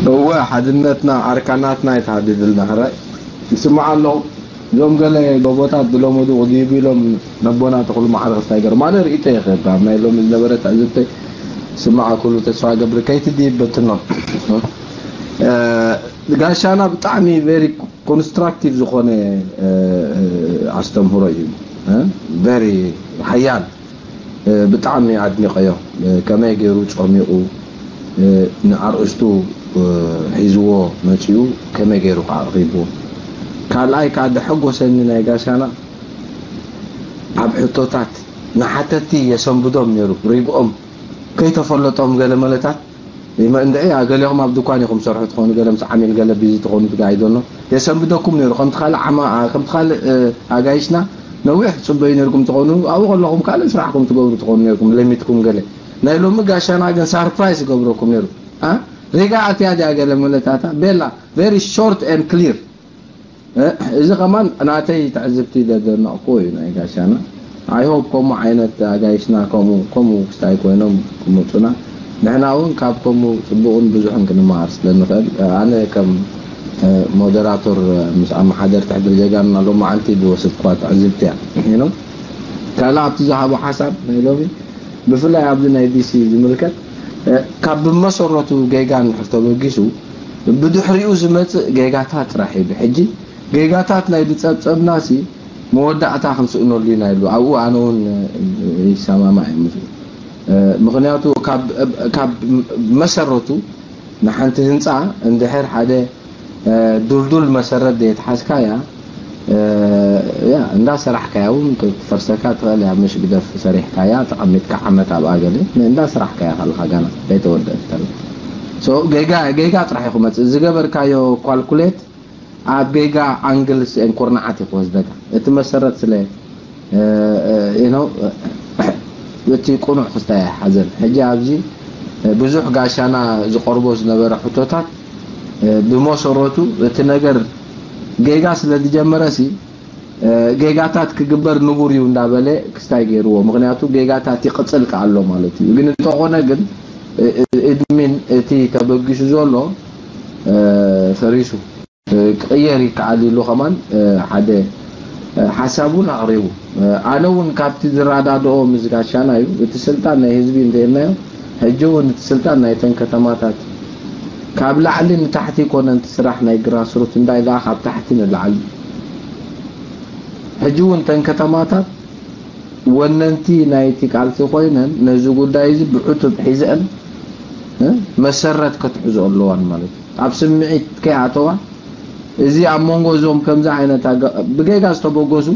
እወ፣ ሓድነትና ኣርካናትና ይተሃድድልና። ሕራይ ይስማዕ ኣሎ። እዞም ገለ ጎቦታት ዝለመዱ ቅድይቡ ኢሎም ነቦና ተኽሉ ማዕረ ክስታይ ገርማ ኣነ ርእይቶ ይኽእል። ካብ ናይ ሎሚ ዝነበረ ትዕዝብተይ ስማዕ ኩሉ ተስፋ ገብር ከይትድይብ በትኖም። እ፣ ጋሻና ብጣዕሚ ቨሪ ኮንስትራክቲቭ ዝኾነ፣ እ፣ እ፣ ኣስተምህሮ እዩ። እ፣ ቨሪ ሓያል፣ እ፣ ብጣዕሚ ኣድኒቐዮ። እ፣ ከመይ ገይሩ ጸሚቑ፣ እ፣ ንኣርእስቱ፣ እ፣ ሒዝዎ መጺኡ፣ ከመይ ገይሩ ከኣ ኣቕሪብዎ። ካልኣይ ከኣ ደሐጎሰኒ ናይ ጋሻና ኣብ ሕቶታት ንሓተቲ የሰንብዶም ነይሩ። ሪግኦም ከይተፈለጦም ገለ መለታት ይመ-፣ እንድዒ፣ አ፣ ገሊኹም ኣብ ድኳን ኢኹም ሰርሑ ትኾኑ፣ ገለ ምስ ዓሚል ገለ ቢዚ ትኾኑ ትጋ ኣይዶኖ። የሰንብደኩም ነይሩ። ከምቲ ካልእ ዓማ-፣ አ፣ ከምቲ ካልእ፣ እ፣ ኣጋይሽና ነዊሕ ትጽበዩ ነይርኩም ትኾኑ፣ ኣብኡ ከለኹም ካልእ ስራሕኩም ትገብሩ ትኾኑ ነይርኩም፣ ለሚትኩም ገለ። ናይ ሎሚ ጋሻና ግን ሳርፕራይዝ ይገብረኩም ነይሩ። አ? ሪጋ ኣትያ ድያ ገለ መለታታ? ቤላ፣ very short and clear። እ፣ እዚ ከማን ናተይ ትዕዝብቲ ዘደነቕኩ እዩ ናይ ጋሻና። I hope ከምኡ ዓይነት ኣጋይሽና ከምኡ፣ ከምኡ ክስታይ ኮይኖም ክመጹና፣ ንሕና እውን ካብ ከምኡ ጽቡቕን ብዙሕን ክንመሃር ስለ ንኽእል፣ ኣነ ከም፣ እ፣ ሞደራቶር፣ እ፣ ምስ ኣመሓደርቲ ሕድሪ ጀጋኑና ሎማዓንቲ ዝወሰድኩዋ ትዕዝብቲ እያ። You know? ካልእ ኣብቲ ዝሃቦ ሓሳብ ናይ ሎሚ፣ ብፍላይ ኣብዚ ናይ ዲሲ ዝምልከት፣ እ፣ ካብ ብመሰረቱ ጌጋ እንድሕር ተበጊሱ፣ ብድሕሪኡ ዝመጽእ ጌጋታት ጥራሕ እዩ። ብሕጂ ጌጋታት ናይ ዝጸብጸብናሲ መወዳእታ ክንስእነሉ ኢና ኢሉ። ኣብኡ ኣነ እውን ይሰማማዕ እየ ምስኡ። እ፣ ምኽንያቱ ካብ፣ ካብ መሰረቱ ንሓንቲ ህንጻ እንድሕር ሓደ፣ እ፣ ዱልዱል መሰረት ዘይተሓዝካያ፣ እ፣ ያ፣ እንዳ ሰራሕካያ እውን ክትፈርሰካ ትኽእል እያ። ምሽ ግደፍ ሰሪሕካያ ተቐሚጥካ ዓመት ኣብኣ ገለ፣ እንዳ ሰራሕካያ ከለኻ ገና ዘይተወደአት ከላ። ሶ ጌጋ፣ ጌጋ ጥራሕ እዩ ክመጽእ። ዝገበርካዮ ኳልኩሌት ኣብ ጌጋ ኣንግልስ ኤን ኩርናዓት እዩ ክወስደካ። እቲ መሰረት ስለ፣ እ፣ እ፣ you know፣ እቲ ቅኑዕ ክስታይ ኣይሓዘን። ሕጂ ኣብዚ፣ እ፣ ብዙሕ ጋሻና ዝቐርቦ ዝነበረ ሕቶታት፣ እ፣ ብመሰረቱ እቲ ነገር ጌጋ ስለ ዝጀመረሲ፣ እ፣ ጌጋታት ክግበር ንቡር እዩ እንዳበለ ክስታይ ገይርዎ። ምኽንያቱ ጌጋታት ይቕጽል ከኣ ኣሎ ማለት እዩ። ግን እንተኾነ ግን፣ እ፣ እ፣ እድሚን እቲ ተበጊሱ ዘሎ፣ እ፣ ፈሪሱ። እ፣ ክቕየር ይከኣል ኢሉ ከማን፣ እ፣ ሓደ፣ እ፣ ሓሳብ እውን ኣቕሪቡ። እ፣ ኣነ እውን ካብቲ ዝረዳድኦ ምስ ጋሻና እዩ። እቲ ስልጣን ናይ ህዝቢ እንተኢልናዮ፣ ሕጂ እውን እቲ ስልጣን ናይተን ከተማታት ካብ ላዕሊ ንታሕቲ ይኮነን እቲ ስራሕ ናይ ግራስሩት እንታይ ደኣ ካብ ታሕቲ ንላዕሊ። ሕጂ እውን እተን ከተማታት ወነንቲ ናይቲ ቃልሲ ኮይነን ነዚ ጉዳይ እዚ ብዕቱብ ሒዘን፣ እ፣ መሰረት ከትሕዞ ኣለዋን ማለት እዩ። ኣብ ስምዒት ከይኣተዋ፣ እዚ ኣብ መንጎ እዞም ከምዚ ዓይነት ኣጋ-፣ ብጌጋ ዝተበገሱ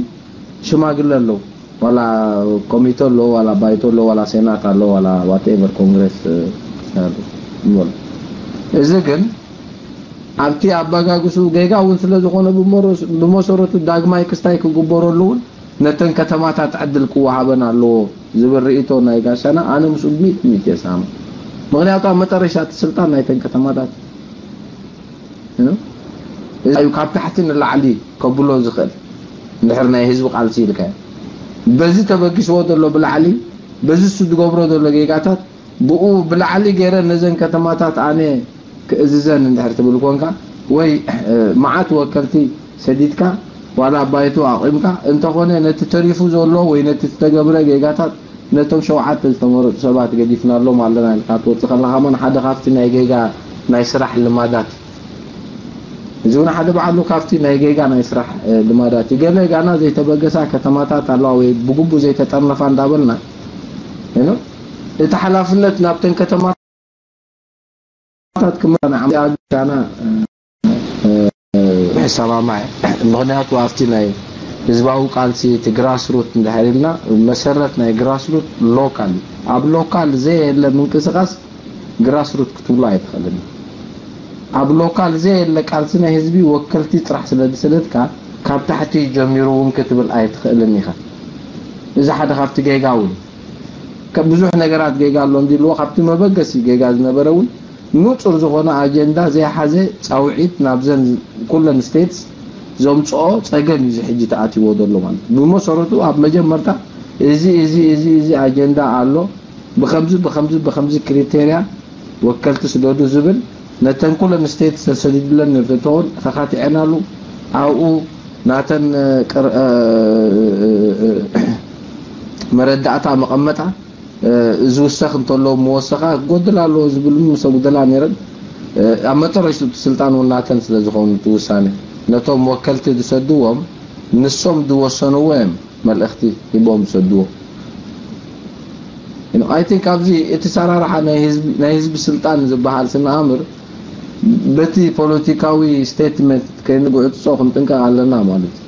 ሽማግለ ኣለዉ፣ ዋላ ኮሚቴ ኣለዉ፣ ዋላ ባይቶ ኣለዉ፣ ዋላ ሴናት ኣለዉ፣ ዋላ ዋትኤቨር ኮንግረስ፣ እ፣ ኣሎ። ይበሉ። እዚ ግን ኣብቲ ኣበጋግስኡ ጌጋ እውን ስለ ዝኾነ ብመሮ-፣ ብመሰረቱ ዳግማይ ክስታይ ክግበረሉ እውን ነተን ከተማታት ዕድል ክወሃበን ኣለዎ ዝብል ርእይቶ ናይ ጋሻና ኣነ ምስኡ ሚእቲ ሚእቲ የስማማዕ። ምኽንያቱ ኣብ መጨረሻ እቲ ስልጣን ናይተን ከተማታት እዩ። እዚ እዩ ካብ ታሕቲ ንላዕሊ ከብሎ ዝኽእል። እንድሕር ናይ ህዝቢ ቃልሲ ኢልካ በዚ ተበጊስዎ ዘሎ ብላዕሊ፣ በዚ እሱ ዝገብሮ ዘሎ ጌጋታት ብኡ ብላዕሊ ገይረ ነዘን ከተማታት ኣነ ክእዝዘን እንድሕር ትብል ኮንካ፣ ወይ፣ እ፣ መዓት ወከልቲ ሰዲድካ፣ ዋላ ባይቶ ኣቑምካ፣ እንተኾነ ነቲ ተሪፉ ዘሎ ወይ ነቲ ዝተገብረ ጌጋታት ነቶም ሸውዓተ ዝተመረጹ ሰባት ገዲፍናሎም ኣለና ኢልካ ትወጽእ ከለኻ፣ መን ሓደ ካብቲ ናይ ጌጋ ናይ ስራሕ ልማዳት፣ እዚ እውን ሓደ ባዕሉ ካብቲ ናይ ጌጋ ናይ ስራሕ፣ እ፣ ልማዳት እዩ። ገለ ጋና ዘይተበገሳ ከተማታት ኣለዋ ወይ ብግቡእ ዘይተጠርነፋ እንዳበልና፣ you know፣ እቲ ሓላፍነት ናብተን ከተማታት ክመ-፣ ንዓም-፣ ጋና፣ እ፣ እ፣ ይሰማማዕ። ምኽንያቱ ኣብቲ ናይ ህዝባዊ ቃልሲ እቲ ግራስሩት እንድሕር ኢልና፣ መሰረት ናይ ግራስሩት ሎካል እዩ። ኣብ ሎካል ዘየለ ምንቅስቃስ ግራስሩት ክትብሎ ኣይትኽእልን። ኣብ ሎካል ዘየለ ቃልሲ ናይ ህዝቢ ወከልቲ ጥራሕ ስለ ዝሰደድካ፣ ካብ ታሕቲ ጀሚሩ እውን ክትብል ኣይትኽእልን ኢኻ። እዚ ሓደ ካብቲ ጌጋ እውን። ከ-፣ ብዙሕ ነገራት ጌጋ ኣሎ እንዲልዎ፣ ካብቲ መበገሲ ጌጋ ዝነበረ እውን ንጹር ዝኾነ ኣጀንዳ ዘይሓዘ ጻውዒት ናብዘን ኩለን ስቴትስ ዘምጽኦ ጸገም እዩ እዚ ሕጂ ተኣትይዎ ዘሎ ማለት እዩ። ብመሰረቱ ኣብ መጀመርታ እዚ፣ እዚ፣ እዚ፣ እዚ ኣጀንዳ ኣሎ፣ ብኸምዚ፣ ብኸምዚ፣ ብኸምዚ ክሪቴርያ ወከልቲ ስደዱ ዝብል ነተን ኩለን ስቴት ዝተሰዲዱለን ንርትእተውን ተኻቲዐናሉ ኣብኡ ናተን ቅር- መረዳእታ መቐመጣ ዝውሰኽ እንተሎ ምወሰኻ ክጎድል ኣለዎ ዝብል ምስ ኣጉደላ ነይረን። ኣብ መጨረሽቱ እቲ ስልጣን እውን ናተን ስለ ዝኾኑ እቲ ውሳነ ነቶም ወከልቲ ዝሰድዎም ንሶም ዝወሰንዎ እዮም መልእኽቲ ሂቦም ዝሰድዎ። I think ኣብዚ እቲ ሰራርሓ ናይ ህዝቢ ስልጣን ዝበሃል ስንኣምር በቲ ፖለቲካዊ ስቴትመንት ከይንጉዕፅፆ ክንጥንቀቕ ኣለና ማለት እዩ።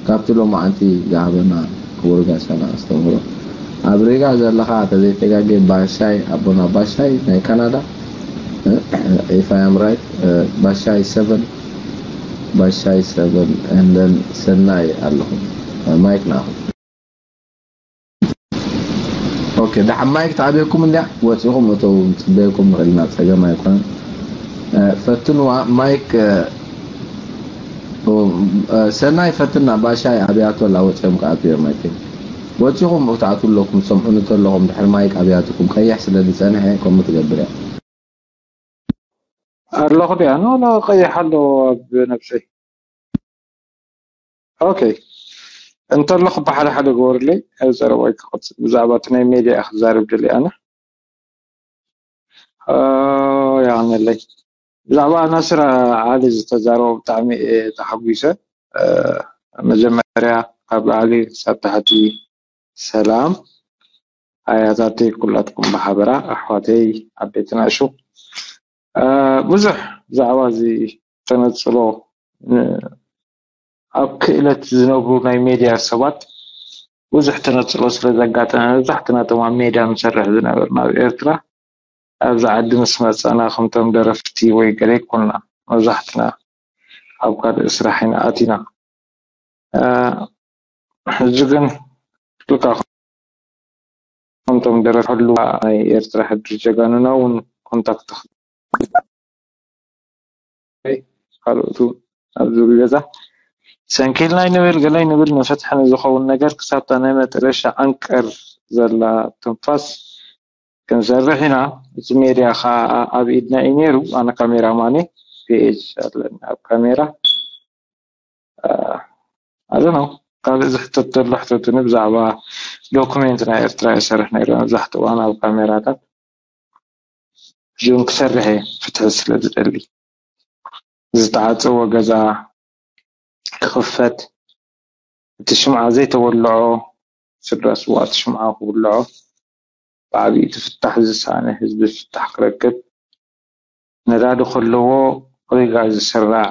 ካብቲ ሎማዓንቲ ዝሃበና ክቡር ጋሻና ኣስተምህሮ ኣብ ሪጋ ዘለኻ ተዘይተጋጌ ባሻይ ኣቦና ባሻይ ናይ ካናዳ if I am right ባሻይ seven ባሻይ seven and then ሰናይ ኣለኹም ማይክ ናኹም። ኦኬ፣ ደሓን ማይክ ተዓብየኩም እንድያ ወፂኹም እተው፣ ንፅበየኩም ንኽእል ኢና፣ ፀገም ኣይኮነን። ፈትንዋ ማይክ። ሰናይ ፈትና፣ ባሻይ ኣብያቶ ኣላ፣ ወፂኦም ክኣትዉ እዮም። ማይክ ወፂኹም ክትኣትዉ ኣለኩም፣ ሰምዑ እንተለኹም ድሕሪ ማይክ ኣብያትኩም ቀይሕ ስለ ዝፀንሐ ከምኡ ትገብር እያ። ኣለኹ ድያ? ኖ ኖ፣ ቀይሕ ኣሎ ኣብ ነብሰይ። ኦኬ፣ እንተለኹ ብሓደ ሓደ ግበሩለይ። ኣብ ዘረባይ ክቕጽል፣ ብዛዕባ እቲ ናይ ሜድያ ክዛረብ ደልየ ኣነ። ያነለይ፣ ብዛዕባ ናስር ዓሊ ዝተዛረቦ ብጣዕሚ እየ ተሓጒሰ። መጀመርያ ካብ ላዕሊ ክሳብ ታሕቲ ሰላም ኣያታተይ፣ ኩላትኩም ብሓበራ ኣሕዋተይ፣ ዓበይቲ ናእሹ። ብዙሕ ብዛዕባ እዚ ተነፅሎ ኣብ ክእለት ዝነብሩ ናይ ሜድያ ሰባት ብዙሕ ተነፅሎ ስለ ዘጋጠመ፣ መብዛሕትና እቶም ኣብ ሜድያ ንሰርሕ ዝነበርና ኣብ ኤርትራ ኣብዚ ዓዲ ምስ መፃና ከምቶም ደረፍቲ ወይ ገለ ይኮንና፣ መብዛሕትና ኣብ ካልእ ስራሕ ኢና ኣቲና። ሕጂ ግን ልካ ከምቶም ደረፍቲ ናይ ኤርትራ ሕድሪ ጀጋኑና እውን ኮንታክት ካልኦቱ ኣብዚ ገዛ ሰንኪልና ይንብል ገለ ይንብል ንፍትሒ ንዝኸውን ነገር ክሳብታ ናይ መጠረሻ ዓንቀር ዘላ ትንፋስ ክንሰርሕ ኢና። እቲ ሜድያ ከዓ ኣብ ኢድና እዩ ነይሩ። ኣነ ካሜራማን እየ፣ ፒኤች ኣለኒ ኣብ ካሜራ። ኣይ ዶንት ኖ ካልእ ዝሕተት ዘሎ ሕተቱኒ። ብዛዕባ ዶኩሜንት ናይ ኤርትራ ይሰርሕ ነይረ መብዛሕትኡ እዋን ኣብ ካሜራታት። ሕጂ እውን ክሰርሕ እየ ፍትሒ ስለ ዝደሊ። ዝተዓፀወ ገዛ ክኽፈት፣ እቲ ሽምዓ ዘይተወልዖ ስድራ ስውኣት ሽምዓ ክውልዖ፣ ብዓብዩ እቲ ፍታሕ ዝሰኣነ ህዝቢ ፍታሕ ክረክብ፣ ነዳዲ ከለዎ ሪጋ ዝስራዕ፣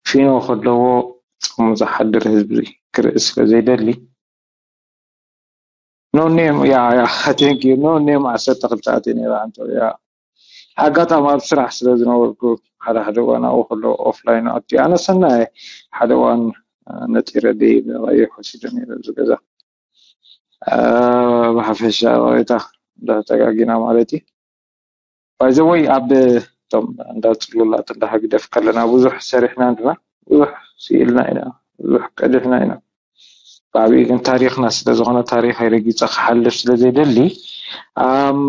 ፊኖ ከለዎ ጾሙ ዝሓድር ህዝቢ ክርኢ ስለ ዘይደሊ፣ no name ያ ያ thank you no name ዓሰርተ ክልተ ኣትየ ነይረ ኣንተ ያ ኣጋጣሚ ኣብ ስራሕ ስለ ዝነበርኩ ሓደ ሓደ እዋን ኣብኡ ከሎ ኦፍላይን ኣትዩ ኣነ ሰናይ ሓደ እዋን ነጢረ ደይ ቀይሕ ወሲደ ነይረ እዚ ገዛ ብሓፈሻ ቆይታ እንድሕር ተጋጊና ማለት እዩ by the way ኣብ እቶም እንዳ ፅሉላት እንዳ ህግደፍ ከለና ብዙሕ ሰሪሕና እንድና ብዙሕ ስኢልና ኢና ብዙሕ ቀዲሕና ኢና ብዓብኡ ግን ታሪኽና ስለ ዝኾነ ታሪኸይ ረጊፀ ክሓልፍ ስለ ዘይደሊ I'm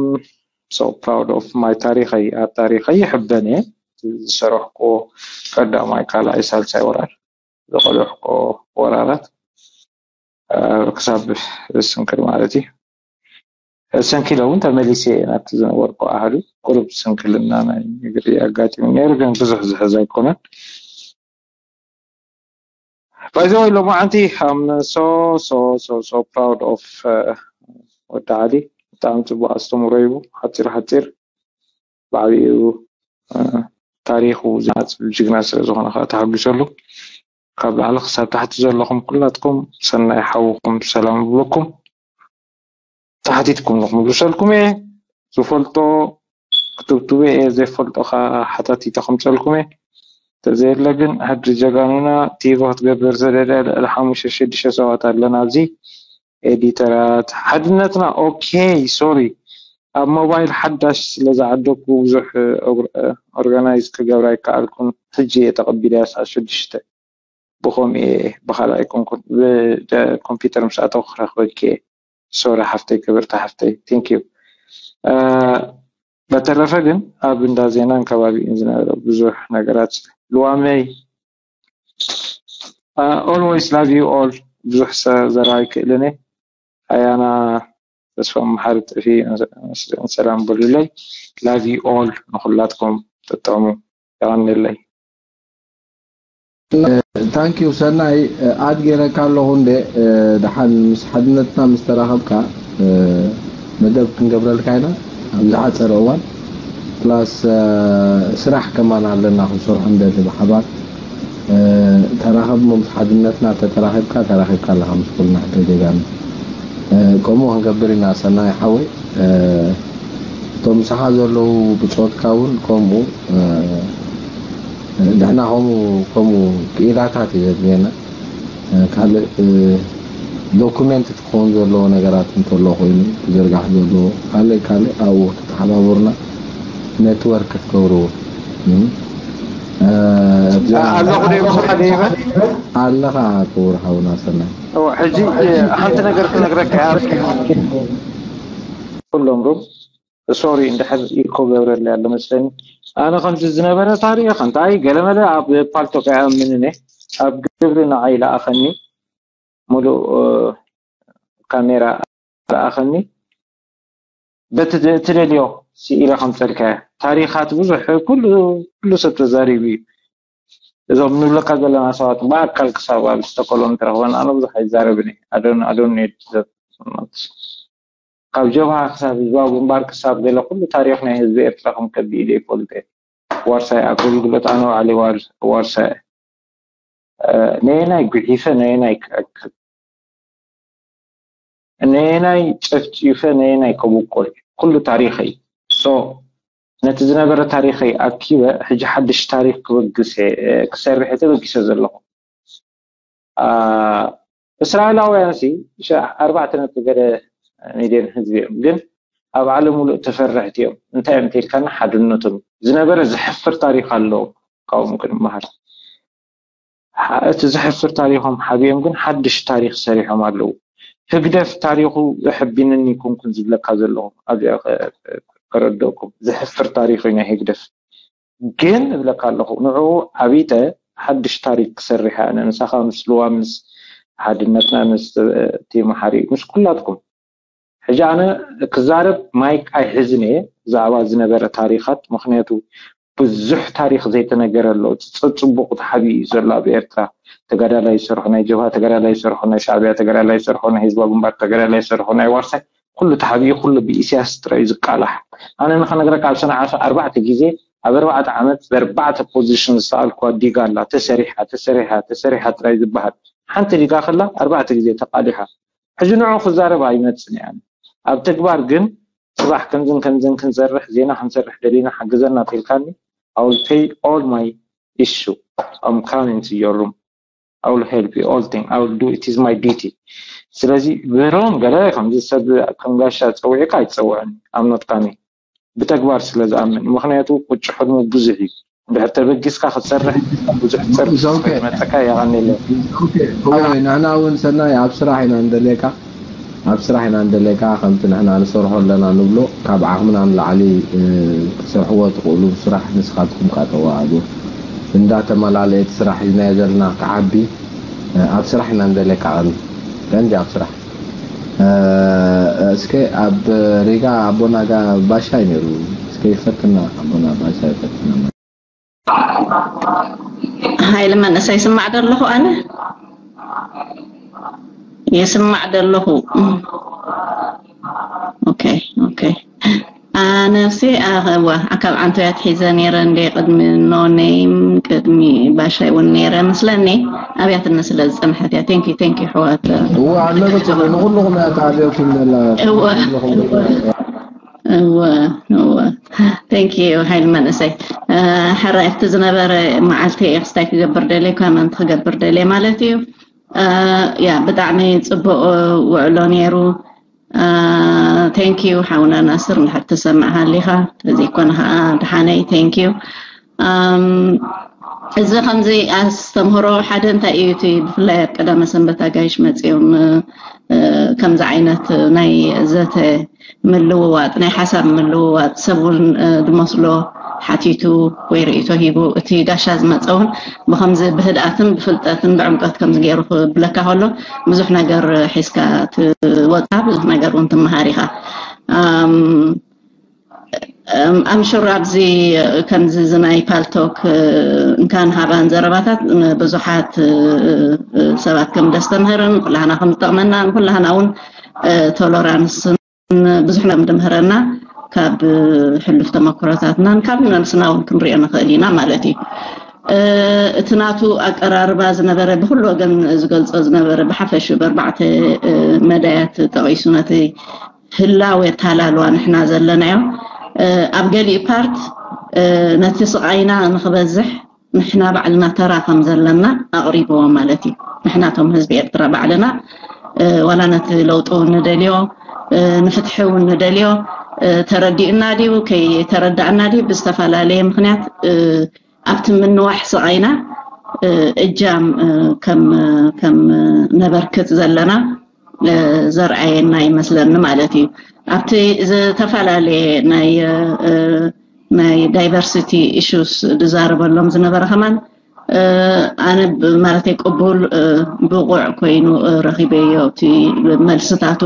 so proud of my ታሪኸይ ኣብ ታሪኸይ ይሕበን እየ ዝሰረሕኩዎ ቀዳማይ ካልኣይ ሳልሳይ ወራር ዝቐለሕኩዎ ወራራት ክሳብ ስንክል ማለት እዩ ሰንኪለ እውን ተመሊሰ እየ ናብቲ ዝነበርኩ ኣህዱ ቁሩብ ስንክልና ናይ እግሪ ኣጋጢሙ ነይሩ ግን ብዙሕ ዝሕዝ ኣይኮነን by the way ሎማዓንቲ I'm so so so so proud of ወዲ ዓሊ ብጣዕሚ ፅቡቅ ኣስተምሮ ይቡ ሓፂር ሓፂር ብዓብኡ ታሪኹ ዝናፅብ ጅግና ስለ ዝኾነ ከዓ ተሓጒሰሉ ካብ ላዕሊ ክሳብ ታሕቲ ዘለኹም ኩላትኩም ሰናይ ሓውኹም ሰላም ይብለኩም ተሓቲትኩም ንክምልሰልኩም እየ ዝፈልጦ ክትብትቡ እየ ዘይፈልጦ ከዓ ሓታቲተ ከምፀልኩም እየ ተዘየለ ግን ሕድሪ ጀጋኑና ቲቪ ክትገብር ዝደልያ ልዕሊ ሓሙሽተ ሽዱሽተ ሰባት ኣለና ኣብዚ ኤዲተራት ሓድነትና okay sorry ኣብ ሞባይል ሓዳሽ ስለ ዝዓደግኩ ብዙሕ organize ክገብር ኣይከኣልኩን ሕጂ እየ ተቐቢለያ ሰዓት ሽዱሽተ ብኸምኡ እየ ብኻልእ ኣይኮንኩን ብኮምፒተር ምስ ኣተኹ ክረኽበኪ እየ sorry ሓፍተይ ክብርቲ ሓፍተይ thank you በተረፈ ግን ኣብ እንዳ ዜናን ከባቢኡን ዝነበረ ብዙሕ ነገራት ልዋመይ always love you all። ብዙሕ ዘረባ ኣይክእልን እየ። ኣያና ተስፋ መሓሪ ጥፊ ሰላም በሉለይ። Love you all ንኩላትኩም ተጠሙ። የቐንየለይ። Thank you ሰናይ። ኣድ ገይረካ ኣለኹ እንደ ደሓን ምስ ሓድነትና ምስ ተራኸብካ መደብ ክንገብረልካ ኢና ኣብ ዝሓፀረ እዋን። ፕላስ ስራሕ ከማን ኣለና ክንሰርሖ እንደሊ ብሓባር። ተራኸብ ምስ ሓድነትና ተተራኺብካ ተራኺብካ ኣለኻ ምስ ኩልና ሕቶ ጀጋኑ። ከምኡ ክንገብር ኢና ሰናይ ሓወይ። እቶም ምሳኻ ዘለዉ ብፆትካ እውን ከምኡ። ንሕና ከምኡ ከምኡ ክኢላታት እዩ ዘድልየና። ካልእ ዶኩሜንት ክኸውን ዘለዎ ነገራት እንተሎ ኮይኑ ክዝርጋሕ ዘለዎ ካልእ ካልእ ኣብኡ ክትተሓባበሩና ኔትወርክ ክትገብርዎ። ኣለኹ ዶ ይመስለኒ ይበል? ኣለኻ ክቡር ሓውና ሰናይ። ሕጂ ሓንቲ ነገር ክነግረካ እያ። ኩሎም ሩም ሶሪ እንድሕር ኢኮ ገብረለይ ኣሎ መስለኒ። ኣነ ከምዚ ዝነበረ ታሪኽ እንታይ ገለመለ ኣብ ፓልቶክ ኣይኣምንን እየ። ኣብ ግብሪ ንዓይ ለኣኸኒ፣ ሙሉእ ካሜራ ለኣኸኒ። በቲ ትደልዮ ስኢለ ከምፀልካ እያ። ታሪኻት ብዙሕ ኩሉ ኩሉ ሰብ ተዛሪቡ እዩ። እዞም ንብለካ ዘለና ሰባት ብኣካል ክሳብ ኣብ ስቶኮሎም ትረኽበን ኣነ ብዙሕ ኣይዛረብን እየ። ኣዶን ኣዶን ካብ ጀብሃ ክሳብ ህዝባዊ ግንባር ክሳብ ገለ ኩሉ ታሪኽ ናይ ህዝቢ ኤርትራ ከም ከቢድ እየ ይፈልጥ እየ። ዋርሳይ ኣገልግሎት ኣነ ባዕለይ ዋርሳይ ነየናይ ጉሒፈ ነየናይ ክዕክብ ነየናይ ጨፍጪፈ ነየናይ ከብቁል ኩሉ ታሪኸይ። So ነቲ ዝነበረ ታሪኸይ ኣኪበ ሕጂ ሓድሽ ታሪኽ ክበግስ እየ ክሰርሕ እየ ተበጊሰ ዘለኹ። እስራኤላውያን ሲ ኣርባዕተ ነጥቢ ገለ ሚልዮን ህዝቢ እዮም፣ ግን ኣብ ዓለም ሙሉእ ተፈረሕቲ እዮም። እንታይ እዮም ተልካና ሓድነቶም ዝነበረ ዘሕፍር ታሪኽ ኣለዎም። ካብኦም ክንመሃር እቲ ዘሕፍር ታሪኾም ሓቢኦም ግን ሓድሽ ታሪኽ ሰሪሖም ኣለዉ። ህግደፍ ታሪኹ ዘሕቢንኒ ይኮንኩን ዝብለካ ዘለኹ ኣብዚኣ ከረደኩም ዘሕፍር ታሪኽ እዩ ናይ ህግደፍ። ግን እብለካ ኣለኹ ንዕኡ ዓቢጠ ሓድሽ ታሪክ ክሰርሕ ኣነ ምሳኻ ምስ ልዋ ምስ ሓድነትና ምስ ቲም ሓሪ ምስ ኩላትኩም ሕጂ ኣነ ክዛረብ ማይክ ኣይሕዝን እየ ብዛዕባ ዝነበረ ታሪኻት ምክንያቱ ብዙሕ ታሪክ ዘይተነገረ ኣሎ። እቲ ጸጽቡቕ ተሓቢኡ እዩ ዘሎ ኣብ ኤርትራ። ተጋዳላይ ዝሰርሖ፣ ናይ ጀብሃ ተጋዳላይ ዝሰርሖ፣ ናይ ሻዕብያ ተጋዳላይ ዝሰርሖ፣ ናይ ህዝባዊ ግንባር ተጋዳላይ ዝሰርሖ፣ ናይ ዋርሳይ ኩሉ ተሓቢኡ ኩሉ ብኢሳያስ ጥራይ እዩ ዝቃላሕ። ኣነ ንኸነግረካ ኣብ ሰንዓ ኣርባዕተ ግዜ ኣብ ኣርባዕተ ዓመት ብኣርባዕተ ፖዚሽን ዝሰኣልኩዋ ዲጋ ኣላ። ተሰሪሓ ተሰሪሓ ተሰሪሓ ጥራይ ዝበሃል። ሓንቲ ዲጋ ከላ ኣርባዕተ ግዜ ተቃሊሓ። ሕጂ ንዑ ክዛረብ ኣይመጽን እየ ኣነ። ኣብ ተግባር ግን ጽባሕ ከምዝን ከምዝን ክንሰርሕ ዜና ክንሰርሕ ደሊና ሓግዘና ተልካኒ I will pay all my issue I'm coming to your room I will help you all thing I will do it is my duty ስለዚ ብሮም ገለ ከምዚ ሰብ ከም ጋሻ ጸዊዕካ ኣይትጸውዕን I'm not coming ብተግባር ስለ ዝኣምን ምኽንያቱ ቁጭ ሕልሙ ብዙሕ እዩ እንድሕር ተበጊስካ ክትሰርሕ ብዙሕ ጸርፊ ስለ ዝመጸካ የቐንየለይ። እወ ንሕና እውን ሰናይ ኣብ ስራሕ ኢና እንደልየካ ኣብ ስራሕ ኢና እንደልየካ ከምቲ ንሕና ንሰርሖ ኣለና ንብሎ ካብ ዓቕምና ንላዕሊ ክትሰርሕዎ ትኽእሉ ስራሕ ንስኻትኩም ከዓ ተዋሃዱ እንዳተመላለየ እቲ ስራሕ ሒዝናዮ ዘለና ክዓቢ ኣብ ስራሕ ኢና እንደልየካ ቀንዲ ቀንዲ ኣብ ስራሕ እስከ ኣብ ሪጋ ኣቦና ባሻ እዩ ነይሩ እስከ ይፈትና ኣቦና ባሻ ይፈትና ሃይለ መንእሰይ ይስማዕ ዶ ኣለኹ ኣነ ይስማዕ ዶ ኣለኹ ኦኬ ኦኬ ኣነሲ ኣኸዋ ኣካብ ዓንቶያት ሒዘ ነይረ እንደ ቅድሚ no name ቅድሚ ባሻይ እውን ነይረ መስለኒ ኣብያትኒ ስለ ዝፀንሐት እያ thank you thank you ሕዋት እዋ ኣለበ ንኩልኹም እያ ተኣብዮኩም ዘላ እወ እወ እወ thank you ሃይል መንእሰይ ሕራይ ኣብቲ ዝነበረ መዓልቲ እየ ክስታይ ክገብር ደልየ ካመንት ክገብር ደልየ ማለት እዩ ያ ብጣዕሚ ፅቡቅ ውዕሎ ነይሩ thank you ሓውና ናስር እንድሕር ትሰምዕ ሃሊኻ ተዘይኮነ ከዓ ድሓነይ thank you እዚ ከምዚ ኣስተምህሮ ሓደ እንታይ እዩ እቲ ብፍላይ ኣብ ቀዳመ ሰንበት ኣጋይሽ መፅኦም ከምዚ ዓይነት ናይ ዘተ ምልውዋጥ፣ ናይ ሓሳብ ምልውዋጥ፣ ሰብ እውን ዝመስሎ ሓቲቱ ወይ ርእይቶ ሂቡ፣ እቲ ጋሻ ዝመፀ እውን ብከምዚ ብህድኣትን ብፍልጠትን ብዕምቀት ከምዚ ገይሩ ክብለካ ከሎ ብዙሕ ነገር ሒዝካ ትወፃ፣ ብዙሕ ነገር እውን ትመሃር ኢኻ። ኣምሹር ኣብዚ ከምዚ ዝናይ ፓልቶክ እንካን ሃባን ዘረባታት ብዙሓት ሰባት ከም ደስተምህርን ኩላህና ከም ዝጠቕመና ንኩላህና እውን ቶሎራንስን ብዙሕ ከም ድምህረና ካብ ሕሉፍ ተመክሮታትናን ካብ ነብስና እውን ክንሪኦ ንኽእል ኢና ማለት እዩ። እቲ ናቱ ኣቀራርባ ዝነበረ ብኩሉ ወገን ዝገልፆ ዝነበረ ብሓፈሹ ብኣርባዕተ መዳያት ጠቒሱ ነቲ ህላወ ታላልዋ ንሕና ዘለናዮ ኣብ ገሊእ ፓርት ነቲ ስቓይና ንክበዝሕ ንሕና ባዕልና ተራ ከም ዘለና ኣቕሪብዎ ማለት እዩ። ንሕና ቶም ህዝቢ ኤርትራ ባዕልና ዋላ ነቲ ለውጢ እውን ንደልዮ ንፍትሒ እውን ንደልዮ ተረዲኡና ድዩ ከይተረዳእና ድዩ ብዝተፈላለየ ምክንያት ኣብቲ ምንዋሕ ስቓይና እጃም ከም ነበርክት ዘለና ዘርኣየና ይመስለኒ ማለት እዩ። ኣብቲ ዝተፈላለየ ናይ ናይ ዳይቨርሲቲ ኢሹስ ዝዛረበሎም ዝነበረ ከማን ኣነ ማለተይ ቅቡል ብቑዕ ኮይኑ ረኺበዮ። እቲ መልስታቱ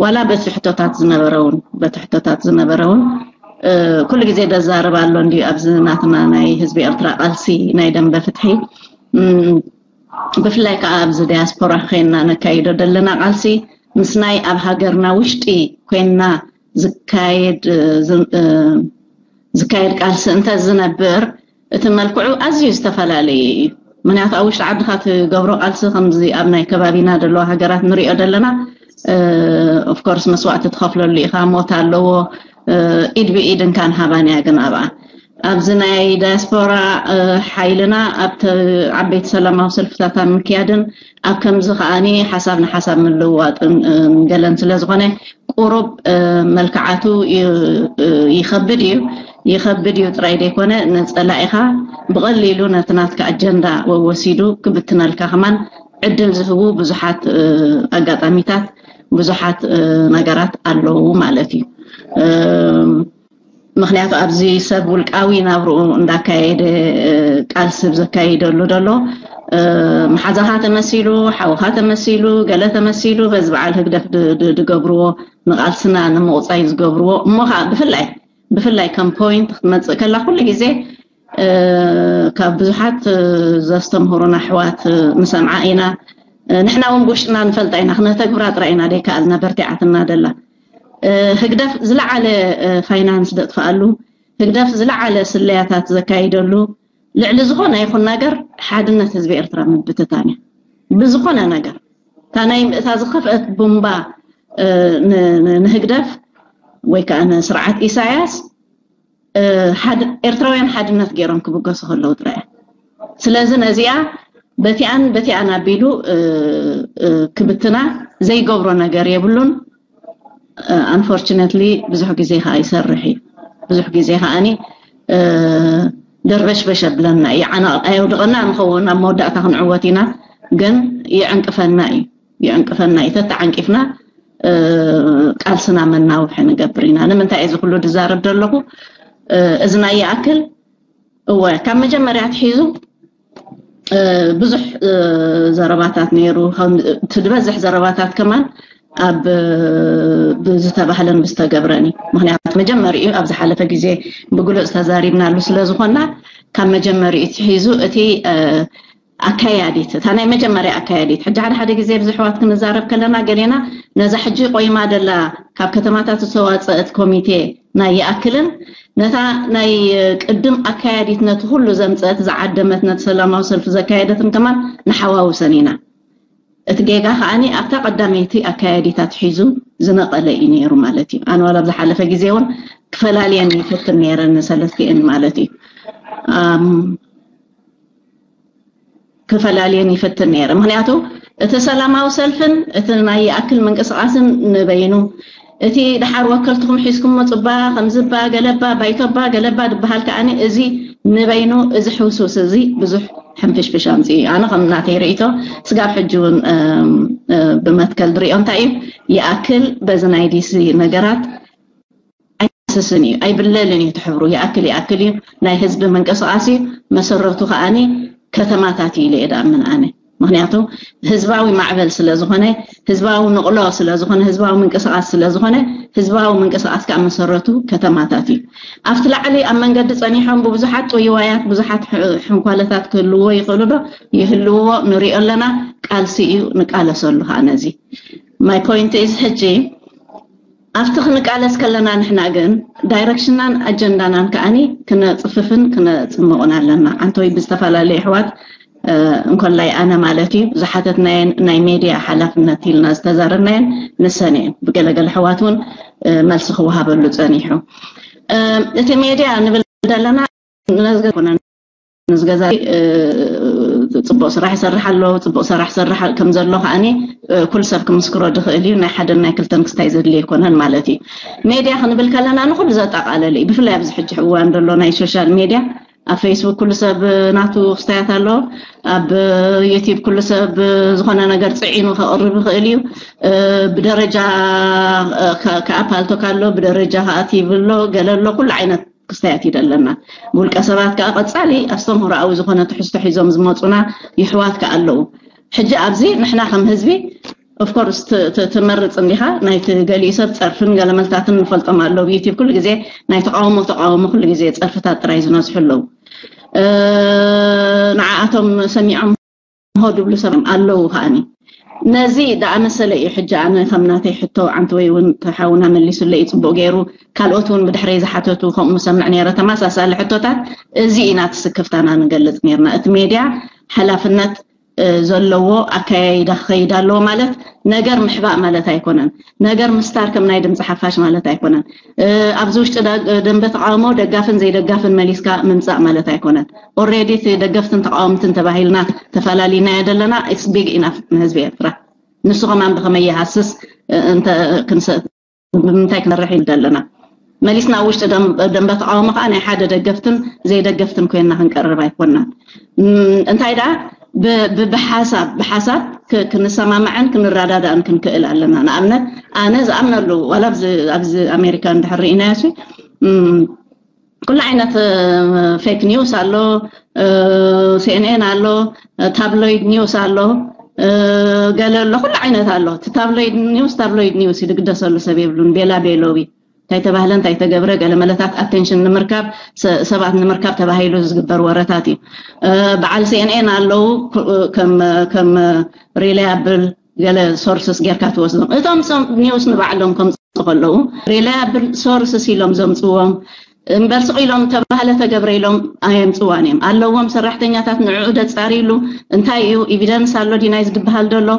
ዋላ በቲ ሕቶታት ዝነበረውን በቲ ሕቶታት ዝነበረውን ኩሉ ግዜ ደዛርብ ኣሎ እንዲ ኣብዚ ናትና ናይ ህዝቢ ኤርትራ ቃልሲ ናይ ደንበ ፍትሒ ብፍላይ ከዓ ኣብዚ ዲያስፖራ ኮይንና ነካይዶ ዘለና ቃልሲ ምስ ናይ ኣብ ሃገርና ውሽጢ ኮይንና ዝካየድ ዝካየድ ቃልሲ እንተ ዝነብር እቲ መልክዑ ኣዝዩ ዝተፈላለየ እዩ። ምክንያቱ ኣብ ውሽጢ ዓድካ ትገብሮ ቃልሲ ከምዚ ኣብ ናይ ከባቢና ዘለዋ ሃገራት ንሪኦ ዘለና ኦፍኮርስ መስዋእቲ ትኸፍለሉ ኢኻ፣ ሞት ኣለዎ፣ ኢድ ብኢድ እንካን ሃባን እያ ግን ኣብኣ ኣብዚ ናይ ዳያስፖራ ሓይልና ኣብ ዓበይቲ ሰላማዊ ሰልፍታት ኣብ ምክያድን ኣብ ከምዚ ከዓኒ ሓሳብ ንሓሳብ ምልውዋጥን ገለን ስለ ዝኾነ ቁሩብ መልክዓቱ ይኸብድ እዩ። ይኸብድ እዩ ጥራይ ዘይኮነ ንፀላኢኻ ብቐሊሉ ነቲ ናትካ ኣጀንዳ ወሲዱ ክብትነልካ ከማን ዕድል ዝህቡ ብዙሓት ኣጋጣሚታት ብዙሓት ነገራት ኣለዉ ማለት እዩ። ምክንያቱ ኣብዚ ሰብ ውልቃዊ ናብርኡ እንዳካየደ ቃልሲ ዘካይደሉ ዘሎ መሓዛኻ ተመሲሉ ሓውኻ ተመሲሉ ገለ ተመሲሉ በዚ በዓል ህግደፍ ዝገብርዎ ንቃልስና ንምቁፃይ ዝገብርዎ እሞ ከዓ ብፍላይ ብፍላይ ከም ፖይንት ክትመፅእ ከላ ኩሉ ግዜ ካብ ብዙሓት ዘስተምህሩና ኣሕዋት ንሰምዓ ኢና። ንሕና እውን ብውሽጥና ንፈልጣ ኢና፣ ክነተግብራ ጥራይ ኢና ደይከኣልና በርቲዓትና ደላ። ህግደፍ ዝለዓለ ፋይናንስ ዘጥፍኣሉ፣ ህግደፍ ዝለዓለ ስለያታት ዘካይደሉ ልዕሊ ዝኾነ ይኹን ነገር ሓድነት ህዝቢ ኤርትራ ምብትታን እዩ። ብዝኾነ ነገር እታ ናይ እታ ዝኸፍአት ቡምባ ንህግደፍ ወይ ከዓ ንስርዓት ኢሳያስ ኤርትራውያን ሓድነት ገይሮም ክብገሱ ከለዉ ጥራይ። ስለዚ ነዚኣ በቲኣን በቲኣን ኣቢሉ ክብትና ዘይገብሮ ነገር የብሉን። ኣንፎርችነትሊ ብዙሕ ግዜ ከዓ ይሰርሕ እዩ። ብዙሕ ግዜ ከዓኒ ደርበሽበሽ ኣብለና እዩ። ዓና ኣየውድቐና ንኸውን ኣብ መወዳእታ ክንዕወት ኢና፣ ግን ይዕንቅፈና እዩ። ይዕንቅፈና እዩ። ተተዓንቂፍና ቃልስና መናውሒ ንገብር ኢና። ንምንታይ እዚ ኩሉ ድዛረብ ዘለኹ? እዚ ናይ ይኣክል እወ ካብ መጀመርያ ትሒዙ ብዙሕ ዘረባታት ነይሩ። እቲ ዝበዝሕ ዘረባታት ከማን ኣብ ብዝተባህለን ብዝተገብረን እዩ። ምክንያቱ መጀመሪኡ ኣብ ዝሓለፈ ግዜ ብግሉፅ ተዛሪብናሉ ስለዝኮና ካብ መጀመሪኡ ትሒዙ እቲ ኣካያዲት እታ ናይ መጀመርያ ኣካያዲት ሕጂ ሓደ ሓደ ግዜ ብዝሕዋት ክንዛረብ ከለና ገሌና ነዛ ሕጂ ቆይማ ደላ ካብ ከተማታት ዝተዋፀእት ኮሚቴ ናይ ይኣክልን ነታ ናይ ቅድም ኣካያዲት ነቲ ኩሉ ዘምፀት ዝዓደመት ነቲ ሰላማዊ ሰልፊ ዘካየደትን ከማን ንሓዋውሰን ኢና። እቲ ጌጋ ከዓኒ ኣብታ ቀዳመይቲ ኣካያዲት ኣትሒዙ ዝነቐለ እዩ ነይሩ ማለት እዩ። ኣነ ዋላ ኣብ ዝሓለፈ ግዜ እውን ክፈላልየን ይፍትን ነይረ ንሰለስቲኤን ማለት እዩ። ክፈላልየን ይፍትን ነይረ። ምክንያቱ እቲ ሰላማዊ ሰልፍን እቲ ናይ ይኣክል ምንቅስቃስን ንበይኑ እቲ ድሓር ወከልትኩም ሒዝኩም ምፁባ ከምዝባ ገለባ ባይቶባ ገለባ ዝበሃል ከዓኒ እዚ ንበይኑ እዚ ሕውስውስ እዚ ብዙሕ ሕንፍሽፍሽ ኣምፅኡ እዩ። ኣነ ከም ናተይ ርእይቶ ስጋብ ሕጂ እውን ብመትከል ድሪኦ እንታይ እዩ ይኣክል በዚ ናይ ዲሲ ነገራት ኣይስስን እዩ ኣይብለልን እዩ ትሕብሩ ይኣክል ይኣክል እዩ። ናይ ህዝቢ ምንቅስቃስ እዩ። መሰረቱ ከዓኒ ከተማታት እዩ ኢለ እየ ድኣምን ኣነ። ምክንያቱ ህዝባዊ ማዕበል ስለ ዝኾነ፣ ህዝባዊ ንቕሎ ስለ ዝኾነ፣ ህዝባዊ ምንቅስቃስ ስለ ዝኾነ፣ ህዝባዊ ምንቅስቃስ ከዓ መሰረቱ ከተማታት እዩ። ኣብቲ ላዕሊ ኣብ መንገዲ ፀኒሖም ብብዙሓት ጥይዋያት ብዙሓት ሕንኳለታት ክህልዎ ይኽእሉ ዶ? ይህልዎ፣ ንሪኦ ኣለና። ቃልሲ እዩ፣ ንቃለሰሉ ከዓ ነዚ። My point is ሕጂ ኣብቲ ክንቃለስ ከለና ንሕና ግን ዳይረክሽናን ኣጀንዳናን ከዓኒ ክነፅፍፍን ክነፅምቕን ኣለና። ኣንተወይ ብዝተፈላለዩ ኣሕዋት እንኮላይ ኣነ ማለት እዩ ዝሓተትናየን ናይ ሜድያ ሓላፍነት ኢልና ዝተዛረብናየን ንሰን እየን። ብገለገለ ኣሕዋት እውን መልሲ ክወሃበሉ ፀኒሑ። እቲ ሜድያ ንብል ዘለና ነዚ ኮነ ንዝገዛ ፅቡቅ ስራሕ ይሰርሕ ኣሎ። ፅቡቅ ስራሕ ይሰርሕ ከም ዘሎ ከዓኒ ኩል ሰብ ክምስክሮ ዝኽእል እዩ። ናይ ሓደን ናይ ክልተን ክስታይ ዘድሊ ኣይኮነን ማለት እዩ። ሜድያ ክንብል ከለና ንኩሉ ዘጠቃለለ እዩ። ብፍላይ ኣብዚ ሕጂ እዋን ዘሎ ናይ ሶሻል ሜድያ ኣብ ፌስቡክ ኩሉ ሰብ ናቱ ክስታያት ኣሎ። ኣብ ዩቲብ ኩሉ ሰብ ዝኾነ ነገር ፅዒኑ ከቕርብ ይኽእል እዩ። ብደረጃ ከኣፓልቶክ ኣሎ፣ ብደረጃ ከኣ ቲቪ ኣሎ፣ ገለ ኣሎ፣ ኩሉ ዓይነት ክስታያት እዩ ዘለና። ብውልቀ ሰባት ከዓ ቀፃሊ ኣስተምህሮኣዊ ዝኾነ ትሕዝቶ ሒዞም ዝመፁና ይሕዋት ከዓ ኣለዉ። ሕጂ ኣብዚ ንሕና ከም ህዝቢ ኦፍኮርስ ትመርፅ እንዲኻ ናይቲ ገሊኡ ሰብ ፀርፍን ገለመልታትን ንፈልጦም ኣለዉ ብዩቲብ ኩሉ ግዜ ናይ ተቃውሞ ተቃውሞ ኩሉ ግዜ ፀርፍታት ጥራይ ዝነዝሑ ኣለዉ። ንዓኣቶም ሰሚዖም ሆ ድብሉ ሰብ ኣለዉ ከዓኒ ነዚ ደኣመሰለ እዩ። ሕጂ ኣነ ከም ናተይ ሕቶ ዓንተወይ እውን ተሓውና መሊሱለ እዩ ፅቡቅ ገይሩ። ካልኦት እውን ብድሕረይ ዝሓተቱ ከምኡ ሰምዕ ነይረ ተመሳሳሊ ሕቶታት። እዚ ኢና ትስክፍታና ንገልፅ ነርና። እቲ ሜድያ ሓላፍነት ዘለዎ ኣካያይዳ ክኸይድ ኣለዎ ማለት ነገር ምሕባእ ማለት ኣይኮነን። ነገር ምስታር ከም ናይ ድምፂ ሓፋሽ ማለት ኣይኮነን። ኣብዚ ውሽጢ ደንበ ተቃውሞ ደጋፍን ዘይደጋፍን መሊስካ ምምፃእ ማለት ኣይኮነን። ኦሬዲ እቲ ደገፍትን ተቃወምትን ተባሂልና ተፈላሊናዮ ዘለና it's big enough ንህዝቢ ኤርትራ። ንሱ ከማን ብኸመይ ይሃስስ እንተ ክንሰ ብምንታይ ክንሰርሕ ኢና ዘለና? መሊስና ኣብ ውሽጢ ደንበ ተቃውሞ ከዓ ናይ ሓደ ደገፍትን ዘይደገፍትን ኮይንና ክንቀርብ ኣይኮንናን። እንታይ ደኣ ብሓሳብ ብሓሳብ ክንሰማማዕን ክንረዳዳእን ክንክእል ኣለና። ንኣብነት ኣነ ዝኣምነሉ ዋላ ኣብዚ ኣሜሪካ እንድሕር ርኢናዮ ኩሉ ዓይነት ፌክ ኒውስ ኣሎ፣ ሲኤንኤን ኣሎ፣ ታብሎይድ ኒውስ ኣሎ፣ ገለ ኣሎ፣ ኩሉ ዓይነት ኣሎ። እቲ ታብሎይድ ኒውስ ታብሎይድ ኒውስ እዩ፣ ዝግደሰሉ ሰብ የብሉን። ቤላ ቤሎዊ እንታይ ተባህለ እንታይ ተገብረ ገለ መለታት ኣቴንሽን ንምርካብ ሰባት ንምርካብ ተባሂሉ ዝግበር ወረታት እዩ። በዓል ሲኤንኤን ኣለዉ ከም ሪላያብል ገለ ሶርስስ ጌርካ ትወስዶም። እቶም ኒውስ ንባዕሎም ከምፅኡ ከለዉ ሪላያብል ሶርስስ ኢሎም ዘምፅዎም እምበር ስቕ ኢሎም ተባህለ ተገብረ ኢሎም ኣየምፅዋን እዮም። ኣለዎም ሰራሕተኛታት ንዕኡ ደፃርይሉ እንታይ እዩ ኤቪደንስ ኣሎ ዲናይ ዝድበሃል ዘሎ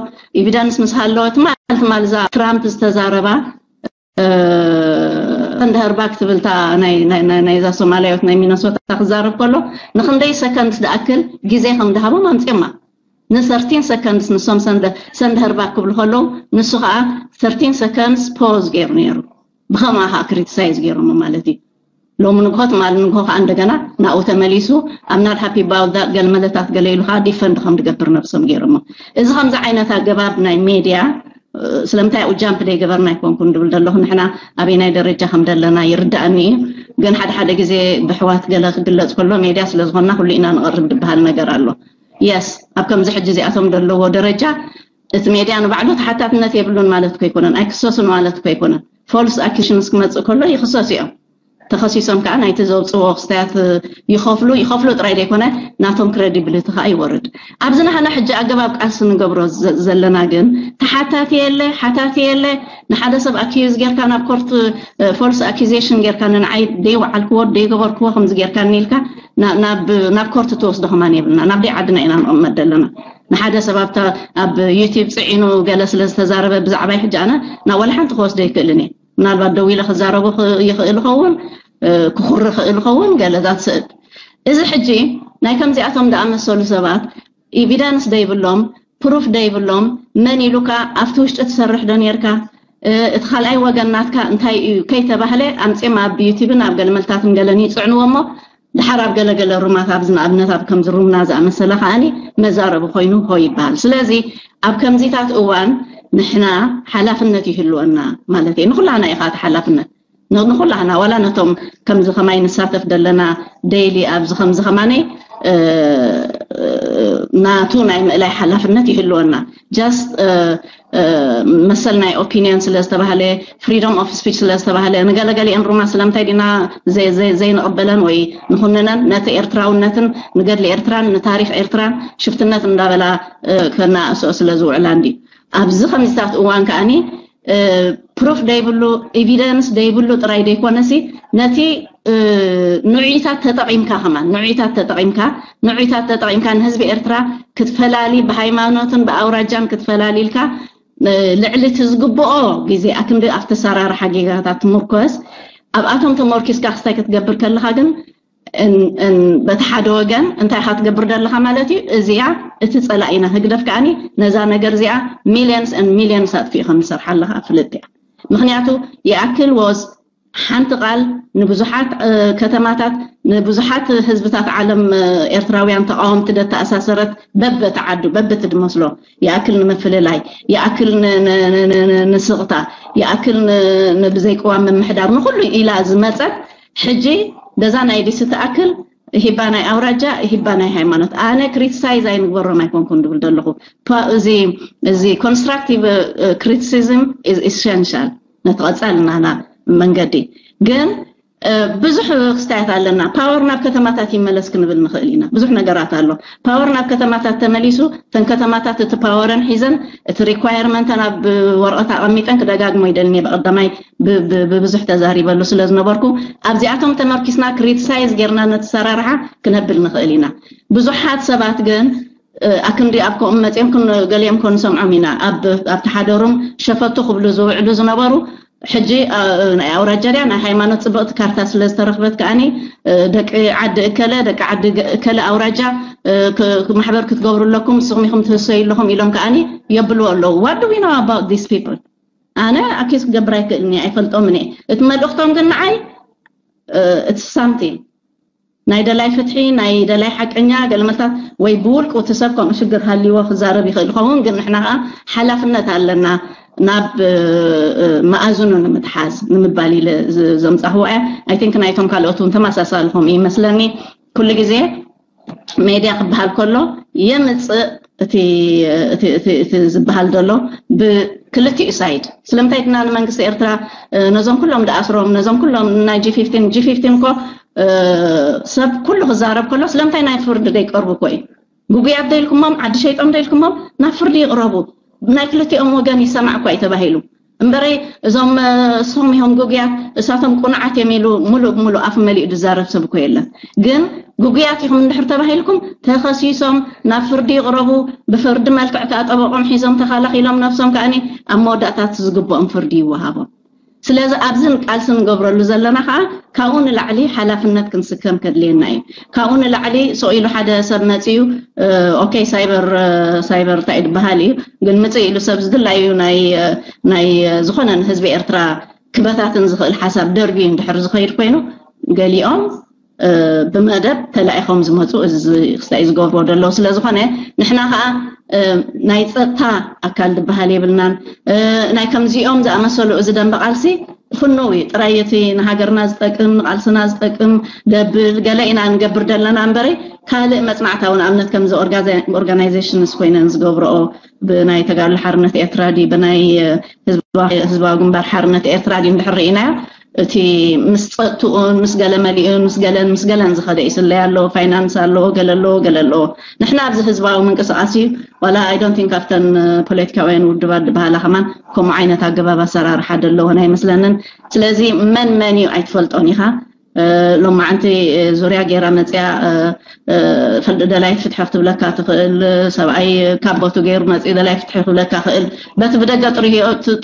ኤቪደንስ ምስ ሃለወ ትማል ትማል እዛ ትራምፕ ዝተዛረባ ሰንድ ሀርባክ ትብልታ ናይዛ ሶማልያዊት ናይ ሚነሶታ ክዛረብ ከሎ ንክንደይ ሰከንድስ ዝኣክል ግዜ ከም ድሃቦም ኣምፅዮማ ን thirteen seconds ንሶም ሰንድ ሀርባክ ክብሉ ከለዉ ንሱ ከዓ thirteen seconds ፖዝ ገይሩ ነይሩ። ብኸምኣ ከዓ ክሪቲሳይዝ ገይሮሞ ማለት እዩ። ሎሚ ንግሆ ትማሊ ንግሆ ከዓ እንደገና ናብኡ ተመሊሱ I'm not happy about that ገለ መለታት ገለ ኢሉ ከዓ ዲፈንድ ከም ዝገብር ነብሶም ገይሮሞ። እዚ ከምዚ ዓይነት ኣገባብ ናይ ሜድያ ስለምንታይ ኣብኡ ጃምፕ ዘይገበርና ኣይኮንኩን ድብል ዘለኹ። ንሕና ኣበይናይ ደረጃ ከም ዘለና ይርዳእኒ እዩ። ግን ሓደ ሓደ ግዜ ብሕዋት ገለ ክግለፅ ከሎ ሜድያ ስለ ዝኾንና ኩሉ ኢና ንቐርብ ዝበሃል ነገር ኣሎ። የስ ኣብ ከምዚ ሕጂ እዚኣቶም ዘለዎ ደረጃ እቲ ሜድያ ንባዕሉ ተሓታትነት የብሉን ማለት እኮ ኣይኮነን፣ ኣይክሰሱን ማለት እኮ ኣይኮነን። ፎልስ ኣኪሽንስ ክመፅእ ከሎ ይክሰሱ እዮም። ተኸሲሶም ከዓ ናይቲ ዘውፅዎ ክስታያት ይኸፍሉ ይኸፍሉ ጥራይ ዘይኮነ ናቶም ክሬዲብሊቲ ከዓ ይወርድ። ኣብዚ ንሕና ሕጂ ኣገባብ ቃልሲ ንገብሮ ዘለና ግን ተሓታቲ የለ ሓታቲ የለ። ንሓደ ሰብ ኣኪዩዝ ጌርካ ናብ ኮርት ፎልስ ኣኪዜሽን ጌርካ ንንዓይ ደይወዓልክዎ ደይገበርክዎ ከምዚ ጌርካ ኢልካ ናብ ኮርት ትወስዶ ከማን የብልና። ናብ ደይ ዓድና ኢና ንቕመጥ ዘለና። ንሓደ ሰብ ኣብ ዩቲብ ፅዒኑ ገለ ስለ ዝተዛረበ ብዛዕባይ ሕጂ ኣነ ናብ ዋላ ሓንቲ ክወስዶ ይክእልን እየ። ምናልባት ደው ኢለ ክዛረቡ ይኽእል ኸውን፣ ክኹሪ ይኽእል ኸውን ገለ ዛት ስእድ። እዚ ሕጂ ናይ ከምዚኣቶም ዝኣመሰሉ ሰባት ኤቪደንስ ደይብሎም ፕሩፍ ደይብሎም መን ኢሉካ ኣብቲ ውሽጢ ትሰርሕ ዶ ነርካ እቲ ካልኣይ ወገን ናትካ እንታይ እዩ ከይተባህለ ኣምፅም ኣብ ዩቲብን ኣብ ገለመልታትን ገለን ይፅዕንዎ እሞ ድሓር ኣብ ገለገለ ሩማት፣ ኣብዚ ንኣብነት ኣብ ከምዚ ሩምና ዝኣመሰለ ከዓኒ መዛረቢ ኮይኑ ሆ ይበሃል። ስለዚ ኣብ ከምዚታት እዋን ንሕና ሓላፍነት ይህልወና ማለት እዩ። ንኩላህና ኢኻ እቲ ሓላፍነት፣ ንኩላህና፣ ዋላ ነቶም ከምዚ ከማይ ንሳተፍ ዘለና ደይሊ ኣብዚ ከምዚ ከማነይ ናቱ ናይ ምእላይ ሓላፍነት ይህልወና። ጃስት መሰል ናይ ኦፒንዮን ስለ ዝተባህለ፣ ፍሪዶም ኦፍ ስፒች ስለ ዝተባህለ፣ ንገለገሊአን ሩማ ስለምንታይ ዲና ዘይንቕበለን ወይ ንኹንነን? ነቲ ኤርትራውነትን ንገድሊ ኤርትራን ንታሪኽ ኤርትራን ሽፍትነት እንዳበላ ከናእስኦ ስለ ዝውዕላ እንዲ ኣብዚ ከምዚታት እዋን ከኣኒ ፕሩፍ ደይብሉ፣ ኤቪደንስ ደይብሉ ጥራይ ደይኮነሲ፣ ነቲ ንዑይታት ተጠቒምካ ከማን ንዑይታት ተጠቒምካ ንዑይታት ተጠቒምካ ንህዝቢ ኤርትራ ክትፈላሊ፣ ብሃይማኖትን ብኣውራጃን ክትፈላሊ ኢልካ ልዕሊ እቲ ዝግብኦ ግዜ ኣክንዲ ኣብቲ ኣሰራርሓ ጌጋታት ትምርኮስ። ኣብኣቶም ተመርኪስካ ክስታይ ክትገብር ከለካ ግን በቲ ሓደ ወገን እንታይ ኢኻ ትገብር ዘለኻ ማለት እዩ። እዚኣ እቲ ጸላኢና ህግደፍ ከኣኒ ነዛ ነገር እዚኣ ሚልዮንስ ን ሚልዮንስ ኣጥፊኡ ከም ዝሰርሓ ኣለኻ ፍልጥ እያ። ምክንያቱ ይኣክል ወዝ ሓንቲ ቃል ንብዙሓት ከተማታት ንብዙሓት ህዝብታት ዓለም ኤርትራውያን ተቃወምቲ ደተኣሳሰረት በበቲ ዓዱ በበቲ ድመስሎ ይኣክል ንምፍልላይ ይኣክል ንስቕታ ይኣክል ንብዘይቅዋም ምምሕዳር ንኩሉ ኢላ ዝመፀት ሕጂ በዛ ናይ ዲሲ ትኣክል ሂባ ናይ ኣውራጃ ሂባ ናይ ሃይማኖት ኣነ ክሪቲሳይዝ ኣይንግበሮም ኣይኮንኩን ድብል ዘለኹ እዚ እዚ ኮንስትራክቲቭ ክሪቲሲዝም ኢሰንሻል ነቲ ቀጻል ናና መንገዲ ግን ብዙሕ ክስታያት ኣለና። ፓወር ናብ ከተማታት ይመለስ ክንብል ንኽእል ኢና። ብዙሕ ነገራት ኣሎ። ፓወር ናብ ከተማታት ተመሊሱ ተን ከተማታት እቲ ፓወረን ሒዘን እቲ ሪኳየርመንተን ኣብ ወረቐት ኣቐሚጠን ክደጋግሞ ይደልኒ ብቐዳማይ ብብዙሕ ተዛሪበሉ ስለ ዝነበርኩ ኣብዚኣቶም ተመርኪስና ክሪቲሳይዝ ጌርና ነቲ ሰራርሓ ክነብል ንኽእል ኢና። ብዙሓት ሰባት ግን ኣክንዲ ኣብ ከምኡ መፅኦም ገሊኦም ከንሰምዖም ኢና። ኣብቲ ሓደ ሩም ሸፈቱ ክብሉ ዝውዕሉ ዝነበሩ ሕጂ ናይ ኣውራጃ ድያ ናይ ሃይማኖት ፅብቕቲ ካርታ ስለ ዝተረኽበት ከኣኒ ደቂ ዓዲ እከለ ደቂ ዓዲ እከለ ኣውራጃ ማሕበር ክትገብሩ ኣለኩም ንስኹም ኢኹም ትህሰዩ ኣለኹም ኢሎም ከኣኒ የብልዎ ኣለዉ። What do we know about these people? ኣነ ኣኪስ ክገብር ኣይክእልን እየ ኣይፈልጦምን እየ። እቲ መልእኽቶም ግን ንዓይ እቲ ሳምቲንግ ናይ ደላይ ፍትሒ ናይ ደላይ ሓቀኛ ገለመታት ወይ ብውልቁ እቲ ሰብ ከምኡ ሽግር ሃልይዎ ክዛረብ ይኽእል ይኸውን ግን ንሕና ከዓ ሓላፍነት ኣለና ናብ መኣዝኑ ንምትሓዝ ንምባል ኢለ ዘምፃኽዎ እያ። I think ናይቶም ካልኦት እውን ተመሳሳሊ ከምኡ ይመስለኒ። ኩሉ ግዜ ሜድያ ክበሃል ከሎ የምፅእ እቲ ዝበሃል ዘሎ ብክልቲኡ ሳይድ ስለምንታይ ድና ንመንግስቲ ኤርትራ ነዞም ኩሎም ደኣስሮም ነዞም ኩሎም ናይ ጂ ፊፍቲን ጂ ፊፍቲን እኮ ሰብ ኩሉ ክዛረብ ከሎ ስለምንታይ ናይ ፍርዲ ደይቀርቡ እኮ እዩ። ጉጉያት ደይልኩሞም ዓዲ ሸይጦም ደይልኩሞም ናብ ፍርዲ ይቕረቡ ናይ ክልቲኦም ወገን ይሰማዕ እኳ እዩ ተባሂሉ እምበረይ እዞም እሶም እዮም ጉጉያት እሳቶም ቁኑዓት እዮም ኢሉ ሙሉእ ብሙሉእ ኣፍ መሊኡ ዝዛረብ ሰብ እኮ የለን። ግን ጉጉያት ኢኹም እንድሕር ተባሂልኩም ተኸሲሶም ናብ ፍርዲ ይቕረቡ ብፍርዲ መልክዕ ከዓ ጠበቆም ሒዞም ተኻላኺሎም ነብሶም ከዓኒ ኣብ መወዳእታት ዝግብኦም ፍርዲ ይወሃቦም። ስለዚ ኣብዝን ቃልሲ ንገብረሉ ዘለና ከዓ ካብኡ ንላዕሊ ሓላፍነት ክንስከም ከድልየና እዩ። ካብኡ ንላዕሊ ሰቕ ኢሉ ሓደ ሰብ መፅዩ ኦኬ ሳይበር ሳይበር እንታይ ድበሃል እዩ ግን ምፅእ ኢሉ ሰብ ዝድላዩ ናይ ዝኾነ ንህዝቢ ኤርትራ ክበታትን ዝኽእል ሓሳብ ደርቢ እንድሕር ዝኸይድ ኮይኑ ገሊኦም ብመደብ ተላኢኾም ዝመፁ እዚ ክስታይ ዝገብርዎ ደለዉ ስለ ዝኾነ ንሕና ከዓ ናይ ፀጥታ ኣካል ዝበሃል የብልናን። ናይ ከምዚኦም ዝኣመሰሉ እዚ ደንበ ቃልሲ ፍኑው እዩ ጥራይ እቲ ንሃገርና ዝጠቅም ንቃልስና ዝጠቅም ደብል ገለ ኢና ንገብር ዘለና እምበረ ካልእ መፅናዕታዊ ንኣብነት ከምዚ ኦርጋናይዜሽንስ ኮይነን ዝገብረኦ ብናይ ተጋድሎ ሓርነት ኤርትራ ድዩ ብናይ ህዝባዊ ግንባር ሓርነት ኤርትራ ድዩ እንድሕር ርኢናዮ እቲ ምስ ፀጥትኡን ምስ ገለ መሊኡን ምስ ገለን ምስ ገለን ዝኸደ ይስለይ ኣለዎ ፋይናንስ ኣለዎ ገለ ኣለዎ ገለ ኣለዎ ንሕና ኣብዚ ህዝባዊ ምንቅስቃስ እዩ ዋላ I don't think ኣብተን ፖለቲካውያን ውድባት ዝበሃላ ከማን ከምኡ ዓይነት ኣገባብ ኣሰራርሓ ደለዎን ኣይመስለንን ስለዚ መን መን እዩ ኣይትፈልጦን ኢኻ ሎማዓንቲ ዙርያ ገይራ መፅያ ደላይት ፍትሒ ክትብለካ ትኽእል ሰብኣይ ካብ ቦቱ ገይሩ መፅኡ ደላይ ፍትሒ ክብለካ ክእል በቲ ብደገ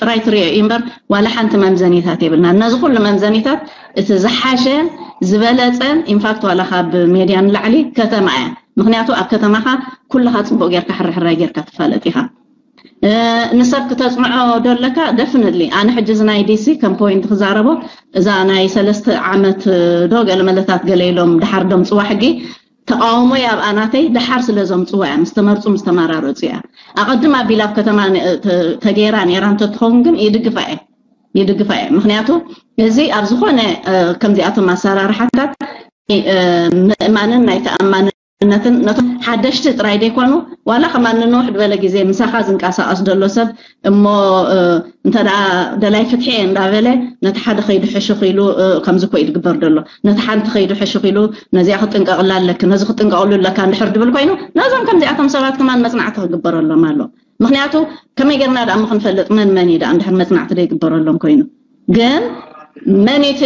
ጥራይ ትሪኦ እዩ እምበር ዋላ ሓንቲ መምዘኒታት የብልና ነዚ ኩሉ መምዘኒታት እቲ ዝሓሸን ዝበለፀን ኢንፋክት ዋላ ካብ ሜድያ ንላዕሊ ከተማ እያ ምክንያቱ ኣብ ከተማኻ ኩልኻ ፅቡቅ ጌርካ ሕርሕራይ ጌርካ ትፋለጥ ኢኻ ንሰብ ክተፅንዖ ዶ ኣለካ? ደፍንትሊ ኣነ ሕጂ እዚ ናይ ዲሲ ከም ፖይንት ክዛረቦ፣ እዛ ናይ ሰለስተ ዓመት ዶ ገለ መለታት ገለ ኢሎም ድሓር ዶም ፅዋ ሕጊ ተቃውሞ እያ ኣብኣ ናተይ። ድሓር ስለ ዘምፅዋ እያ፣ ምስ ተመርፁ ምስ ተመራረፁ እያ። ኣቐድም ኣቢላ ኣብ ከተማ ተገይራ ነይራ እንተትኸውን ግን ይድግፋ እየ፣ ይድግፋ እየ። ምክንያቱ እዚ ኣብ ዝኾነ ከምዚኣቶም ኣሰራርሓታት ምእማንን ናይ ተኣማንነትን ነቶም ሓደሽቲ ጥራይ ዘይኮኑ፣ ዋላ ከማን ንንውሕ ዝበለ ግዜ ምሳኻ ዝንቀሳቐስ ዘሎ ሰብ እሞ እንተ ደኣ ደላይ ፍትሒ እየ እንዳበለ ነቲ ሓደ ከይዱ ሕሹኽ ኢሉ፣ ከምዚ እኮ እዩ ዝግበር ዘሎ፣ ነቲ ሓንቲ ከይዱ ሕሹኽ ኢሉ ነዚኣ ክጥንቀቕላ ኣለክ፣ ነዚ ክጥንቀቕሉ ኣለካ እንድሕር ድብል ኮይኑ፣ ነዞም ከምዚኣቶም ሰባት ከማን መጽናዕቲ ክግበረሎም ኣሎ። ምክንያቱ ከመይ ጌርና ደኣ እሞ ክንፈልጥ መን መን እዩ ደኣ እንድሕር መጽናዕቲ ዘይግበረሎም ኮይኑ? ግን መን እቲ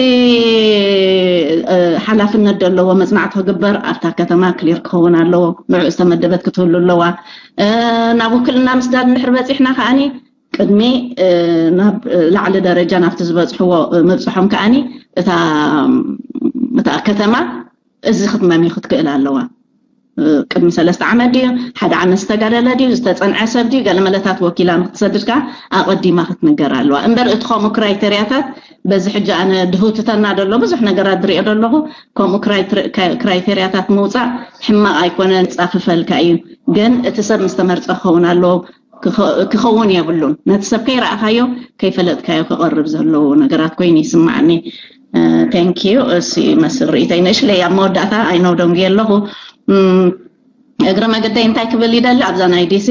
ሓላፍነት ዘለዎ መጽናዕቲ ክግበር ኣብታ ከተማ ክሊር ክኸውን ኣለዎ። ንዑ ዝተመደበት ክትህሉ ኣለዋ። ናብ ውክልና ምስዳድ እንድሕር በጺሕና ከዓኒ ቅድሚ ናብ ላዕሊ ደረጃ ናብቲ ዝበጽሕዎ ምብጽሖም ከዓኒ እታ እታ ከተማ እዚ ክትመሚ ክትክእል ኣለዋ። ቅድሚ ሰለስተ ዓመት ድዩ፣ ሓደ ዓመት ዝተጋደለ ድዩ፣ ዝተጸንዐ ሰብ ድዩ፣ ገለ መለታት ወኪላ ንክትሰድድ ከኣ ኣቐዲማ ክትንገር ኣለዋ። እምበር እቲ ከምኡ ክራይተርያታት በዚ ሕጂ ኣነ ድህውትተና ደሎ ብዙሕ ነገራት ዝሪኦ ደለኹ። ከምኡ ክራይተርያታት ምውጻእ ሕማቕ ኣይኮነን፣ ጻፍፈልካ እዩ። ግን እቲ ሰብ ምስ ተመርጸ ክኸውን ኣለዎ። ክኸውን የብሉን። ነቲ ሰብ ከይረኣኻዮ ከይፈለጥካዮ ክቐርብ ዘለዎ ነገራት ኮይኑ ይስማዓኒ። Thank you። እሱ ይመስል ርእይተይ። ንእሽለይ ኣብ መወዳእታ ኣይነው ደንጉየ ኣለኹ። እግረ መገደይ እንታይ ክብል ይደሊ ኣብዛ ናይ ዲሲ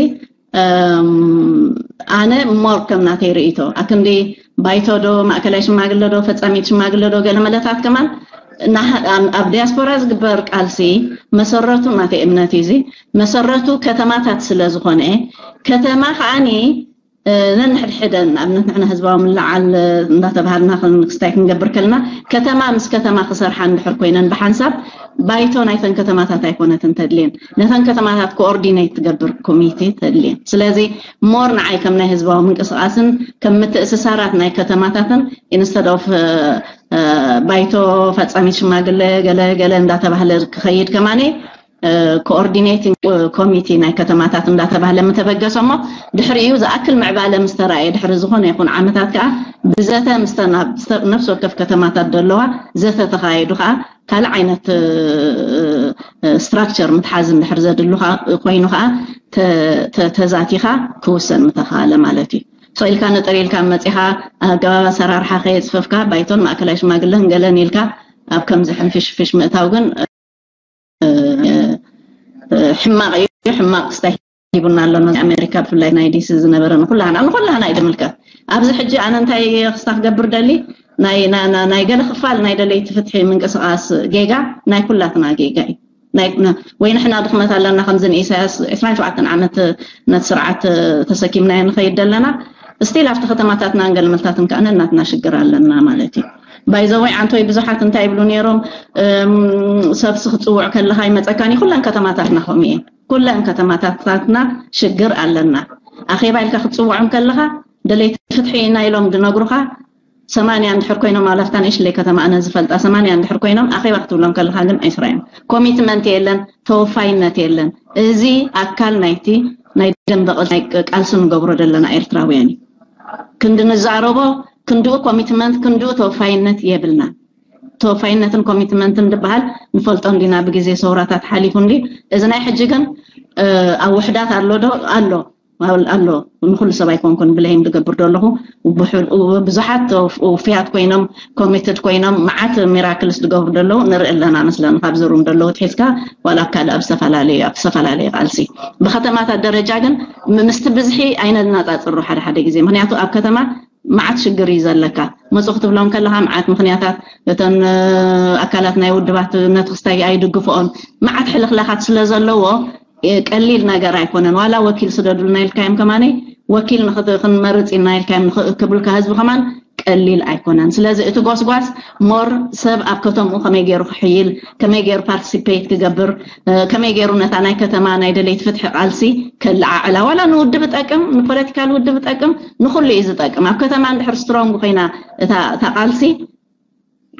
ኣነ ሞር ከም ናተይ ርእይቶ ኣክንዲ ባይቶ ዶ ማእከላይ ሽማግለ ዶ ፈጻሚት ሽማግለ ዶ ገለ መለታት ከማን ኣብ ዲያስፖራ ዝግበር ቃልሲ መሰረቱ ናተይ እምነት እዩ። እዚ መሰረቱ ከተማታት ስለ ዝኾነ ከተማ ከዓኒ ነንሕድሕደን ኣብነት ንሕና ህዝባዊ ምልዓል እንዳተባሃልና ክስታይ ክንገብር ከለና ከተማ ምስ ከተማ ክሰርሓ እንድሕር ኮይነን ብሓንሳብ ባይቶ ናይተን ከተማታት ኣይኮነትን ተድልየን። ነተን ከተማታት ኮኦርዲኔት ትገብር ኮሚቴ ተድልየን። ስለዚ ሞር ንዓይ ከም ናይ ህዝባዊ ምንቅስቃስን ከም ምትእስሳራት ናይ ከተማታትን ኢንስተድ ኦፍ ባይቶ ፈጻሚት ሽማግለ ገለ ገለ እንዳተባህለ ክኸይድ ከማኔ ኮኦርዲኔቲንግ ኮሚቴ ናይ ከተማታት እንዳተባህለ ምተበገሰ እሞ ድሕሪኡ ዝኣክል ምዕባለ ምስ ተራእየ ድሕሪ ዝኾነ ይኹን ዓመታት ከኣ ብዘተ ምስ ነፍሲ ወከፍ ከተማታት ዘለዋ ዘተ ተኻየዱ ከኣ ካልእ ዓይነት ስትራክቸር ምትሓዝ እንድሕር ዘድሉ ኮይኑ ከኣ ተዛቲኻ ክውሰን ምተኻለ ማለት እዩ። ሶ ኢልካ ንጥር ኢልካ መፂኻ ኣገባብ ኣሰራርሓ ከየፅፈፍካ ባይቶን ማእከላይ ሽማግለን ገለን ኢልካ ኣብ ከምዚ ሕንፍሽፍሽ ምእታው ግን ሕማቕ እዩ። ሕማቕ ክስታይ ሂቡና ኣሎ። ኣሜሪካ ብፍላይ ናይ ዲሲ ዝነበረ ንኩላህና ንኩላህና እዩ ዝምልከት። ኣብዚ ሕጂ ኣነ እንታይ ክስታ ክገብር ደሊ ናይ ገለ ክፋል ናይ ደለይቲ ፍትሒ ምንቅስቃስ ጌጋ ናይ ኩላትና ጌጋ እዩ። ወይ ንሕና ድኽመት ኣለና ከምዚ ንኢሳያስ ዕስራን ሸውዓተን ዓመት ነቲ ስርዓት ተሰኪምናዮ ንኸይድ ደለና ስቲል ኣብቲ ከተማታትና ንገለመልታትን ከኣ ነናትና ሽግር ኣለና ማለት እዩ። ባይዘወይ ዓንቶይ ብዙሓት እንታይ ይብሉ ነይሮም፣ ሰብሲ ክፅውዕ ከለካ ይመፀካን እዩ። ኩለን ከተማታትና ከምኡ እየን። ኩለን ከተማታትና ሽግር ኣለና። ኣኼባ ኢልካ ክትፅውዖም ከለካ ደለይቲ ፍትሒ ኢና ኢሎም ዝነግሩካ ሰማንያ እንድሕር ኮይኖም ኣለፍታ ንእሽለይ ከተማ ኣነ ዝፈልጣ ሰማንያ እንድሕር ኮይኖም ኣኼባ ክትብሎም ከለካ ግን ኣይስራዮም። ኮሚትመንት የለን፣ ተወፋይነት የለን። እዚ ኣካል ናይቲ ናይ ደንበ ቃልሲ ንገብሮ ዘለና ኤርትራውያን እዩ። ክንዲ ንዛረቦ ክንድኡ ኮሚትመንት ክንድኡ ተወፋይነት የብልና። ተወፋይነትን ኮሚትመንትን ዝበሃል ንፈልጦ እንዲና ብግዜ ሰውራታት ሓሊፉ እንዲ እዚ ናይ ሕጂ ግን ኣብ ውሕዳት ኣሎ ዶ ኣሎ ኣሎ ንኩሉ ሰብ ኣይኮንኩን ብለይም ዝገብር ዘለኹ ብዙሓት ውፍያት ኮይኖም ኮሚትድ ኮይኖም መዓት ሚራክልስ ዝገብሩ ዘለዉ ንርኢ ኣለና መስለኒ ካብዚ ሩም ዘለዉ ትሒዝካ ዋላ ኣብ ካልእ ኣብ ዝተፈላለዩ ኣብ ዝተፈላለዩ ቃልሲ ብከተማታት ደረጃ ግን ምስቲ ብዝሒ ኣይነናፃፅሩ ሓደ ሓደ ግዜ ምክንያቱ ኣብ ከተማ መዓት ሽግር እዩ ዘለካ መፁ ክትብሎም ከለካ መዓት ምክንያታት እተን ኣካላት ናይ ውድባት ነቲ ክስታይ ኣይድግፍኦን መዓት ሕልክላካት ስለ ዘለዎ ቀሊል ነገር ኣይኮነን ዋላ ወኪል ስደዱልና ኢልካዮም ከማነይ ወኪል ክንመርፅ ኢና ኢልካዮም ክብልካ ህዝቢ ከማን ቀሊል ኣይኮነን ስለዚ እቲ ጎስጓስ ሞር ሰብ ኣብ ከተምኡ ከመይ ገይሩ ክሕይል ከመይ ገይሩ ፓርቲሲፔት ክገብር ከመይ ገይሩ ነታ ናይ ከተማ ናይ ደለይቲ ፍትሒ ቃልሲ ከለዓዕላ ዋላ ንውድብ ጠቅም ንፖለቲካል ውድብ ጠቅም ንኩሉ እዩ ዝጠቅም ኣብ ከተማ እንድሕር ስትሮንግ ኮይና እታ ቃልሲ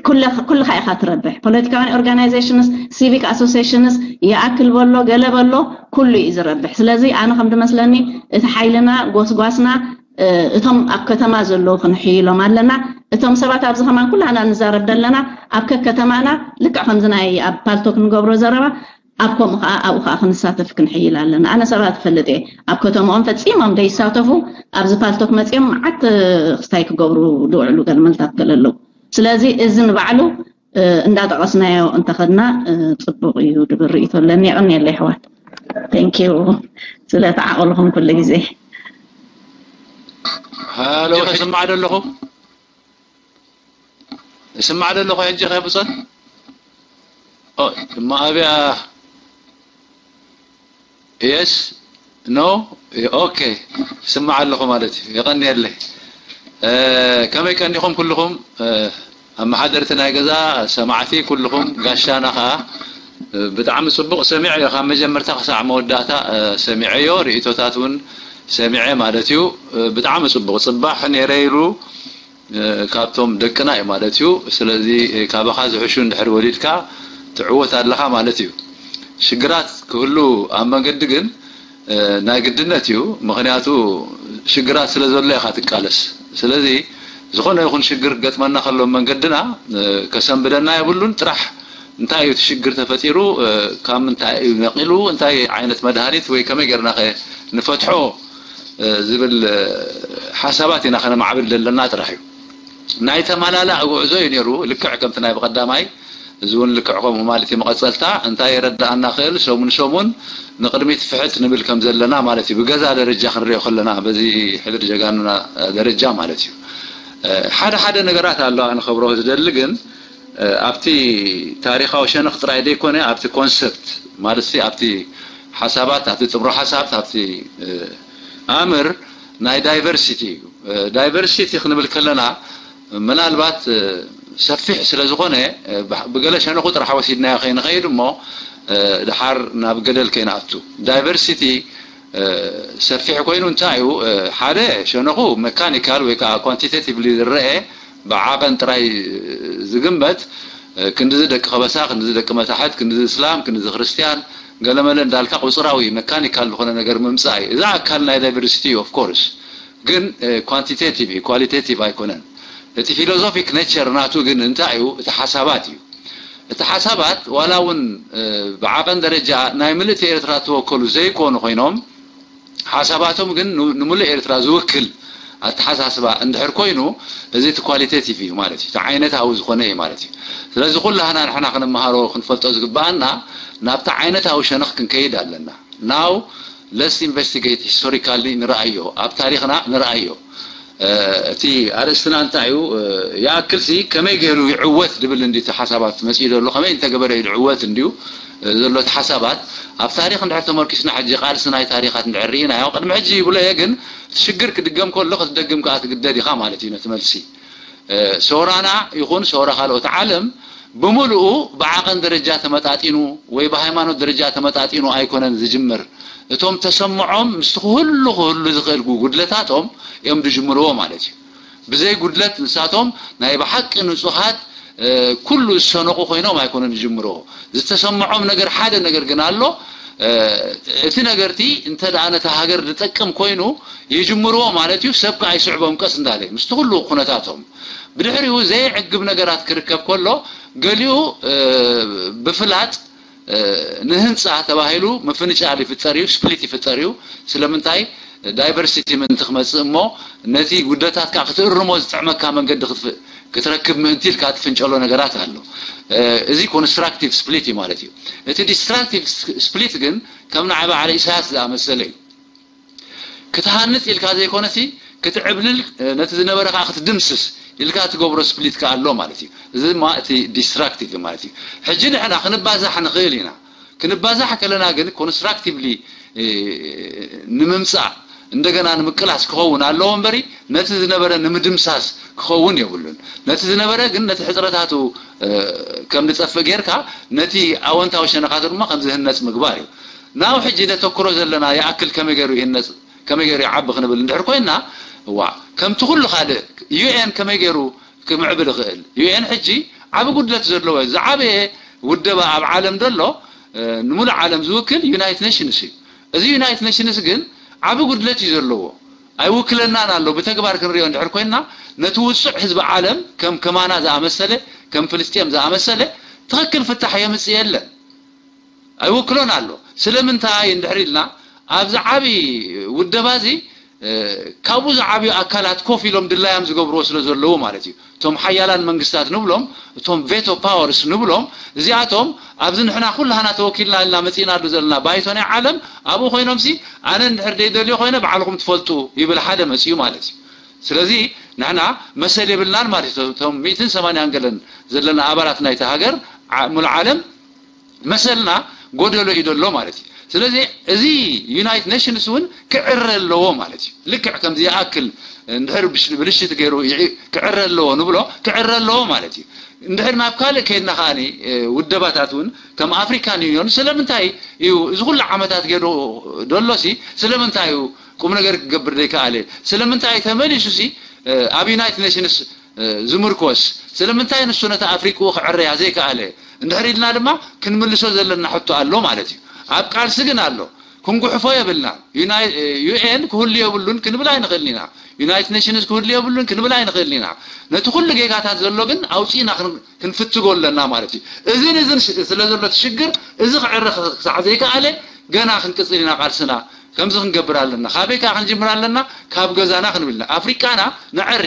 ኩልኻ ኢኻ ትረብሕ። ፖለቲካውያን ኦርጋናይዜሽንስ፣ ሲቪክ ኣሶሲሽንስ፣ ይኣክል በሎ ገለ በሎ፣ ኩሉ እዩ ዝረብሕ። ስለዚ ኣነ ከም ዝመስለኒ እቲ ሓይልና፣ ጎስጓስና፣ እቶም ኣብ ከተማ ዘለዉ ክንሕይሎም ኣለና። እቶም ሰባት ኣብዚ ከማን ኩላና ንዛረብ ዘለና ኣብ ከከተማና፣ ልክዕ ከምዚ ናይ ኣብ ፓልቶክ ንገብሮ ዘረባ፣ ኣብ ከምኡ ከዓ ኣብኡ ከዓ ክንሳተፍ ክንሕይል ኣለና። ኣነ ሰባት እፈልጥ እየ ኣብ ከተምኦም ፈፂሞም ዘይሳተፉ፣ ኣብዚ ፓልቶክ መፂኦም መዓት ክስታይ ክገብሩ ዝውዕሉ ገለመልታት ገለ ኣለዉ። ስለዚ እዚ ንባዕሉ እንዳጠቐስናዮ እንተኸድና ፅቡቕ እዩ ዝብል ርእይቶ ኣለኒ። የቐንየለይ ኣሕዋት። Thank you ስለ ተዓቐልኹም ኩሉ ግዜ። ሃሎ፣ ይስማዕ ዶ ኣለኹ? ይስማዕ ዶ ኣለኹ? ሕጂ ከብፀን ድማ ኣብያ የስ ኖ ኦኬ፣ ይስማዕ ኣለኹ ማለት እዩ። የቐንየለይ። ከመይ ቀኒኹም ኩልኹም? ኣመሓደርቲ ናይ ገዛ፣ ሰማዕቲ ኩልኹም፣ ጋሻና ኸዓ ብጣዕሚ ጽቡቕ ሰሚዐዮ። ካብ መጀመርታ ክሳዕ መወዳእታ ሰሚዐዮ፣ ርእይቶታት እውን ሰሚዐ ማለት እዩ። ብጣዕሚ ጽቡቕ። ጽባሕ ነይረ ኢሉ ካብቶም ደቅና እዩ ማለት እዩ። ስለዚ ካባኻ ዝሕሹ እንድሕር ወሊድካ ትዕወት ኣለኻ ማለት እዩ። ሽግራት ክህሉ ኣብ መንገዲ ግን ናይ ግድነት እዩ። ምኽንያቱ ሽግራት ስለ ዘሎ ኢኻ ትቃለስ። ስለዚ ዝኾነ ይኹን ሽግር ክገጥመና ከሎ ኣብ መንገድና ከሰንብደና የብሉን። ጥራሕ እንታይ እዩ እቲ ሽግር ተፈጢሩ፣ ካብ ምንታይ እዩ ነቒሉ፣ እንታይ ዓይነት መድሃኒት ወይ ከመይ ጌርና ከ ንፈትሖ ዝብል ሓሳባት ኢና ከነማዕብል ዘለና ጥራሕ እዩ። ናይ ተመላላእ ጉዕዞ እዩ ነይሩ። ልክዕ ከምቲ ናይ ብቐዳማይ፣ እዚ እውን ልክዕ ከምኡ ማለት እዩ። መቐጸልታ እንታይ የረድኣና ክእል፣ ሰሙን ሰሙን ንቕድሚት ፍሕት ንብል ከም ዘለና ማለት እዩ። ብገዛ ደረጃ ክንሪኦ ከለና፣ በዚ ሕድር ጀጋኑና ደረጃ ማለት እዩ። ሓደ ሓደ ነገራት ኣሎ ኣነ ከብርሆ ዝደሊ፣ ግን ኣብቲ ታሪኻዊ ሸነኽ ጥራይ ዘይኮነ፣ ኣብቲ ኮንሰፕት ማለት ሲ፣ ኣብቲ ሓሳባት፣ ኣብቲ ጥብሮ ሓሳብ፣ ኣብቲ ኣምር ናይ ዳይቨርሲቲ እዩ። ዳይቨርሲቲ ክንብል ከለና ምናልባት ሰፊሕ ስለ ዝኾነ ብገለ ሸነኹ ጥራሕ ወሲድናዮ ከይንኸይድ እሞ ድሓር ናብ ገደል ከይንኣቱ። ዳይቨርሲቲ ሰፊሕ ኮይኑ እንታይ እዩ? ሓደ ሸነኹ መካኒካል ወይ ከዓ ኳንቲቴቲቭሊ ዝረአ ብዓቐን ጥራይ ዝግመት ክንድዚ ደቂ ከበሳ፣ ክንድዚ ደቂ መታሕት፣ ክንድዚ እስላም፣ ክንድዚ ክርስትያን፣ ገለመለ እንዳልካ ቁፅራዊ መካኒካል ዝኾነ ነገር ምምፃእ እዩ። እዚ ኣካል ናይ ዳይቨርሲቲ እዩ ኦፍ ኮርስ። ግን ኳንቲቴቲቭ እዩ፣ ኳሊቴቲቭ ኣይኮነን። እቲ ፊሎዞፊክ ኔቸር ናቱ ግን እንታይ እዩ? እቲ ሓሳባት እዩ። እቲ ሓሳባት ዋላ እውን ብዓቐን ደረጃ ናይ ምልእቲ ኤርትራ ተወከሉ ዘይኮኑ ኮይኖም፣ ሓሳባቶም ግን ንምሉእ ኤርትራ ዝውክል ኣተሓሳስባ እንድሕር ኮይኑ፣ እዚ እቲ ኳሊቴቲቭ እዩ ማለት እዩ፣ እቲ ዓይነታዊ ዝኾነ እዩ ማለት እዩ። ስለዚ ኩላህና ንሕና ክንመሃሮ ክንፈልጦ ዝግበኣና ናብቲ ዓይነታዊ ሸነኽ ክንከይድ ኣለና። ናው ለስ ኢንቨስቲጌት ሂስቶሪካሊ ንረኣዮ፣ ኣብ ታሪኽና ንረኣዮ። እቲ ኣርእስትና እንታይ እዩ? ይኣክል ሲ ከመይ ገይሩ ይዕወት ድብል እንዲ እቲ ሓሳባት መፅኡ ዘሎ፣ ከመይ እንተገበረ እዩ ዝዕወት እንዲዩ ዘሎ እቲ ሓሳባት። ኣብ ታሪኽ እንድሕር ተመርኪስና ሕጂ ቃልሲ ናይ ታሪኻት እንድሕር ርኢናዮ፣ ቅድሚ ሕጂ ይብሎ እየ፣ ግን እቲ ሽግር ክድገም ከሎ ክትደግም ከዓ ትግደድ ኢኻ ማለት እዩ ነቲ መልሲ። ሰውራና ይኹን ሰውራ ካልኦት ዓለም ብምሉኡ ብዓቐን ደረጃ ተመጣጢኑ ወይ ብሃይማኖት ደረጃ ተመጣጢኑ ኣይኮነን ዝጅምር። እቶም ተሰምዖም ምስቲ ክህሉ ክህሉ ዝኽእል ጉድለታቶም እዮም ዝጅምርዎ ማለት እዩ። ብዘይ ጉድለት ንሳቶም ናይ ብሓቂ ንጹሃት ኩሉ ዝሰነቑ ኮይኖም ኣይኮነን ዝጅምርዎ። ዝተሰምዖም ነገር ሓደ ነገር ግን ኣሎ። እቲ ነገርቲ እንተ ደኣ ነታ ሃገር ዝጠቅም ኮይኑ ይጅምርዎ ማለት እዩ። ሰብ ከኣ ይስዕቦም ቀስ እንዳለ ምስቲ ኩሉ ኩነታቶም። ብድሕሪኡ ዘይዕግብ ነገራት ክርከብ ከሎ ገሊኡ ብፍላጥ ንህንፃ ተባሂሉ ምፍንጫል ይፍጠር እዩ፣ ስፕሊት ይፍጠር እዩ። ስለምንታይ? ዳይቨርሲቲ ምእንቲ ክመፅእ እሞ ነቲ ጉድለታትካ ክትእርሞ ዝጥዕመካ መንገዲ ክትረክብ ምእንቲ ኢልካ ትፍንጨሎ ነገራት ኣሎ። እዚ ኮንስትራክቲቭ ስፕሊት እዩ ማለት እዩ። እቲ ዲስትራክቲቭ ስፕሊት ግን ከም ንዓይ በዓል ኢሳያስ ዝኣመሰለ እዩ። ክትሃንፅ ኢልካ ዘይኮነሲ ክትዕብልል፣ ነቲ ዝነበረ ከዓ ክትድምስስ ኢልካ ትገብሮ ስፕሊት ከዓ ኣሎ ማለት እዩ። እዚ ድማ እቲ ዲስትራክቲቭ ማለት እዩ። ሕጂ ንሕና ክንባዛሕ ንኽእል ኢና። ክንባዛሕ ከለና ግን ኮንስትራክቲቭሊ ንምምፃእ እንደገና ንምቅላስ ክኸውን ኣለዎ እምበሪ ነቲ ዝነበረ ንምድምሳስ ክኸውን የብሉን። ነቲ ዝነበረ ግን ነቲ ሕፅረታቱ ከም ዝጠፍእ ጌርካ ነቲ ኣወንታዊ ሸነኻቱ ድማ ከም ዝህነፅ ምግባር እዩ። ናብ ሕጂ ነተክሮ ዘለና ይኣክል ከመይ ገይሩ ይህነፅ፣ ከመይ ገይሩ ይዓቢ ክንብል እንድሕር ኮይንና፣ እዋ ከምቲ ኩሉ ካልእ ዩ ኤን ከመይ ገይሩ ክምዕብል ይኽእል? ዩ ኤን ሕጂ ዓቢ ጉድለት ዘለዎ እዩ። ዝዓበየ ውደባ ኣብ ዓለም ዘሎ፣ እ፣ ንሙሉእ ዓለም ዝውክል ዩናይትድ ኔሽንስ እዩ። እዚ ዩናይትድ ኔሽንስ ግን ዓቢ ጉድለት እዩ ዘለዎ። ኣይውክለናን ኣሎ። ብተግባር ክንሪኦ እንድሕር ኮይንና፣ ነቲ ውጹዕ ህዝቢ ዓለም፣ ከም ከማና ዝኣመሰለ፣ ከም ፍልስጤም ዝኣመሰለ፣ ትኽክል ፍታሕ የምጽእ የለን። ኣይውክሎን ኣሎ። ስለምንታይ እንድሕር ኢልና፣ ኣብዚ ዓቢ ውደባ እዚ፣ እ፣ ካብኡ ዝዓብዩ ኣካላት ኮፍ ኢሎም ድላዮም ዝገብርዎ ስለ ዘለዉ ማለት እዩ። እቶም ሓያላን መንግስታት ንብሎም፣ እቶም ቬቶ ፓወርስ ንብሎም፣ እዚኣቶም ኣብዚ ንሕና ኩላህና ተወኪልና ኢልና መጺእናሉ ዘለና ባይቶ ናይ ዓለም፣ ኣብኡ ኮይኖምሲ፣ ኣነ እንድሕር ደይደልዮ ኮይነ ባዕልኹም ትፈልጡ ይብል ሓደ መጺኡ ማለት እዩ። ስለዚ ንሕና መሰል የብልናን ማለት እዩ። እቶም ሚእትን ሰማንያን ገለን ዘለና ኣባላት ናይቲ ሃገር፣ ዓ-፣ ሙሉእ ዓለም መሰልና ጎደሎ እዩ ዘሎ ማለት እዩ። ስለዚ እዚ ዩናይትድ ኔሽንስ እውን ክዕረ ኣለዎ ማለት እዩ። ልክዕ ከምዚ ይኣክል እንድሕር ብሽ-፣ ብልሽት ገይሩ ይዒ-፣ ክዕረ ኣለዎ ንብሎ፣ ክዕረ ኣለዎ ማለት እዩ። እንድሕር ናብ ካልእ ከይድና ከኣ፣ እ፣ ውደባታት እውን ከም ኣፍሪካን ዩኒዮን ስለምንታይ እዩ እዚ ኩሉ ዓመታት ገይሩ ደሎሲ፣ ስለምንታይ እዩ ቁም ነገር ክገብር ዘይከኣለ? ስለምንታይ ተመሊሱሲ፣ እ፣ ኣብ ዩናይትድ ኔሽንስ እ፣ ዝምርኮስ? ስለምንታይ ንሱ ነታ ኣፍሪቅኡ ክዕረያ ዘይከኣለ? እንድሕር ኢልና ድማ ክንምልሶ ዘለና ሕቶ ኣሎ ማለት እዩ። ኣብ ቃልሲ ግን ኣሎ። ክንጉሕፎ የብልና። ዩናይ-፣ እ፣ ዩ ኤን ክህሉ የብሉን ክንብል ኣይንኽእልን ኢና። ዩናይትድ ኔሽንስ ክህሉ የብሉን ክንብል ኣይንኽእልን ኢና። ነቲ ኩሉ ጌጋታት ዘሎ ግን ኣውጺእና ክን-፣ ክንፍትጎ ኣለና ማለት እዩ። እዝን እዝን ሽ-፣ ስለ ዘሎ እቲ ሽግር፣ እዚ ክዕረ ክ-፣ ክሳዕ ዘይከኣለ ገና ክንቅጽል ኢና ቃልስና። ከምዚ ክንገብር ኣለና። ካበይ ከኣ ክንጅምር ኣለና? ካብ ገዛና ክንብል ኢና። ኣፍሪቃና ነዐሪ።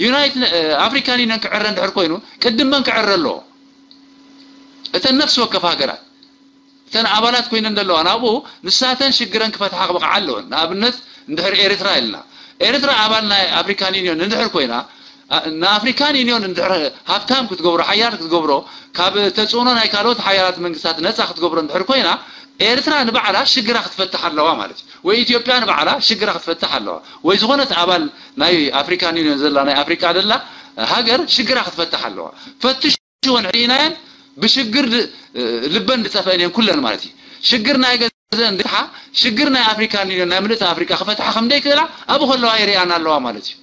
ዩናይትድ፣ እ፣ ኣፍሪካን ዩኒየን ክዕረ እንድሕር ኮይኑ፣ ቅድም መን ክዕረ ኣለዎ? እተን ነፍሲ ወከፍ ሃገራት፣ እተን ኣባላት ኮይነን ዘለዋ ናብኡ፣ ንሳተን ሽግረን ክፈትሓ ክበቕዓ ኣለወን። ንኣብነት፣ እንድሕር ኤርትራ ኢልና፣ ኤርትራ ኣባል ናይ ኣፍሪካን ዩኒዮን እንድሕር ኮይና፣ ኣ-፣ ንኣፍሪካን ዩኒዮን እንድሕር ሃብታም ክትገብሮ፣ ሓያል ክትገብሮ፣ ካብ ተጽዕኖ ናይ ካልኦት ሓያላት መንግስታት ነጻ ክትገብሮ እንድሕር ኮይና፣ ኤርትራ ንባዕላ ሽግራ ክትፈትሕ ኣለዋ ማለት እዩ። ወይ ኢትዮጵያ ንባዕላ ሽግራ ክትፈትሕ ኣለዋ። ወይ ዝኾነት ኣባል ናይ ኣፍሪካን ዩኒዮን ዘላ፣ ናይ ኣፍሪካ ዘላ ሃገር ሽግራ ክትፈትሕ ኣለዋ። ፈትሽወን ርኢናየን፣ ብሽግር ድ-፣ ልበን ዝጠፍአን እየን ኩለን ማለት እዩ። ሽግር ናይ ገዘን ድሓ፣ ሽግር ናይ ኣፍሪካን ዩኒዮን፣ ናይ ምልእቲ ኣፍሪካ ክፈትሓ ከም ዘይክእላ ኣብኡ ከለዋ ይርእያና ኣለዋ ማለት እዩ።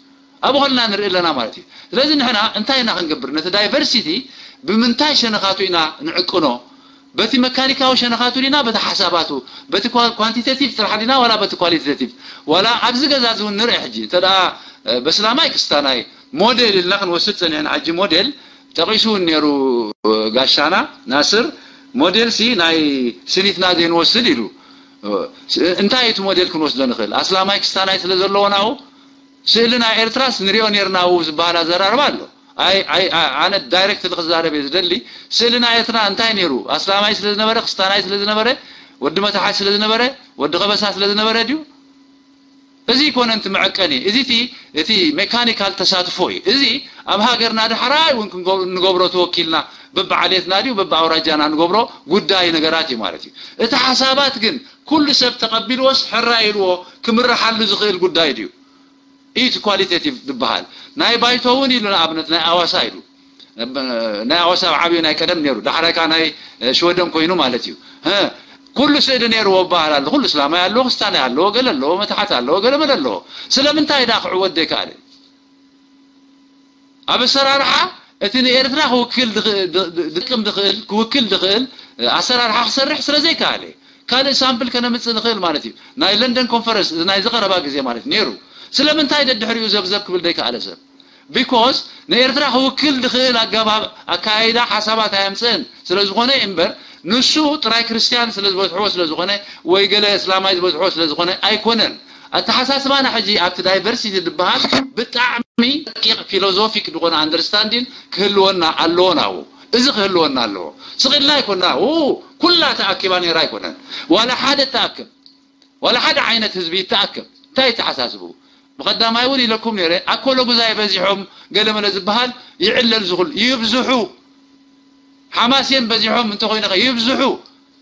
ኣብኡ ከለና ንርኢ ኣለና ማለት እዩ። ስለዚ ንሕና እንታይ ኢና ክንገብር? ነቲ ዳይቨርሲቲ ብምንታይ ሸነኻቱ ኢና ንዕቅኖ? በቲ መካኒካዊ ሸነኻቱ ዲና በቲ ሓሳባቱ? በቲ ኳ-፣ ኳንቲቴቲቭ ጥራሕ ዲና ዋላ በቲ ኳሊቴቲቭ? ዋላ ኣብዚ ገዛ እዚ እውን ንርኢ ሕጂ። እንተ ደኣ፣ እ፣ በስላማይ ክስታናይ ሞዴል ኢልና ክንወስድ ጸኒሕና፣ ሕጂ ሞዴል ጠቒሱ እውን ነይሩ፣ እ፣ ጋሻና ናስር፣ ሞዴል ሲ ናይ ስኒትና ዘይንወስድ ኢሉ። እ፣ ስ-፣ እንታይ እዩ እቲ ሞዴል ክንወስዶ ንኽእል? ኣስላማይ ክስታናይ ስለ ዘለዎ ናብኡ፣ ስእሊ ናይ ኤርትራስ ንሪኦ ኔርና፣ ኣብኡ ዝበሃል ኣዘራርባ ኣሎ። ኣይ፣ ኣይ፣ ኣ-፣ ኣነ ዳይሬክት ክዛረብ እየ ዝደሊ። ስእሊ ናይ ኤርትራ እንታይ ነይሩ? ኣስላማይ ስለ ዝነበረ፣ ክስታናይ ስለ ዝነበረ፣ ወዲ መታሓት ስለ ዝነበረ፣ ወዲ ከበሳ ስለ ዝነበረ ድዩ? እዚ ይኮነን እቲ መዐቀኒ። እዚ እቲ፣ እቲ ሜካኒካል ተሳትፎ እዩ። እዚ ኣብ ሃገርና ዳሕራይ እውን ክንገብ-፣ ንገብሮ ተወኪልና፣ በብዓሌትና ድዩ፣ በብኣውራጃና ንገብሮ ጉዳይ ነገራት እዩ ማለት እዩ። እቲ ሓሳባት ግን ኩሉ ሰብ ተቐቢልዎስ ሕራይ ኢልዎ ክምርሓሉ ዝኽእል ጉዳይ ድዩ? እዩ እቲ ኳሊቴቲቭ ዝበሃል። ናይ ባይቶ እውን ኢሉ፣ ንኣብነት ናይ ኣዋሳ ኢሉ። ናይ ኣዋሳ ኣብ ዓብዩ ናይ ቀደም ነይሩ፣ ዳሕራይ ከኣ ናይ፣ እ፣ ሽወደን ኮይኑ ማለት እዩ። እ፣ ኩሉ ስእሊ ነይርዎ ይበሃል ኣሎ። ኩሉ እስላማይ ኣለዎ፣ ክስታናይ ኣለዎ፣ ገለ ኣለዎ፣ መታሓት ኣለዎ፣ ገለ መለ ኣለዎ። ስለምንታይ ደኣ ክዕወት ዘይከኣለ? ኣብ ኣሰራርሓ እቲ ንኤርትራ ክውክል ድኽ-፣ ድ-፣ ድ-፣ ድቅም ድኽእል፣ ክውክል ድኽእል ኣሰራርሓ ክሰርሕ ስለ ዘይከኣለ። ካልእ ሳምፕል ከነምጽእ ንኽእል ማለት እዩ። ናይ ለንደን ኮንፈረንስ፣ እዚ ናይ ዝቐረባ ግዜ ማለት ነይሩ። ስለምንታይ ደድሕሪኡ ዘብዘብ ክብል ዘይከኣለ ሰብ? ቢኮዝ ንኤርትራ ክውክል ድኽእል ኣገባብ ኣካያይዳ ሓሳባት ኣየምጽእን ስለ ዝኾነ እምበር፣ ንሱ ጥራይ ክርስትያን ስለ ዝበዝሕዎ ስለ ዝኾነ፣ ወይ ገለ እስላማይ ዝበዝሕዎ ስለ ዝኾነ ኣይኮነን። ኣተሓሳስባና ሕጂ ኣብቲ ዳይቨርሲቲ ዝበሃል ብጣዕሚ ረቂቕ ፊሎዞፊክ ዝኾነ ኣንደርስታንዲን ክህልወና ኣለዎ ናብኡ። እዚ ክህልወና ኣለዎ። ስቕ ኢልና ኣይኮና፣ ኡ፣ ኩላ ተኣኪባ ነይራ ኣይኮነን። ዋላ ሓደ ተኣክብ፣ ዋላ ሓደ ዓይነት ህዝቢ ይተኣከብ። እንታይ ይተሓሳስቡ? ብቐዳማይ እውን ኢለኩም ነይረ፣ ኣኮሎ ጉዛይ በዚሖም ገለመለ ዝበሃል ይዕለል ዝኹል፣ ይብዝሑ። ሓማሴን በዚሖም እንተኾይነ ኸ ይብዝሑ።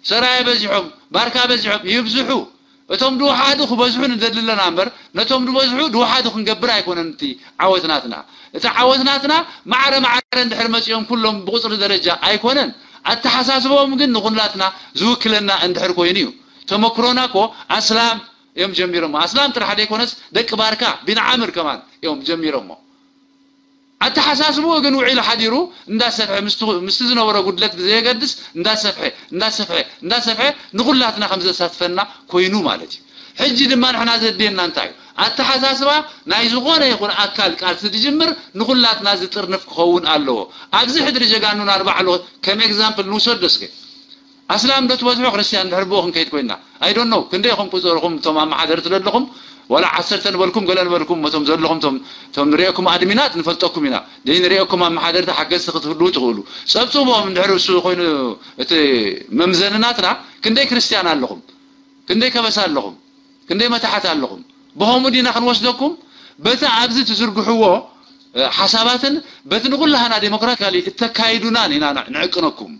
ሰራየ በዚሖም፣ ባርካ በዚሖም ይብዝሑ። እቶም ድውሓዱ ክበዝሑ ንደሊ ኣለና እምበር፣ ነቶም ድበዝሑ ድውሓዱ ክንገብር ኣይኮነን እቲ ዓወት ናትና። እቲ ዓወት ናትና ማዕረ ማዕረ እንድሕር መጺኦም ኩሎም ብቁጽሪ ደረጃ ኣይኮነን። ኣተሓሳስባኦም ግን ንኹላትና ዝውክለና እንድሕር ኮይኑ እዩ። ተመክሮና እኮ ኣስላም እዮም ጀሚሮሞ። ኣስላም ጥራሕ ዘይኮነስ ደቂ ባርካ፣ ቢን ዓምር ከማን እዮም ጀሚሮሞ። ኣተሓሳስብኡ ግን ውዒሉ ሓዲሩ እንዳሰፍሐ፣ ምስቲ ዝነበሮ ጉድለት ብዘየገድስ እንዳሰፍሐ እንዳሰፍሐ እንዳሰፍሐ ንኹላትና ከም ዘሳትፈና ኮይኑ ማለት እዩ። ሕጂ ድማ ንሕና ዘድልየና እንታይ እዩ? ኣተሓሳስባ ናይ ዝኾነ ይኹን ኣካል ቃልሲ ዝጅምር ንኹላትና ዝጥርንፍ ክኸውን ኣለዎ። ኣብዚ ሕድሪ ጀጋኑና ንባዕሉ ከም ኤግዛምፕል ንውሰዶ እስከ። ኣስላም ዶ ትበዝሑ ክርስትያን ድሕር ብኡ ክንከይድ ኮይና? I don't know። ክንደይ ኢኹም ቁፅርኹም እቶም ኣመሓደርቲ ዘለኹም? ዋላ ዓሰርተ ንበልኩም፣ ገለ ንበልኩም፣ እቶም ዘለኹም፣ እቶም፣ እቶም ንሪኤኩም ኣድሚናት ንፈልጠኩም ኢና። ዘይንሪኤኩም ኣመሓደርቲ ሓገዝቲ ክትህልዉ ትኽእሉ። ፀብፅብዎም እንድሕር እሱ ኮይኑ እቲ መምዘኒ ናትና፣ ክንደይ ክርስትያን ኣለኹም? ክንደይ ከበሳ ኣለኹም? ክንደይ መታሕት ኣለኹም? ብኸምኡ ዲና ክንወስደኩም? በቲ ኣብዚ ትዝርግሕዎ፣ እ፣ ሓሳባትን በቲ ንኹላህና ዴሞክራቲካሊ እተካይዱናን ኢና ንዕቅነኩም።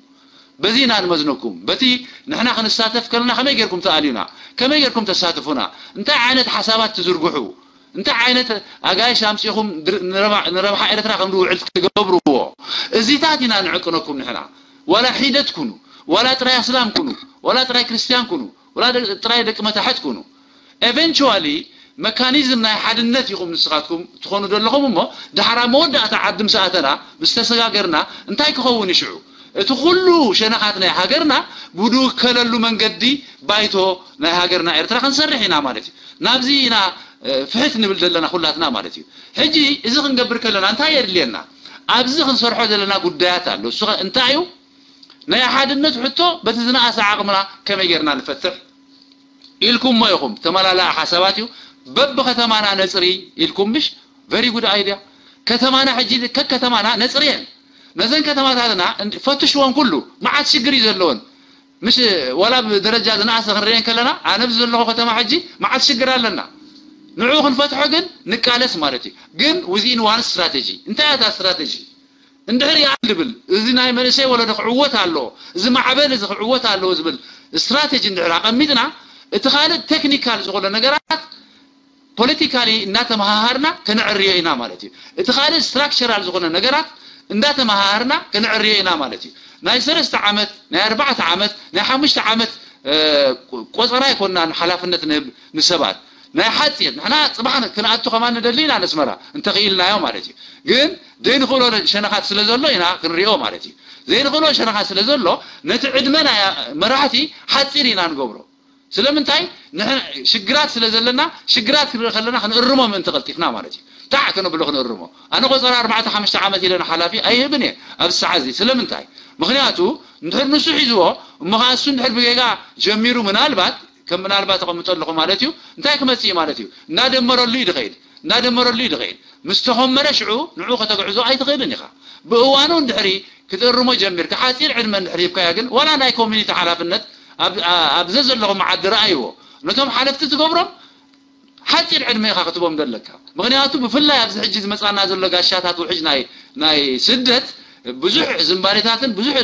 በዚ ኢና ንመዝነኩም። በቲ ንሕና ክንሳተፍ ከለና ከመይ ጌርኩም ትኣልዩና? ከመይ ጌርኩም ተሳትፉና? እንታይ ዓይነት ሓሳባት ትዝርግሑ? እንታይ ዓይነት ኣጋይሽ ኣምጺኹም ድር-፣ ንረባ-፣ ንረብሓ ኤርትራ ከም ዝውዕል ትገብርዎ? እዚታት ኢና ንዕቅነኩም ንሕና። ዋላ ሒደት ኩኑ፣ ዋላ ጥራይ ኣስላም ኩኑ፣ ዋላ ጥራይ ክርስትያን ኩኑ፣ ዋላ ደ-፣ ጥራይ ደቂ መታሕት ኩኑ። ኤቨንቹዋሊ መካኒዝም ናይ ሓድነት ኢኹም ንስኻትኩም ትኾኑ ዘለኹም እሞ፣ ድሓር ኣብ መወዳእታ ዓዲ ምስ ኣተና፣ ምስ ተሰጋገርና፣ እንታይ ክኸውን እዩ ሽዑ? እቲ ኩሉ ሸነኻት ናይ ሃገርና ብድውከለሉ መንገዲ ባይቶ ናይ ሃገርና ኤርትራ ክንሰርሕ ኢና ማለት እዩ። ናብዚ ኢና፣ እ፣ ፍሕት ንብል ዘለና ኩላትና ማለት እዩ። ሕጂ እዚ ክንገብር ከለና እንታይ የድልየና? ኣብዚ ክንሰርሖ ዘለና ጉዳያት ኣሎ። እሱ ኸ እንታይ እዩ? ናይ ሓድነት ሕቶ በቲ ዝነኣሰ ዓቕምና ከመይ ጌርና ንፈትሕ? ኢልኩሞ ኢኹም ተመላላኢ ሓሳባት እዩ። በብከተማና ነጽሪ ኢልኩም ምሽ? ቨሪ ጉድ ኣይድያ። ከተማና ሕጂ ከከተማና ነጽርየን። ነዘን ከተማታትና እንድ-፣ ፈትሽወን ኩሉ። መዓት ሽግር እዩ ዘለወን። ምሽ ዋላ ብደረጃ ዝነኣሰ ክንርእየን ከለና፣ ኣነ ኣብዚ ዘለኹ ከተማ ሕጂ መዓት ሽግር ኣለና። ንዕኡ ክንፈትሖ ግን ንቃለስ ማለት እዩ። ግን within one strategy። እንታይ እያ እታ ስትራቴጂ? እንድሕር ይኣል ዝብል፣ እዚ ናይ መንእሰይ ወለዶ ክዕወት ኣለዎ፣ እዚ ማዕበል እዚ ክዕወት ኣለዎ ዝብል ስትራቴጂ እንድሕር ኣቐሚጥና፣ እቲ ካልእ ቴክኒካል ዝኾነ ነገራት ፖለቲካሊ እናተመሃሃርና ከነዕርዮ ኢና ማለት እዩ። እቲ ካልእ ስትራክቸራል ዝኾነ ነገራት እንዳተመሃሃርና ከነዕርዮ ኢና ማለት እዩ። ናይ ሰለስተ ዓመት፣ ናይ ኣርባዕተ ዓመት፣ ናይ ሓሙሽተ ዓመት፣ እ፣ ቆ-፣ ቆጸራ ኣይኮንናን ሓላፍነት ንህብ ንሰባት። ናይ ሓጺር፣ ንሕና ጽባሕ ን-፣ ክንኣቱ ከማን ንደሊ ኢና ነስመራ፣ እንተኽኢልናዮ ማለት እዩ። ግን ዘይንኽእሎ ሸነኻት ስለ ዘሎ ኢና ክንሪኦ ማለት እዩ። ዘይንኽእሎ ሸነኻት ስለ ዘሎ፣ ነቲ ዕድመ ናይ መራሕቲ ሓጺር ኢና ንገብሮ። ስለምንታይ? ንሕና ሽግራት ስለ ዘለና፣ ሽግራት ክንርኢ ከለና ክንእርሞ ምእንቲ ቀልጢፍና ማለት እዩ። ታዕ ከነብሎ ክንእርሞ። ኣነ ቆጸራ ኣርባዕተ ሓሙሽተ ዓመት ኢለ ንሓላፊ ኣይህብን እየ ኣብዚ ሰዓት እዚ። ስለምንታይ? ምኽንያቱ፣ እንድሕር ንሱ ሒዝዎ፣ እሞ ኸዓ እሱ እንድሕር ብጌጋ ጀሚሩ፣ ምናልባት፣ ከም ምናልባት ተቐምጦ ኣለኹ ማለት እዩ፣ እንታይ ክመጽእ እዩ ማለት እዩ? እናደመረሉ እዩ ድኸይድ። እናደመረሉ እዩ ድኸይድ። ምስ ተኾመረ ሽዑ ንዕኡ ከተግዕዞ ኣይትኽእልን ኢኻ። ብእዋኑ እንድሕሪ ክትእርሞ ጀሚርካ፣ ሓጺር ዕድመ እንድሕር ሂብካዮ ግን፣ ዋላ ናይ ኮሚኒቲ ሓላፍነት ኣብ፣ ኣ-፣ ኣብ ዘዘለኹም ዓዲ ረኣይዎ። ነቶም ሓለፍቲ ትገብሮም ሓጺር ዕድመ ኢኻ ክትቦም ዘለካ። ምኽንያቱ ብፍላይ ኣብዚ ሕጂ ዝመጻና ዘሎ ጋሻታት ውሕጅ ናይ፣ ናይ ስደት ብዙሕ ዝንባሌታትን ብዙሕ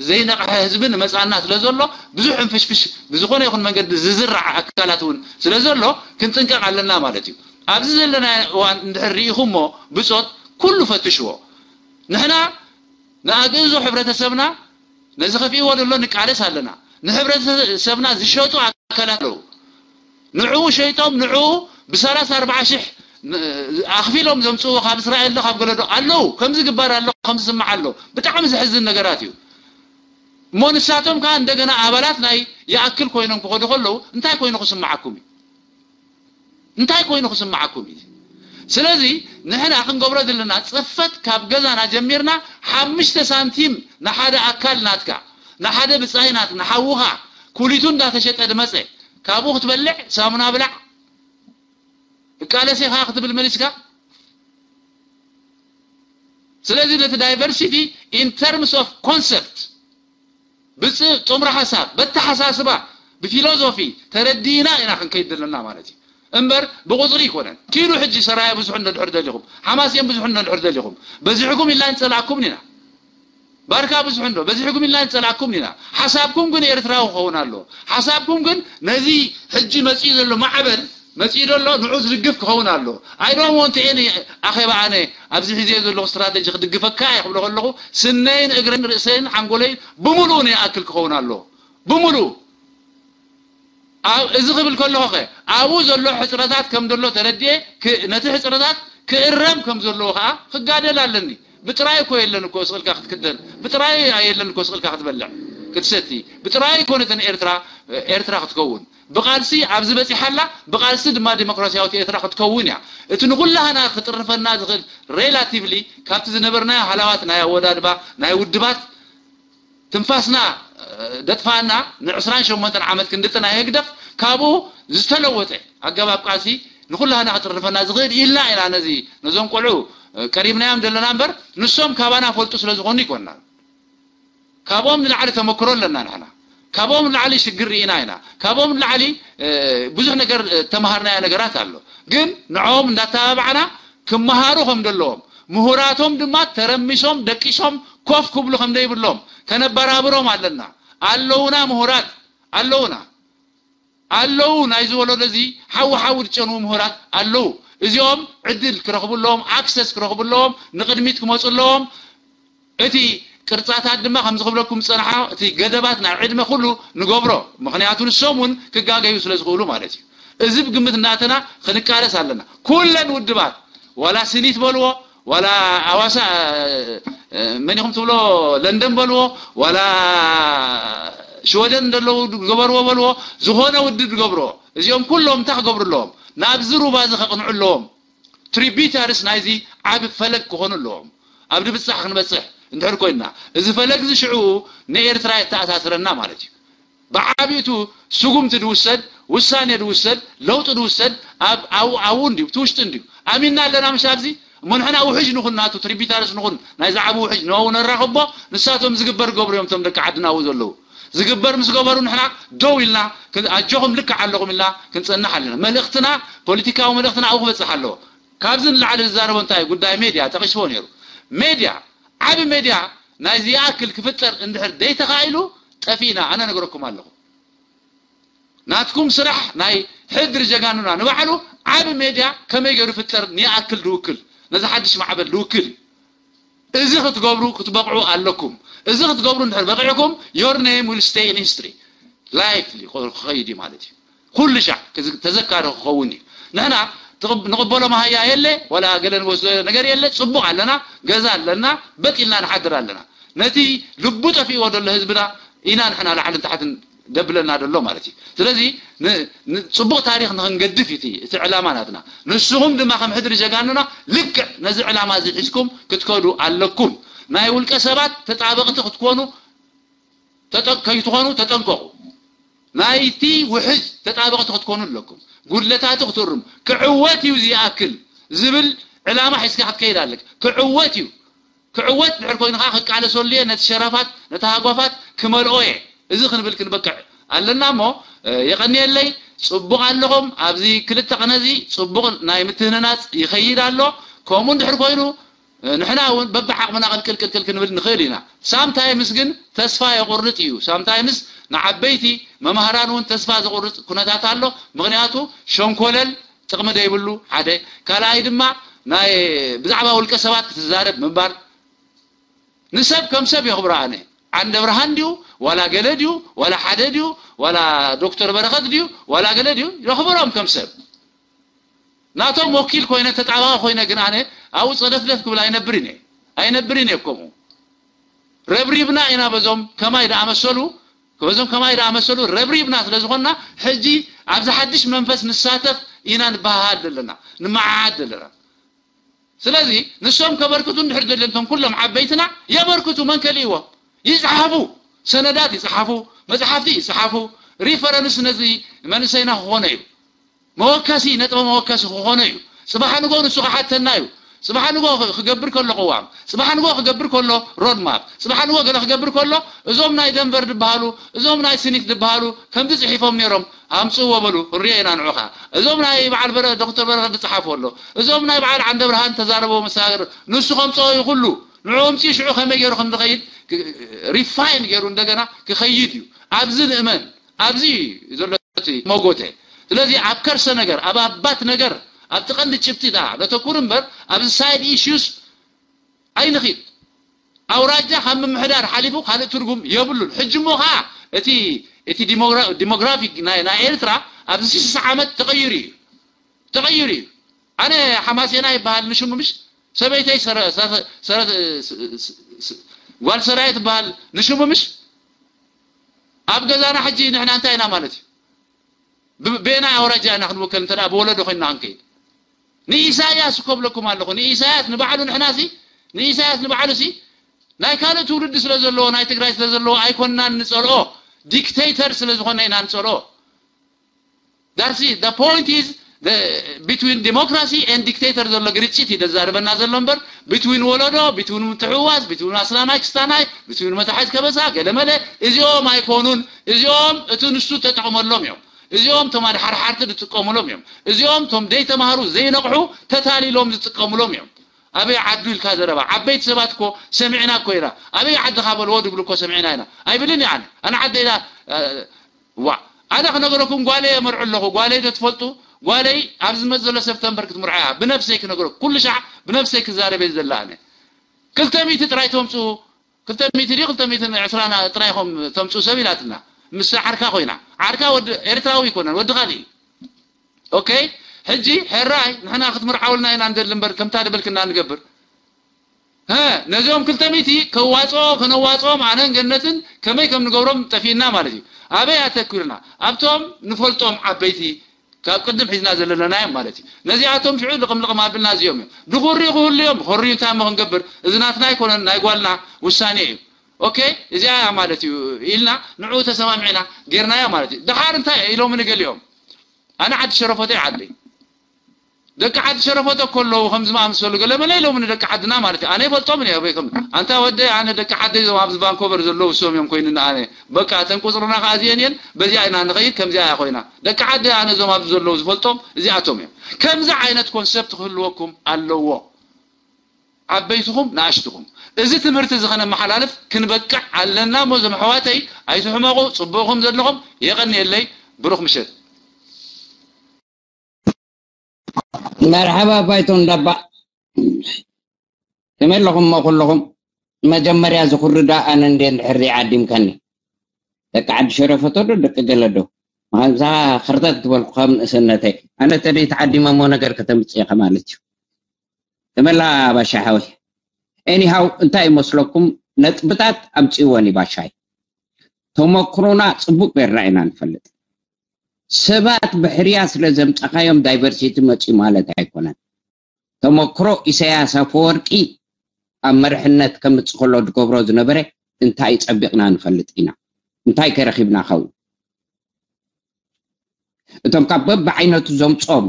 ዘይነቕሐ ህዝቢ ንመጻና ስለ ዘሎ፣ ብዙሕ እንፍሽፍሽ ብዝኾነ ይኹን መንገዲ ዝዝራዕ ኣካላት እውን ስለ ዘሎ፣ ክንጥንቀቕ ኣለና ማለት እዩ። ኣብዚ ዘለና እዋን እንድሕር ርኢኹሞ ብጾት ኩሉ ፈትሽዎ። ንሕና ንኣግእዞ ሕብረተሰብና ነዚ ከፊእዎ ዘሎ ንቃለስ ኣለና። ንሕብረተሰብና ዝሸጡ ኣካላት ኣለዉ። ንዕኡ ሸይጦም፣ ንዕኡ ብሰላሳ ኣርባዓ ሽሕ ን-፣ ኣኽፊሎም ዘምጽእዎ ካብ እስራኤል ዶ ካብ ገለ ዶ ኣለዉ። ከምዚ ግባር ኣሎ፣ ከምዚ ዝስማዕ ኣሎ። ብጣዕሚ ዘሕዝን ነገራት እዩ። እሞ ንሳቶም ከኣ እንደገና ኣባላት ናይ ይኣክል ኮይኖም ክኸዱ ከለዉ እንታይ ኮይኑ ክስምዓኩም እዩ? እንታይ ኮይኑ ክስምዓኩም እዩ? ስለዚ ንሕና ክንገብሮ ዘለና ጽፈት ካብ ገዛና ጀሚርና ሓሙሽተ ሳንቲም ንሓደ ኣካል ናትካ፣ ንሓደ ብጻይ ናት-፣ ንሓውኻ ኩሊቱ እንዳተሸጠ ድመጸ ካብኡ ክትበልዕ ሳሙና ብላዕ፣ እቃለስ ኢኻ ክትብል መሊስካ። ስለዚ ነቲ ዳይቨርሲቲ in terms of concept ብጽ-፣ ጥምሪ ሓሳብ፣ በተሓሳስባ፣ ብፊሎዞፊ ተረዲእና ኢና ክንከይድ ዘለና ማለት እዩ። እምበር ብቁጽሪ ኣይኮነን። ኪዱ ሕጂ ሰራየ ብዙሕ እንድሕር ደሊኹም፣ ሓማሴን ብዙሕ እንድሕር ደሊኹም፣ በዚሕኩም ኢልና ንጸልኣኩም ኢና። ባርካ ብዙሕ እንዶ፣ በዚሕኩም ኢልና ንጸልኣኩም ኢና። ሓሳብኩም ግን ኤርትራዊ ክኸውን ኣለዎ። ሓሳብኩም ግን ነዚ ሕጂ መጺኡ ዘሎ ማዕበል መጺኡ ዘሎ ንዑ ዝድግፍ ክኸውን ኣለዎ። I don't want any ኣኼባ ኣነ ኣብዚ ሒዘዮ ዘለኹ ስትራተጂ ክድግፈካ እየ ክብሎ ከለኹ ስነይን እግረይን ርእሰይን ሓንጎለይን ብምሉኡ ንይኣክል ክኸውን ኣለዎ። ብምሉኡ። ኣብ-፣ እዚ ክብል ከለኹ ኸ ኣብኡ ዘሎ ሕጽረታት ከም ዘሎ ተረድኤ ክ-፣ ነቲ ሕጽረታት ክእረም ከም ዘለዎ ከዓ ክጋደል ኣለኒ። ብጥራይ እኮ የለን እኮ ስቕልካ ክትክደን፣ ብጥራይ የለን እኮ ስቕልካ ክትበልዕ ክትሰቲ፣ ብጥራይ እኮ ነተን ኤርትራ ኤርትራ ክትከውን ብቓልሲ ኣብዚ በፂሓላ፣ ብቓልሲ ድማ ዲሞክራሲያዊት ኤርትራ ክትከውን እያ። እቲ ንኩላህና ክጥርፈና ዝኽእል ሬላቲቭሊ ካብቲ ዝነበርናዮ ሃላዋት ናይ ኣወዳድባ ናይ ውድባት ትንፋስና ደጥፋና ን ዕስራን ሸሞንተን ዓመት ክንድጥና ህግደፍ ካብኡ ዝተለወጠ ኣገባብ ቃልሲ ንኩላህና ክጥርፈና ዝኽእል ኢልና ኢና ነዚ ነዞም ቆልዑ ቀሪብናዮም ዘለና እምበር ንሶም ካባና ፈልጡ ስለ ዝኾኑ ይኮንና። ካብኦም ንላዕሊ ተመክሮ ኣለና ንሕና። ካብኦም ንላዕሊ ሽግር ርኢና ኢና። ካብኦም ንላዕሊ ብዙሕ ነገር ተማሃርናዮ ነገራት ኣሎ። ግን ንዕኦም እንዳተባባዕና ክመሃሩ ከም ዘለዎም ምሁራቶም ድማ ተረሚሶም ደቂሶም ኮፍ ክብሉ ከም ዘይብሎም ከነበራብሮም ኣለና። ኣለውና ምሁራት ኣለውና ኣለዉ ናይዚ ወለዶ እዚ ሓዊ ሓዊ ዝጨንዉ ምሁራት ኣለዉ። እዚኦም ዕድል ክረኽቡ ኣለዎም፣ ኣክሰስ ክረኽቡ ኣለዎም፣ ንቕድሚት ክመፁ ኣለዎም። እቲ ቅርፃታት ድማ ከምዚ ክብለኩም ዝፀንሓ እቲ ገደባት ናይ ዕድመ ኩሉ ንገብሮ። ምክንያቱ ንሶም እውን ክጋገዩ ስለ ዝኽእሉ ማለት እዩ። እዚ ብግምት እናተና ክንቃለስ ኣለና። ኩለን ውድባት ዋላ ስኒት በልዎ ዋላ ኣዋሳ መን ኢኹም ትብሎ ለንደን በልዎ ዋላ ሽወደን እንደለዉ ዝገበርዎ በልዎ ዝኾነ ውድብ ዝገብርዎ እዚኦም ኩሎም እንታይ ክገብሩ ኣለዎም ናብዚ ሩባ እዚ ከቕንዑ ኣለዎም ትሪቢታርስ ናይዚ ዓብ ፈለግ ክኾኑ ኣለዎም ኣብ ድብፃሕ ክንበፅሕ እንድሕር ኮይንና እዚ ፈለግ እዚ ሽዑ ንኤርትራ የተኣሳስረና ማለት እዩ ብዓቢቱ ስጉምቲ ድውሰድ፣ ውሳኔ ድውሰድ፣ ለውጢ ድውሰድ ኣብ ኣብኡ ኣብኡ እንድዩ፣ እቲ ውሽጢ እንድዩ። ኣሚንና ኣለና ምሽ ኣብዚ እሞ ንሕና ውሕጅ ንኹን ናቱ ትሪቢታርስ ንኹን ናይ ዝዓቢ ውሕጅ ንኡ ነራኽቦ ንሳቶም ዝግበር ገብሩ እዮም እቶም ደቂ ዓድና ኣብኡ ዘለዉ። ዝግበር ምስ ገበሩ ንሕና ደው ኢልና ኣጆኹም ልክዕ ኣለኹም ኢልና ክንጸንሕ ኣለና። መልእኽትና ፖለቲካዊ መልእኽትና ኣብኡ ክበጽሕ ኣለዎ። ካብዚ ንላዕሊ ዝዛረቦ እንታይ ጉዳይ ሜድያ ጠቒስዎ ነይሩ። ሜድያ ዓቢ ሜድያ ናይዚ ይኣክል ክፍጠር እንድሕር ደይተኻኢሉ ጠፊእና ኣነ ነግረኩም ኣለኹ ናትኩም ስራሕ ናይ ሕድሪ ጀጋኑና ንባዕሉ ዓቢ ሜድያ ከመይ ገይሩ ፍጠር ንይኣክል ድውክል ነዚ ሓድሽ ማዕበል ድውክል እዩ እዚ ክትገብሩ ክትበቕዑ ኣለኩም እዚ ክትገብሩ እንድሕር በቂዕኩም your name will stay in history likely ክኸይድ እዩ ማለት እዩ ኩሉ ሻዕ ተዘካሪ ክኸውን እዩ ንሕና ንቕበሎ መሃያ የለ ወላ ገለ ንወስዶ ነገር የለ ፅቡቕ ኣለና ገዛ ኣለና በጥ ኢልና ንሓድር ኣለና ነቲ ልቡ ጠፊእዎ ዘሎ ህዝብና ኢና ንሕና ላዕልን ታሕትን ደብለና ዘሎ ማለት እዩ ስለዚ ፅቡቕ ታሪክ ንክንገድፍ እዩ እቲ ዕላማ ናትና ንስኹም ድማ ከም ሕድሪ ጀጋኑና ልክዕ ነዚ ዕላማ እዚ ሒዝኩም ክትከዱ ኣለኩም ናይ ውልቀ ሰባት ተጣበቕቲ ክትኮኑ ከይትኾኑ ተጠንቀቑ ናይቲ ውሕጅ ተጣበቕቲ ክትኮኑ ኣለኩም ጉድለታቱ ክትእርሙ ክዕወት እዩ ዝይኣክል ዝብል ዕላማ ሒዝካ ክትከይድ ኣለክ ክዕወት እዩ ክዕወት ድሕር ኮይኑ ከዓ ክቃለሰሉ እየ ነቲ ሸረፋት ነቲ ሃጓፋት ክመልኦ እየ እዚ ክንብል ክንበቅዕ ኣለና እሞ የቐንየለይ ፅቡቕ ኣለኹም ኣብዚ ክልተ ቅነ እዚ ፅቡቕ ናይ ምትህንናፅ ይኸይድ ኣሎ ከምኡ እንድሕር ኮይኑ ንሕና እውን በብዓቕምና ቅልቅልቅልቅል ክንብል ንኽእል ኢና ሳምታይምስ ግን ተስፋ የቑርጥ እዩ ሳምታይምስ ንዓበይቲ መማህራን እውን ተስፋ ዘቑርጥ ኩነታት ኣሎ ምኽንያቱ ሸንኮለል ጥቕሚ ዘይብሉ ሓደ ካልኣይ ድማ ናይ ብዛዕባ ውልቀ ሰባት ክትዛረብ ምንባር ንሰብ ከም ሰብ የኽብሮ ኣነ ዓንደ ብርሃን ድዩ ዋላ ገለ ድዩ ዋላ ሓደ ድዩ ዋላ ዶክተር በረኸት ድዩ ዋላ ገለ ድዩ የኽብሮም ከም ሰብ ናቶም ወኪል ኮይነ ተጣባቂ ኮይነ ግን ኣነ ኣብኡ ፀደፍደፍ ክብል ኣይነብርን እየ ኣይነብርን እየ ከምኡ ረብሪብና ኢና በዞም ከማይ ደኣመሰሉ በዞም ከማይ ደኣመሰሉ ረብሪብና ስለ ዝኾንና ሕጂ ኣብዚ ሓድሽ መንፈስ ንሳተፍ ኢና ንበሃሃል ዘለና ንመዓዓድ ዘለና ስለዚ ንሶም ከበርክቱ እንድሕር ደልዮም እቶም ኩሎም ዓበይትና የበርክቱ መን ከልእዎ ይፅሓፉ ሰነዳት ይፅሓፉ መፅሓፍቲ ይፅሓፉ ሪፈረንስ ነዚ መንእሰይና ክኾነ እዩ መወከሲ ነጥበ መወከሲ ክኾነ እዩ። ፅባሕ ንጎ ንሱ ክሓተና እዩ። ፅባሕ ንጎ ክገብር ከሎ ቅዋም፣ ፅባሕ ንጎ ክገብር ከሎ ሮድማፕ፣ ፅባሕ ንጎ ገለ ክገብር ከሎ እዞም ናይ ደንቨር ዝበሃሉ እዞም ናይ ስኒት ዝበሃሉ ከምዚ ፅሒፎም ነይሮም ኣምፅእዎ በሉ ክንሪኦ ኢና ንዑ ከዓ እዞም ናይ በዓል በረ ዶክተር በረኸት ዝፀሓፎ ኣሎ እዞም ናይ በዓል ዓንደ ብርሃን ተዛረበዎ መሰጋገር ንሱ ከምፅኦ እዩ ኩሉ ንዑ ኣምፅኡ ሽዑ ከመይ ገይሩ ከም ዝኸይድ ሪፋይን ገይሩ እንደገና ክኸይድ እዩ ኣብዚ ንእመን ኣብዚ ዘሎ እቲ መጎተ ስለዚ ኣብ ከርሰ ነገር ኣብ ኣባት ነገር ኣብቲ ቀንዲ ጭብጢ ደኣ ነተኩር እምበር ኣብዚ ሳይድ ኢሹስ ኣይንኺድ ኣውራጃ ካብ ምምሕዳር ሓሊፉ ካልእ ትርጉም የብሉን ሕጂ እሞ ከዓ እቲ እቲ ዲሞግራፊክ ናይ ኤርትራ ኣብዚ ሽስሳ ዓመት ተቐይሩ እዩ ተቐይሩ እዩ ኣነ ሓማሴና ይበሃል ንሽሙ ምሽ? ሰበይተይ ሰረ- ሰረ- ሰረ- ስ- ስ- ስ- ጓል ሰራየ ትበሃል ንሽሙ ምሽ? ኣብ ገዛና ሕጂ ንሕና እንታይ ኢና ማለት እዩ? ብ- በየናይ ኣውራጃ ኢና ክንውከል እንተ ደኣ ብወለዶ ኮይንና ክንከይድ? ንኢሳያስ እኮ ብለኩም ኣለኹ። ንኢሳያስ ንባዕሉ ንሕና ሲ ንኢሳያስ ንባዕሉ ሲ ናይ ካልእ ትውልዲ ስለ ዘለዎ ናይ ትግራይ ስለ ዘለዎ ኣይኮንናን ንጸልኦ። ዲክቴተር ስለ ዝኾነ ኢና ንጸልኦ። That's it. The point is the, between democracy and dictator ዘሎ ግርጭት እዩ ዘዛርበና ዘሎ እምበር between ወለዶ between ምትሕውዋስ between ኣስላማይ ክስታናይ between መታሕት ከበሳ ገለመለ እዚኦም ኣይኮኑን። እዚኦም እቲ ንሱ ተጠቕመሎም እዮም። እዚኦም ቶም ኣድሓርሓርቲ ዝጥቀሙሎም እዮም። እዚኦም ቶም ዘይተማህሩ ዘይነቕሑ ተታሊሎም ዝጥቀሙሎም እዮም። ኣበይ ዓዱ ኢልካ ዘረባ ዓበይቲ ሰባት እኮ ሰሚዕና እኮ ኢና። ኣበይ ዓድኻ በልዎ ድብሉ እኮ ሰሚዕና ኢና ኣይብልን እየ ኣነ። ኣነ ዓደይና ዋ ኣነ ክነገረኩም ጓለይ የመርዑ ኣለኹ። ጓለይ ዶ ትፈልጡ? ጓለይ ኣብዚ ዝመጽእ ዘሎ ሰፕተምበር ክትምርዖ እያ። ብነፍሰይ ክነገረኩም ኩሉ ሻዕ ብነፍሰይ ክዛረብ እየ ዘላ ኣነ። ክልተ ሚእቲ ጥራይ ተምጽኡ ክልተ ሚእቲ ድዩ ክልተ ሚእትን ዕስራን ጥራይ ኢኹም ተምጽኡ ሰብ ኢላትና። ምስ ዓርካ ኮይና ዓርካ ወዲ ኤርትራዊ ኣይኮነን ወዲ ካልእ እዩ። ኦኬ ሕጂ ሕራይ ንሕና ክትምርዓውልና ኢና ንደሊ እምበር ከምታ ደበልክና ንገብር። ሀ ነዚኦም ክልተ ሚእቲ ከዋፅኦ ከነዋፅኦም ኣነን ገነትን ከመይ ከም ንገብሮም ጠፊእና ማለት እዩ። ኣበይ ኣተኩርና ኣብቶም ንፈልጦም ዓበይቲ ካብ ቅድም ሒዝና ዘለናዮም ማለት እዩ። ነዚኣቶም ሽዑ ልቕም ልቕም ኣቢልና እዚኦም እዮም ድኹሪ ክህሉ እዮም። ኾርዩ እንታይ እሞ ክንገብር እዚ ናትና ኣይኮነን ናይ ጓልና ውሳኔ እዩ። ኦኬ እዚኣ እያ ማለት እዩ ኢልና ንዕኡ ተሰማሚዕና ጌርናዮ ማለት እዩ። ደሓር እንታይ ኢሎም ንገሊኦም ኣነ ዓዲ ሸረፈቶ ይዓደይ ደቂ ዓዲ ሸረፈቶ እኮ ኣለዉ ከምዚ ማኣምሰሉ ገለ መለ ኢሎም ንደቂ ዓድና ማለት እዩ። ኣነ ይፈልጦም እየ ኣበይ ከም ኣንታ ወደ ኣነ ደቂ ዓደይ እዞም ኣብዚ ቫንኮቨር ዘለዉ እሶም እዮም ኮይኑና ኣነ በቃ እተን ቁፅርና ከዓ እዚአን እየን በዚኣ ኢና ንኸይድ ከምዚኣ እያ ኮይና ደቂ ዓደይ ኣነ እዞም ኣብዚ ዘለዉ ዝፈልጦም እዚኣቶም እዮም። ከምዚ ዓይነት ኮንሰፕት ክህልወኩም ኣለዎ ዓበይትኹም ንኣሽትኹም። እዚ ትምህርቲ እዚ ከነመሓላልፍ ክንበቅዕ ኣለና እሞ እዞም ኣሕዋተይ ኣይትሕመቑ። ፅቡቕኹም ዘለኹም የቐንየለይ። ብሩኽ ምሸት። መርሓባ ባይቶ እንዳባ ከመይ ኣለኹም እሞ ኩልኹም? መጀመርያ ዝኹሪ ዳ ኣነ እንደ እንድሕር ዓዲምካኒ ደቂ ዓዲ ሸረፈቶ ዶ ደቂ ገለ ዶ ምሃንሳ ክርተት ዝበልኩ ካብ ንእስነተይ ኣነ ተደይ ተዓዲመ እሞ ነገር ከተምፅእ ኢኻ ማለት እዩ። ተመላ ባሻ ሓወይ ኤኒሃው እንታይ ይመስለኩም? ነጥብታት ኣምፅእወን እዩ ባሻይ። ተመክሮና ፅቡቅ ጌርና ኢና ንፈልጥ። ሰባት ብሕርያ ስለ ዘምፀኻዮም ዳይቨርሲቲ መፅኡ ማለት ኣይኮነን። ተመክሮ ኢሳያስ ኣፈወርቂ ኣብ መርሕነት ከምፅእ ከሎ ዝገብሮ ዝነበረ እንታይ ፀቢቕና ንፈልጥ ኢና። እንታይ ከረኺብና ኸውን? እቶም ካብ በብዓይነቱ ዘምፆም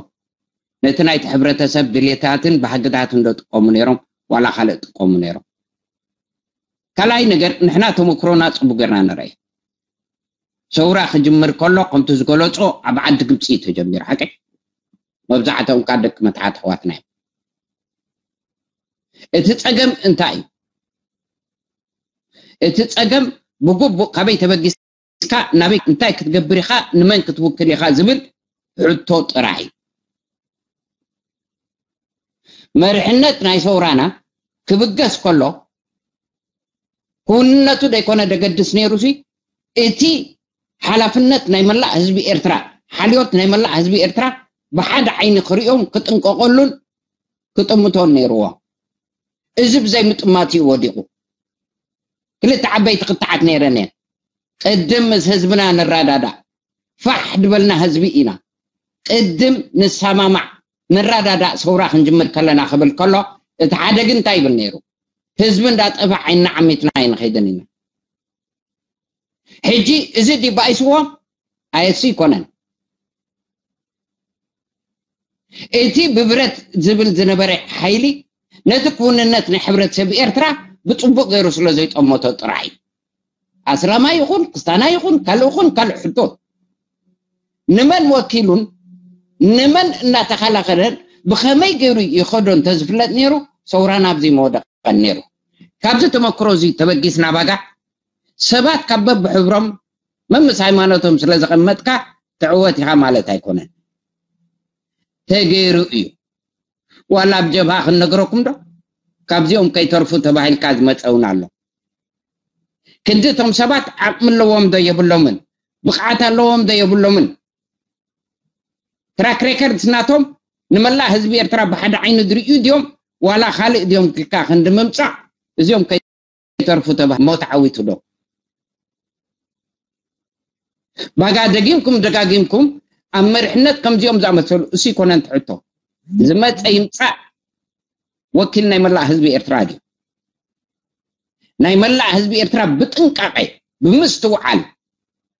ነቲ ናይቲ ሕብረተሰብ ድሌታትን ባህግታትን ዶ ጥቀሙ ነይሮም ዋላ ካልእ ጥቀሙ ነይሮም? ካልኣይ ነገር ንሕና ተመክሮና ፅቡቅ ጌርና ንርአ። ሰውራ ክጅምር ከሎ ከምቲ ዝገለፆ ኣብ ዓዲ ግብፂ እዩ ተጀሚሩ ሓቂ መብዛሕትኦም ካብ ደቂ መትሓት ኣሕዋትና እዮም። እቲ ፀገም እንታይ እዩ? እቲ ፀገም ብግቡእ ካበይ ተበጊስካ ናበይ እንታይ ክትገብር ኢኻ ንመን ክትውክል ኢኻ ዝብል ሕቶ ጥራሕ እዩ። መሪሕነት ናይ ሰውራና ክብገስ ከሎ ክውንነቱ ደይኮነ ደገድስ ነይሩ ሲ እቲ ሓላፍነት ናይ መላእ ህዝቢ ኤርትራ ሓልዮት ናይ መላእ ህዝቢ ኤርትራ ብሓደ ዓይኒ ክሪኦም ክጥንቀቀሉን ክጥምቶን ነይርዎ። እዚ ብዘይ ምጥማት እዩ ወዲቑ። ክልተ ዓበይቲ ክትዓት ነይረን እየን። ቅድም ምስ ህዝብና ንረዳዳእ ፋሕ ድበልና ህዝቢ ኢና። ቅድም ንሰማማዕ ንረዳዳእ ሰውራ ክንጅምር ከለና ክብል ከሎ እቲ ሓደ ግን እንታይ ይብል ነይሩ? ህዝቢ እንዳጠፍእ ዓይንና ዓሚትና ኣይንኸይድን ኢና። ሕጂ እዚ ድዩ ባኢስዎም? ኣየሱ ይኮነን። እቲ ብብረት ዝብል ዝነበረ ሓይሊ ነቲ ክውንነት ናይ ሕብረተሰብ ኤርትራ ብፅቡቅ ገይሩ ስለ ዘይጠመቶ ጥራሕ እዩ። ኣስላማይ ይኹን ክስታናይ ይኹን ካልእ ይኹን ካልእ ሕቶ ንመን ወኪሉን ንመን እናተኸላኸለን ብኸመይ ገይሩ ይኸዶ እንተዝፍለጥ ነይሩ ሰውራ ናብዚ መወደቐን ነይሩ። ካብዚ ተመክሮ እዚ ተበጊስና ባጋ ሰባት ካብ በብሕብሮም መምስ ሃይማኖቶም ስለ ዘቐመጥካ ትዕወት ኢኻ ማለት ኣይኮነን። ተገይሩ እዩ። ዋላ ኣብ ጀብሃ ክንነግረኩም ዶ? ካብዚኦም ከይተርፉ ተባሂልካ ዝመፀ እውን ኣሎ። ክንዲ እቶም ሰባት ዓቕሚ ኣለዎም ዶ የብሎምን? ብቕዓት ኣለዎም ዶ የብሎምን? ትራክ ሬከርድስ ናቶም ንመላእ ህዝቢ ኤርትራ ብሓደ ዓይኒ ዝርእዩ ድዮም ዋላ ካልእ ድዮም ኢልካ ክንዲ ምምጻእ፣ እዚኦም ከይተርፉ ተባሂ ሞት ዓዊቱ ዶ? ባጋ ደጊምኩም ደጋጊምኩም ኣብ መሪሕነት ከምዚኦም ዝኣመሰሉ እሱ ይኮነን ትሕቶ። ዝመጸ ይምጻእ ወኪል ናይ መላእ ህዝቢ ኤርትራ ድዩ? ናይ መላእ ህዝቢ ኤርትራ ብጥንቃቄ፣ ብምስትውዓል፣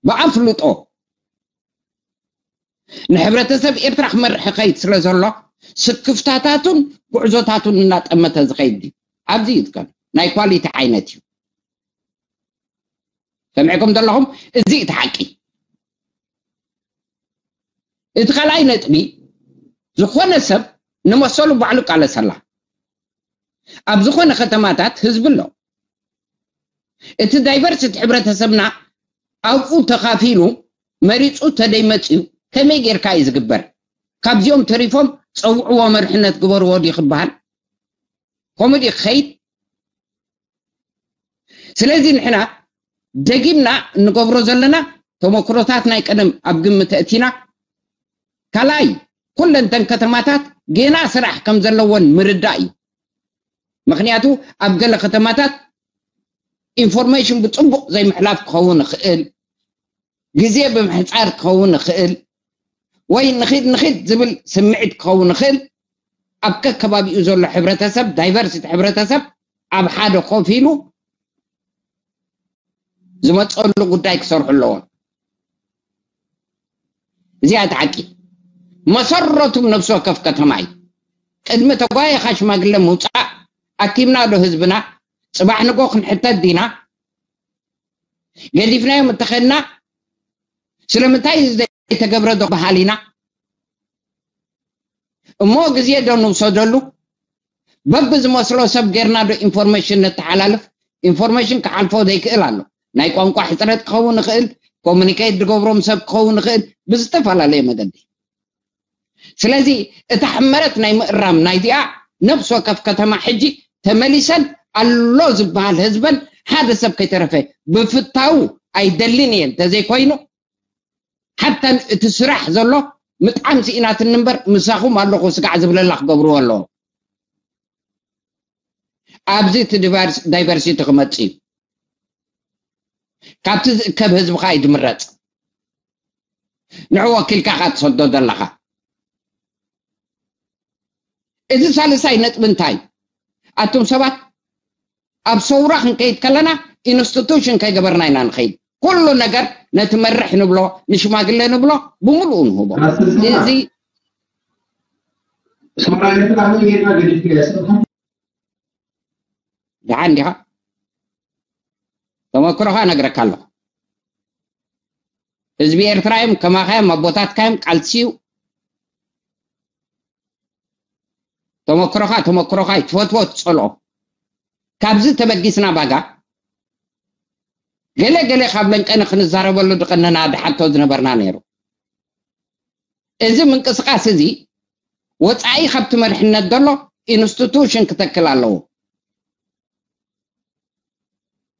ብኣፍልጦ ንሕብረተሰብ ኤርትራ ክመርሕ ይኸይድ ስለ ዘሎ ስክፍታታቱን ጉዕዞታቱን እናጠመተ ዝኸይድ ድዩ? ኣብዚ እዩ ዝከል ናይ ኳሊቲ ዓይነት እዩ። ሰሚዕኩም ዘለኹም፣ እዚ እቲ ሓቂ። እቲ ካልኣይ ነጥቢ፣ ዝኾነ ሰብ ንመሰሉ ባዕሉ ቃለሰላ። ኣብ ዝኾነ ከተማታት ህዝቢ ኣሎ። እቲ ዳይቨርሲቲ ሕብረተሰብና ኣብኡ ተኻፊሉ መሪጹ ተደይመጽዩ ከመይ ጌርካ እዩ ዝግበር? ካብዚኦም ተሪፎም ጸውዕዎ መርሕነት ግበርዎ ድዩ ክበሃል? ከምኡ ድዩ ክኸይድ? ስለዚ ንሕና ደጊምና እንገብሮ ዘለና ተመክሮታት ናይ ቀደም ኣብ ግምት ኣእቲና፣ ካልኣይ ኩለን ተን ከተማታት ጌና ስራሕ ከም ዘለወን ምርዳእ እዩ። ምኽንያቱ ኣብ ገለ ከተማታት ኢንፎርሜሽን ብጽቡቕ ዘይምሕላፍ ክኸውን ይኽእል፣ ግዜ ብምሕጻር ክኸውን ይኽእል፣ ወይ ንኺድ ንኺድ ዝብል ስምዒት ክኸውን ይኽእል። ኣብ ከከባቢኡ ዘሎ ሕብረተሰብ፣ ዳይቨርሲቲ ሕብረተሰብ ኣብ ሓደ ኮፍ ኢሉ ዝመፀሉ ጉዳይ ክሰርሑ ኣለዎም። እዚኣ እቲ ሓቂ። መሰረቱም ነፍሲ ወከፍ ከተማ እዩ። ቅድሚ ተጓየኻ ሽማግለ ምውፃእ፣ ኣኪብና ዶ ህዝብና? ፅባሕ ንጎ ክንሕተት ዲና? ገዲፍናዮም እተኸድና ስለምንታይ እዚ ዘይተገብረ ዶ በሃል ኢና? እሞ ግዜ ዶ ንውሰደሉ? በብዝመስሎ ሰብ ጌርና ዶ ኢንፎርሜሽን ነተሓላልፍ? ኢንፎርሜሽን ክሓልፎ ዘይክእል ኣሎ። ናይ ቋንቋ ሕፅረት ክኸውን ይኽእል፣ ኮሙኒኬት ዝገብሮም ሰብ ክኸውን ይኽእል፣ ብዝተፈላለየ መገዲ። ስለዚ እታ ሕመረት ናይ ምእራም ናይዚኣ ነፍሲ ወከፍ ከተማ ሕጂ ተመሊሰን ኣሎ ዝበሃል ህዝበን ሓደ ሰብ ከይተረፈ ብፍታው ኣይደልን እየ እንተዘይኮይኑ፣ ሓታ እቲ ስራሕ ዘሎ ምጥዓም ስኢናትኒ እምበር ምሳኹም ኣለኹ ስጋዕ ዝብለላ ክገብርዎ ኣለዎ። ኣብዚ እቲ ዲቫርስ-፣ ዳይቨርሲቲ ክመጽእ እዩ። ካብቲ ዝእከብ ህዝብኻ እዩ ዝምረጽ። ንዑ ወኪልካ ኢኻ ትሰዶ ዘለኻ። እዚ ሳልሳይ ነጥቢ እንታይ? ኣቱም ሰባት ኣብ ሰውራ ክንከይድ ከለና ኢንስቲቱሽን ከይገበርና ኢና ንኸይድ። ኩሉ ነገር ነቲ መርሕ ንብሎ፣ ንሽማግለ ንብሎ፣ ብምሉኡ ንህቦ። ኣስር ሰዓት። እዚ ሰውራ ኤርትራ ምን ጌርና ገዲፍካ እያ? ሰብሓ? ደሓን ዲኻ? ተመክሮኻ ነግረካ ኣለኹ። ህዝቢ ኤርትራ እዮም፣ ከማኻ እዮም፣ ኣቦታትካ እዮም፣ ቃልሲ እዩ። ተመክሮኻ፣ ተመክሮኻ እዩ፣ ትፈትዎ ትጸልኦ። ካብዚ ተበጊስና ባጋ፣ ገለ ገለ ካብ ለንቀነ ክንዛረበሉ ድቐነና ድሓቶ ዝነበርና ነይሩ። እዚ ምንቅስቃስ እዚ ወጻኢ ካብቲ መሪሕነት ዘሎ ኢንስቲቱሽን ክተክል ኣለዎ።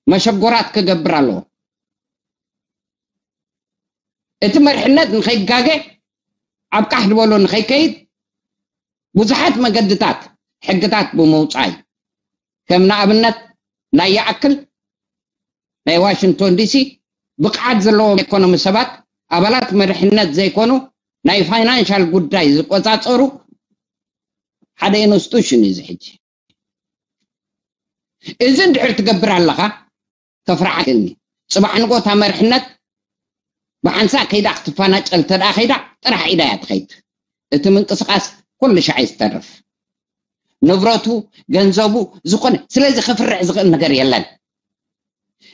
መሸጎራት ክገብር ኣለዎ። እቲ መሪሕነት ንኸይጋገ፣ ኣብ ቃሕ ዝበሎ ንኸይከይድ ብዙሓት መገድታት፣ ሕግታት ብምውጻይ፣ ከም ንኣብነት ናይ ይኣክል ናይ ዋሽንግቶን ዲሲ ብቕዓት ዘለዎም ኢኮኖሚ ሰባት፣ ኣባላት መሪሕነት ዘይኮኑ፣ ናይ ፋይናንሻል ጉዳይ ዝቆጻጸሩ ሓደ ኢንስቲቱሽን እዩ እዚ ሕጂ። እዚ እንድሕር ትገብር ኣለኻ፣ ከፍርሓክኒ። ጽባሕ ንጎታ መርሕነት ብሓንሳእ ከይዳ ክትፈናጨል እንተ ደኣ ከይዳ፣ ጥራሕ ኢዳ እያ ትኸይድ። እቲ ምንቅስቃስ ኩሉ ሻዕ እዩ ዝተርፍ። ንብረቱ፣ ገንዘቡ፣ ዝኾነ፣ ስለዚ ክፍርሕ ዝኽእል ነገር የለን።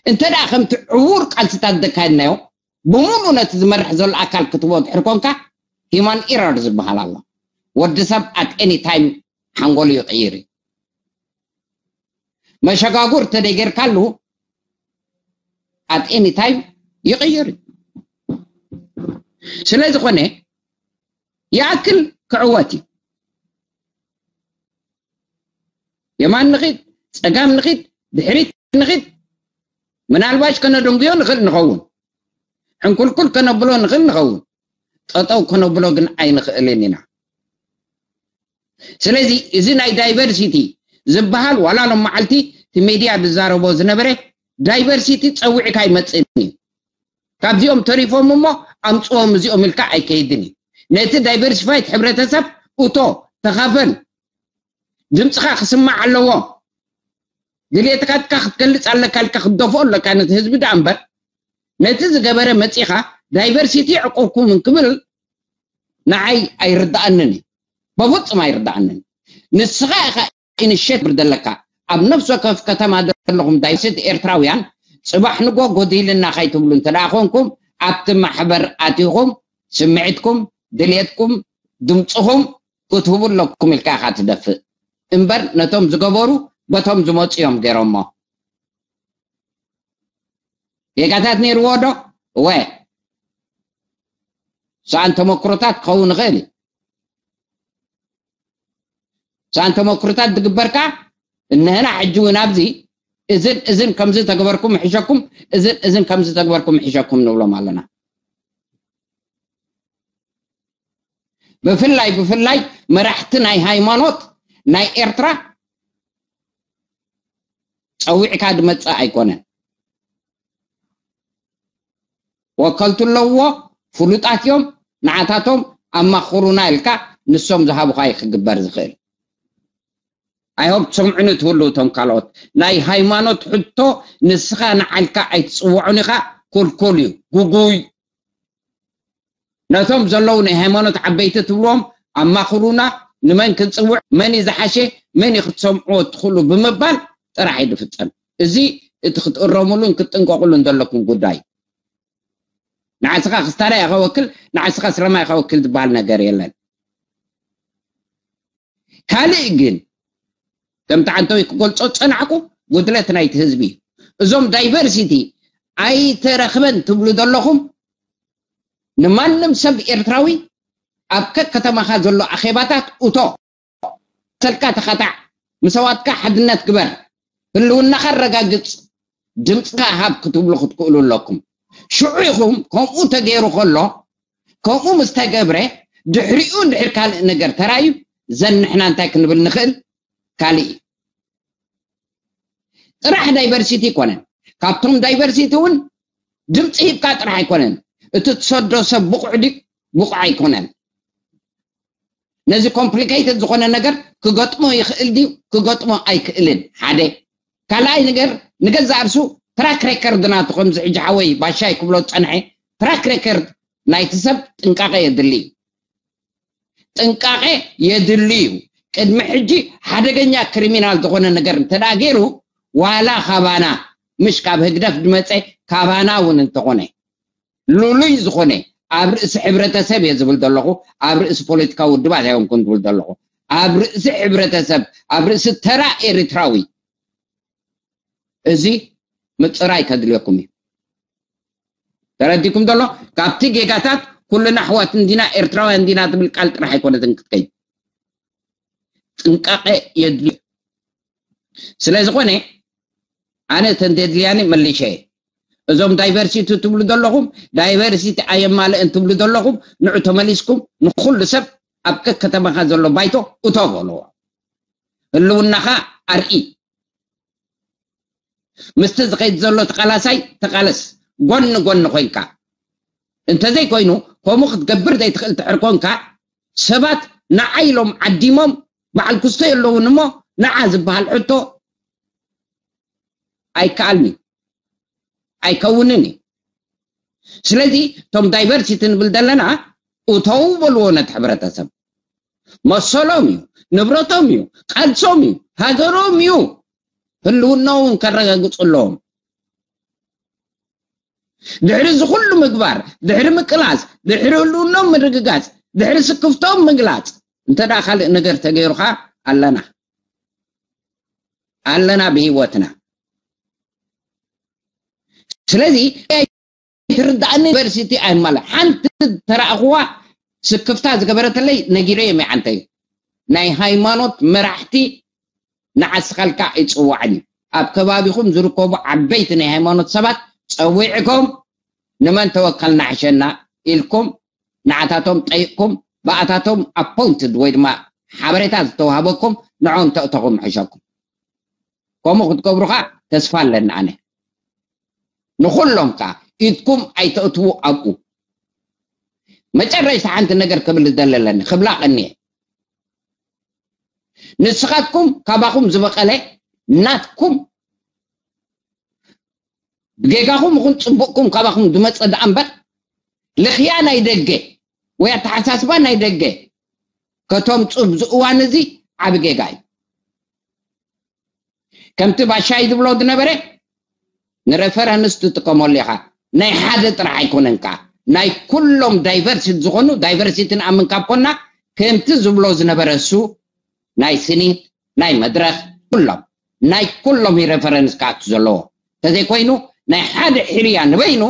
እንተ ደኣ ከምቲ ዕዉር ቃልስታት ዘካየድናዮ፣ ብምሉእ ነቲ ዝመርሕ ዘሎ ኣካል ክትቦ ድሕር ኮንካ፣ ሂማን ኢረር ዝበሃል ኣሎ። ወዲ ሰብ ኣት ኤኒ ታይም ሓንጎሉ ይቕይር እዩ። መሸጋጉር ተደይ ጌርካሉ፣ ኣት ኤኒ ታይም ይቕይር እዩ። ስለ ዝኾነ፣ ይኣክል ክዕወት እዩ። የማን ንኺድ፣ ጸጋም ንኺድ፣ ድሕሪት ንኺድ፣ ምናልባሽ ከነደንጉዮ ንኽእል ንኸውን። ሕንኩልኩል ከነብሎ ንኽእል ንኸውን። ጠጠው ከነብሎ ግን ኣይንኽእልን ኢና። ስለዚ እዚ ናይ ዳይቨርሲቲ ዝበሃል ዋላ ሎም መዓልቲ እቲ ሜድያ ዝዛረቦ ዝነበረ ዳይቨርሲቲ ጸዊዕካ ኣይመጽእን እዩ። ካብዚኦም ተሪፎም እሞ ኣምጽዎም እዚኦም ኢልካ ኣይከይድን እዩ። ነቲ ዳይቨርሲፋይድ ሕብረተሰብ እቶ ተኻፈል፣ ድምፅኻ ክስማዕ ኣለዎ። ድሌትካትካ ክትገልፅ ኣለካ ኢልካ ክትደፍኦ ኣለካ ነቲ ህዝቢ ደኣ እምበር ነቲ ዝገበረ መፂኻ ዳይቨርሲቲ ዕቁብኩም ክብል ንዓይ ኣይርድኣንን እዩ። በፍፁም ኣይርድኣንን። ንስኻ ኢኻ ኢንሸት ብር ዘለካ ኣብ ነፍሲ ወከፍ ከተማ ዘለኹም ዳይቨርሲቲ ኤርትራውያን ፅባሕ ንጎ ጎዲልና ካይትብሉ እንተ ደኣ ኮንኩም ኣብቲ ማሕበር ኣቲኹም ስምዒትኩም ድሌትኩም ድምፅኹም ክትህቡ ኣለኩም ኢልካ ኢኻ ትደፍእ እምበር ነቶም ዝገበሩ በቶም ዝመፁ እዮም ገይሮሞ። ጌጋታት ነይርዎ ዶ? እወ። ሰኣን ተመክሮታት ክኸውን ይኽእል እዩ። ሰኣን ተመክሮታት ዝግበር ከኣ እነህና ሕጂ እውን ኣብዚ እዝን እዝን ከምዚ ተግበርኩም ይሕሸኩም፣ እዝን እዝን ከምዚ ተግበርኩም ይሕሸኩም ንብሎም ኣለና። ብፍላይ ብፍላይ መራሕቲ ናይ ሃይማኖት ናይ ኤርትራ ጸዊዕካ ዝመጽእ ኣይኮነን። ወከልቱ ኣለውዎ፣ ፍሉጣት እዮም። ንዓታቶም ኣማኽሩና ኢልካ ንሶም ዝሃቡኻ እዩ ክግበር ዝኽእል። ኣይሆብ ትሰምዑኒ ትህልው እቶም ካልኦት ናይ ሃይማኖት ሕቶ ንስኻ ንዓልካ ኣይትፅውዖን ኢኻ። ኩልኩል እዩ፣ ጉጉይ። ነቶም ዘለዉ ናይ ሃይማኖት ዓበይቲ ትብልዎም ኣማኽሩና፣ ንመን ክንፅውዕ፣ መን እዩ ዝሓሸ፣ መን እዩ ክትሰምዕዎ ትኽእሉ ብምባል ጥራሕ እዩ ዝፍፀም። እዚ እቲ ክትእረሙሉን ክትጥንቀቑሉን ዘለኩም ጉዳይ። ንዓስኻ ክስታራይ ኢኻ ወክል፣ ንዓስኻ ስረማይ ኢኻ ወክል ዝበሃል ነገር የለን። ካልእ ግን ከምቲ ዓንተወይ ክገልጾ ዝጸናዕኩ ጉድለት ናይቲ ህዝቢ እዩ። እዞም ዳይቨርሲቲ ኣይተረኽበን ትብሉ ዘለኹም ንማንም ሰብ ኤርትራዊ ኣብ ከከተማኻ ዘሎ ኣኼባታት እቶ ሰልካ ተኸታዕ፣ ምሰዋትካ ሓድነት ግበር፣ ህልውናኻ ኣረጋግጽ፣ ድምፅኻ ሃብ ክትብሉ ክትክእሉ ኣለኩም። ሽዑ ኢኹም ከምኡ ተገይሩ ከሎ ከምኡ ምስ ተገብረ ድሕሪኡ እንድሕር ካልእ ነገር ተራዩ ዘን ንሕና እንታይ ክንብል ንኽእል ካልእ እዩ። ጥራሕ ዳይቨርሲቲ ኣይኮነን። ካብቶም ዳይቨርሲቲ እውን ድምፂ ሂብካ ጥራሕ ኣይኮነን። እቲ ትሰዶ ሰብ ብቑዕ ድዩ ብቑዕ ኣይኮነን። ነዚ ኮምፕሊኬትድ ዝኾነ ነገር ክገጥሞ ይኽእል ድዩ ክገጥሞ ኣይክእልን ሓደ። ካልኣይ ነገር ንገዛእ ርሱ ትራክ ሬከርድ ናቱ ከምዚ ሕጂ ሓወይ ባሻይ ክብሎ ዝፀንሐ ትራክ ሬከርድ ናይቲ ሰብ ጥንቃቐ የድሊ እዩ። ጥንቃቐ የድሊ እዩ። ቅድሚ ሕጂ ሓደገኛ ክሪሚናል ዝኾነ ነገር እንተ ገይሩ ዋላ ካባና ምሽ ካብ ህግደፍ ዝመፀ ካባና እውን እንተኾነ ልሉይ ዝኾነ ኣብ ርእሲ ሕብረተሰብ እየ ዝብል ዘለኹ። ኣብ ርእሲ ፖለቲካዊ ውድባት ኣይኮንኩን ዝብል ዘለኹ። ኣብ ርእሲ ሕብረተሰብ ኣብ ርእሲ ተራ ኤርትራዊ እዚ ምፅራይ ከድልየኩም እዩ። ተረዲኩም ዘሎ ካብቲ ጌጋታት ኩልና ኣሕዋት እንዲና ኤርትራውያን እንዲና ትብል ቃል ጥራሕ ኣይኮነትን ክትከይድ ጥንቃቐ የድልዮ። ስለ ዝኾነ ኣነ ተንተድልያኒ መሊሸ እዞም ዳይቨርሲቲ ትብሉ ዘለኹም ዳይቨርሲቲ ኣየማልእን ትብሉ ዘለኹም ንዑ ተመሊስኩም ንኹሉ ሰብ ኣብ ከከተማኻ ዘሎ ባይቶ እቶ በልዎ። ህልውናኻ ኣርኢ። ምስቲ ዝኸይድ ዘሎ ተቓላሳይ ተቓለስ ጎኒ ጎኒ ኮይንካ። እንተዘይኮይኑ ከምኡ ክትገብር ዘይትኽእል ትሕር ኮንካ ሰባት ንዓይ ኢሎም ዓዲሞም በዓል ክስቶ የለውን እሞ ንዓ ዝበሃል ሕቶ ኣይከኣልን እዩ ኣይከውንን እዩ። ስለዚ እቶም ዳይቨርሲቲ ንብል ዘለና እተው በልዎ ነቲ ሕብረተሰብ መሰሎም እዩ ንብረቶም እዩ ቃልሶም እዩ ሃገሮም እዩ ህልውናኡ እውን ከረጋግፁ ኣለዎም። ድሕሪ እዚ ኩሉ ምግባር ድሕሪ ምቅላስ ድሕሪ ህልውኖም ምርግጋፅ ድሕሪ ስክፍቶም ምግላፅ እንተ ካልእ ነገር ተገይሩካ ኣለና ኣለና ብሂወትና። ስለዚ ትርዳእኒ ዩኒቨርሲቲ ኣይማለ ሓንቲ ተራእኽዋ ስክፍታ ዝገበረተለይ ነጊረ የመዓንተይ ናይ ሃይማኖት መራሕቲ ንዓስኻልካ ኣይፅዋዕን እዩ ኣብ ከባቢኹም ዝርከቡ ዓበይቲ ናይ ሃይማኖት ሰባት ፀዊዕኩም ንመን ተወከልና ሕሸና ኢልኩም ንዓታቶም ጠይቕኩም ብኣታቶም ኣፖይንትድ ወይ ድማ ሓበሬታ ዝተዋህበኩም ንዖም ተእተኹም ምሕሸኩም። ከምኡ ክትገብሩ ከዓ ተስፋ ኣለኒ ኣነ። ንኹሎም ከዓ ኢድኩም ኣይተእትዉ ኣብኡ። መጨረሽታ ሓንቲ ነገር ክብል ዝደለለኒ ክብላ ቀኒየ። ንስኻትኩም ካባኹም ዝበቐለ ናትኩም ብጌጋኹም ይኹን ጽቡቕኩም ካባኹም ዝመጸ ደኣ እምበር ልኽያ ናይ ደገ ወይ ኣተሓሳስባ ናይ ደገ ከተምጽኡ ኣብዚ እዋን እዚ ዓቢ ጌጋ እዩ። ከምቲ ባሻይ ዝብሎ ዝነበረ ንሬፈረንስ ትጥቀመሉ ኢኻ። ናይ ሓደ ጥራሕ ኣይኮነን ከኣ ናይ ኩሎም ዳይቨርሲቲ ዝኾኑ ዳይቨርሲቲ ንኣምን ካብ ኮና ከምቲ ዝብሎ ዝነበረ እሱ ናይ ስኒ ናይ መድረኽ ኩሎም ናይ ኩሎም ሬፈረንስ ክኣቱ ዘለዎ እንተዘይኮይኑ ናይ ሓደ ሕርያ ንበይኑ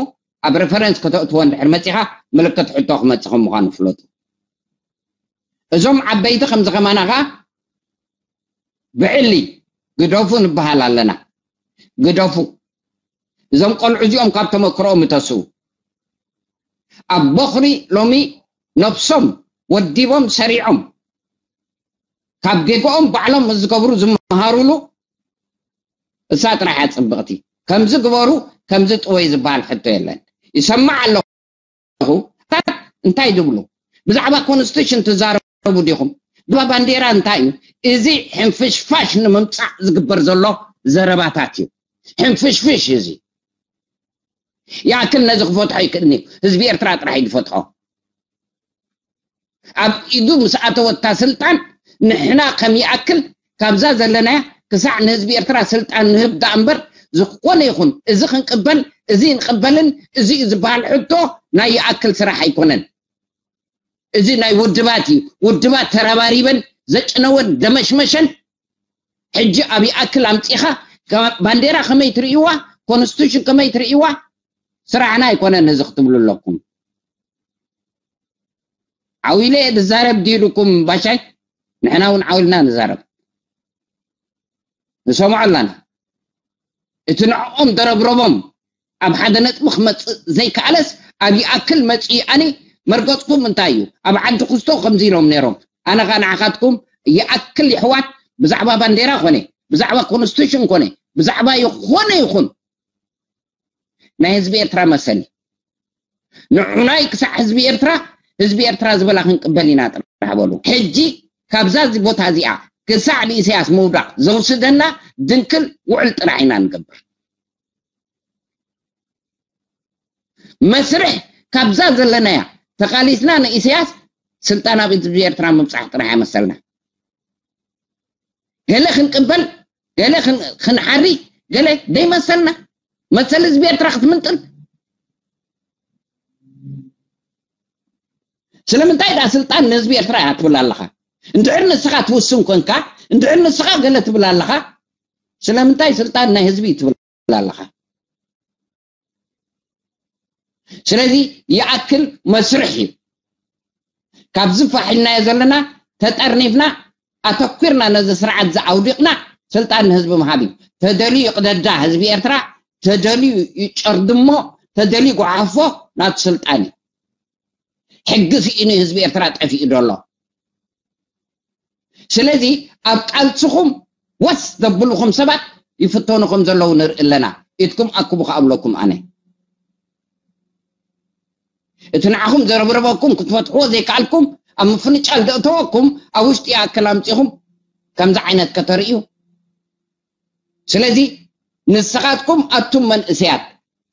ኣብ ሬፈረንስ ከተእትዎ እንድሕር መፂኻ ምልክት ሕቶ ክመፅእ ከም ምዃኑ ፍለጡ። እዞም ዓበይቲ ከምዚ ከማና ከዓ ብዕሊ ግደፉ ንበሃል ኣለና። ግደፉ። እዞም ቆልዑ እዚኦም ካብ ተመክሮኦም ይተስኡ። ኣብ ቦኽሪ ሎሚ ነብሶም ወዲቦም ሰሪዖም ካብ ጌግኦም ባዕሎም ዝገብሩ ዝመሃሩሉ እሳ ጥራሕ እያ ጽብቕቲ። ከምዚ ግበሩ፣ ከምዚ ጥወዩ ዝበሃል ሕቶ የለን። ይሰማዕ ኣለኹ። እንታይ ትብሉ? ብዛዕባ ኮንስቲቱሽን ትዛረቡ ዲኹም? ብዛዕባ ባንዴራ እንታይ እዩ? እዚ ሕንፍሽፋሽ ንምምጻእ ዝግበር ዘሎ ዘረባታት እዩ። ሕንፍሽፍሽ እዚ። ይኣክል ነዚ ክፈትሖ ይክእልኒ እዩ። ህዝቢ ኤርትራ ጥራሕ እዩ ዝፈትሖ። ኣብ ኢዱ ምስ ኣተወታ ስልጣን ንሕና ከም ይኣክል ካብዛ ዘለናያ ክሳዕ ንህዝቢ ኤርትራ ስልጣን ንህብ ደኣ እምበር ዝኾነ ይኹን እዚ ክንቅበል እዚ ንቅበልን እዚ እዩ ዝበሃል ሕቶ ናይ ይኣክል ስራሕ ኣይኮነን። እዚ ናይ ውድባት እዩ። ውድባት ተረባሪበን ዘጭነወን ደመሽመሸን ሕጂ ኣብ ይኣክል ኣምጺኻ ባንዴራ ከመይ ትርእይዋ ኮንስቲቱሽን ከመይ ትርእይዋ ስራሕና ኣይኮነን እዚ ክትብሉ ኣለኩም። ዓው ኢለ እየ ዝዛረብ ድዩ ኢልኩም ባሻይ ንሕና እውን ዓው ኢልና ንዛረብ ንሰምዖ ኣለና። እቲ ንዕኦም ደረብረቦም ኣብ ሓደ ነጥቢ ክመፅእ ዘይከኣለስ ኣብ ይኣክል መፂኡ ኣነ መርገፅኩም እንታይ እዩ ኣብ ዓዲ ክስቶ ከምዚ ኢሎም ነይሮም ኣነ ኸ ንዓኻትኩም ይኣክል ይሕዋት ብዛዕባ ባንዴራ ኮነ ብዛዕባ ኮንስቲቱሽን ኮነ ብዛዕባ ይኾነ ይኹን ናይ ህዝቢ ኤርትራ መሰል ንዑናይ ክሳዕ ህዝቢ ኤርትራ ህዝቢ ኤርትራ ዝበላ ክንቅበል ኢና ጥራሕ በሉ ሕጂ ካብዛ እዚ ቦታ እዚኣ ክሳዕ ንኢሳያስ ምውዳቕ ዘውስደና ድንክል ውዕል ጥራሕ ኢና ንገብር መስርሕ ካብዛ ዘለናያ ተቓሊስና ንኢሳያስ ስልጣን ኣብ ህዝቢ ኤርትራ ምብጻሕ ጥራሕ መሰልና ገለ ክንቅበል ገለ ክንሓሪ ገለ ደይመሰልና መሰል ህዝቢ ኤርትራ ክትምንጥል ስለምንታይ ዳ ስልጣን ንህዝቢ ኤርትራ እያ ትብል ኣለኻ እንድሕር ንስኻ ትውስን ኮንካ እንድሕር ንስኻ ገለ ትብል ኣለኻ ስለምንታይ ስልጣን ናይ ህዝቢ ትብል ኣለኻ ስለዚ ይኣክል መስርሕ እዩ ካብዚ ፋሕ ኢልናዮ ዘለና ተጠርኒፍና ኣተኲርና ነዚ ስርዓት ዝኣውዲቕና ስልጣን ንህዝቢ ምሃብ እዩ ተደልዩ ይቕደዳ ህዝቢ ኤርትራ ተደልዩ ይጨርድሞ ተደልዩ ይጓሓፎ ናቱ ስልጣን እዩ ሕጊ ስኢኑ ህዝቢ ኤርትራ ጠፊኡ ዘሎ ስለዚ ኣብ ቃልስኹም ወስ ዘብልኹም ሰባት ይፍተኑ ከም ዘለዉ ንርኢ ኣለና ኢድኩም ኣክቡ ክኣብለኩም ኣነ እቲ ንዓኹም ዘረብረበኩም ክትፈትሕዎ ዘይከኣልኩም ኣብ ምፍንጫል ዘእተወኩም ኣብ ውሽጢ ይኣክል ኣምፂኹም ከምዚ ዓይነት ከተርእዩ ስለዚ ንስኻትኩም ኣቱም መንእሰያት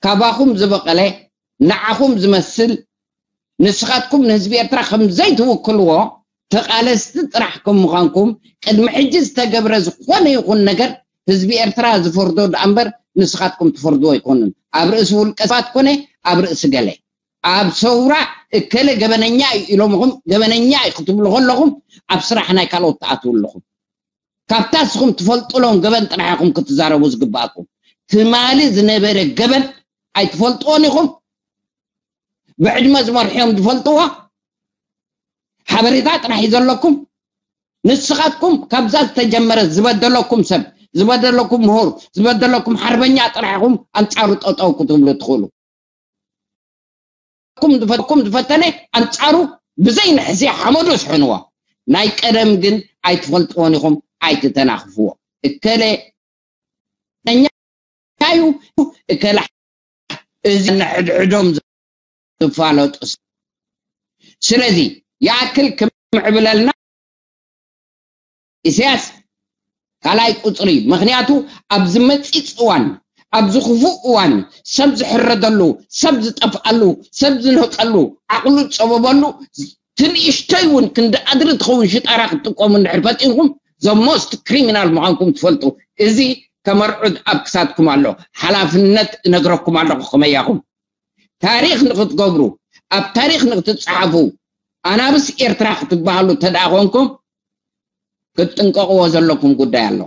ካባኹም ዝበቐለ ንዓኹም ዝመስል ንስኻትኩም ንህዝቢ ኤርትራ ከም ዘይትውክልዎ ተቓለስቲ ጥራሕ ከም ምዃንኩም ቅድሚ ሕጂ ዝተገብረ ዝኾነ ይኹን ነገር ህዝቢ ኤርትራ ዝፈርዶ ደኣ እምበር ንስኻትኩም ትፈርድዎ ኣይኮኑን ኣብ ርእሲ ውልቀ ሰባት ኮነ ኣብ ርእሲ ገለ ኣብ ሰውራ እከለ ገበነኛ እዩ ኢሎምኹም ገበነኛ እዩ ክትብሉ ከለኹም ኣብ ስራሕ ናይ ካልኦት ትኣትዉ ኣለኹም ካብታ እስኹም ትፈልጡሎም ገበን ጥራሕ ኢኹም ክትዛረቡ ዝግባኣኩም ትማሊ ዝነበረ ገበን ኣይትፈልጥዎን ኢኹም ብዕድመ ዝመርሕዮም ዝፈልጥዎ ሓበሬታ ጥራሕ እዩ ዘለኩም ንስኻትኩም ካብዛ ዝተጀመረ ዝበደለኩም ሰብ ዝበደለኩም ምሁር ዝበደለኩም ሓርበኛ ጥራሕ ኢኹም ኣንጻሩ ጠጠው ክትብሉ ትኽእሉ ኩም ዝፈተነ ኣንጻሩ ብዘይ ንሕስያ ሓመዱ ስሕንዎ ናይ ቀደም ግን ኣይትፈልጥዎን ኢኹም፣ ኣይትተናኽፍዎ። እከለ ጠኛ እዩ፣ እከለ እዚ ንሕድሕዶም ዝፋለጡ። ስለዚ ይኣክል ክምዕብለልና ኢሳያስ ካልኣይ ቁፅሪ። ምክንያቱ ኣብ ዝመፅእ እዋን፣ ኣብዚ ክፉእ እዋን ሰብ ዝሕረደሉ፣ ሰብ ዝጠፍኣሉ፣ ሰብ ዝነቀሉ፣ ዓቕሉ ዝፀበበሉ፣ ትንእሽተይ እውን ክንዲ ኣድሪ ትኸውን ሽጣራ ክትጥቀሙ እንድሕር ፈጢንኩም the most criminal ምዃንኩም ትፈልጡ። እዚ ከመርዑድ ኣብ ክሳድኩም ኣሎ። ሓላፍነት እነግረኩም ኣለኹ ከመያኹም። ታሪኽ ንክትገብሩ፣ ኣብ ታሪኽ ንክትፀሓፉ፣ ኣናብስ ኤርትራ ክትበሃሉ ተደኣ ኮንኩም ክትጥንቀቕዎ ዘለኩም ጉዳይ ኣሎ።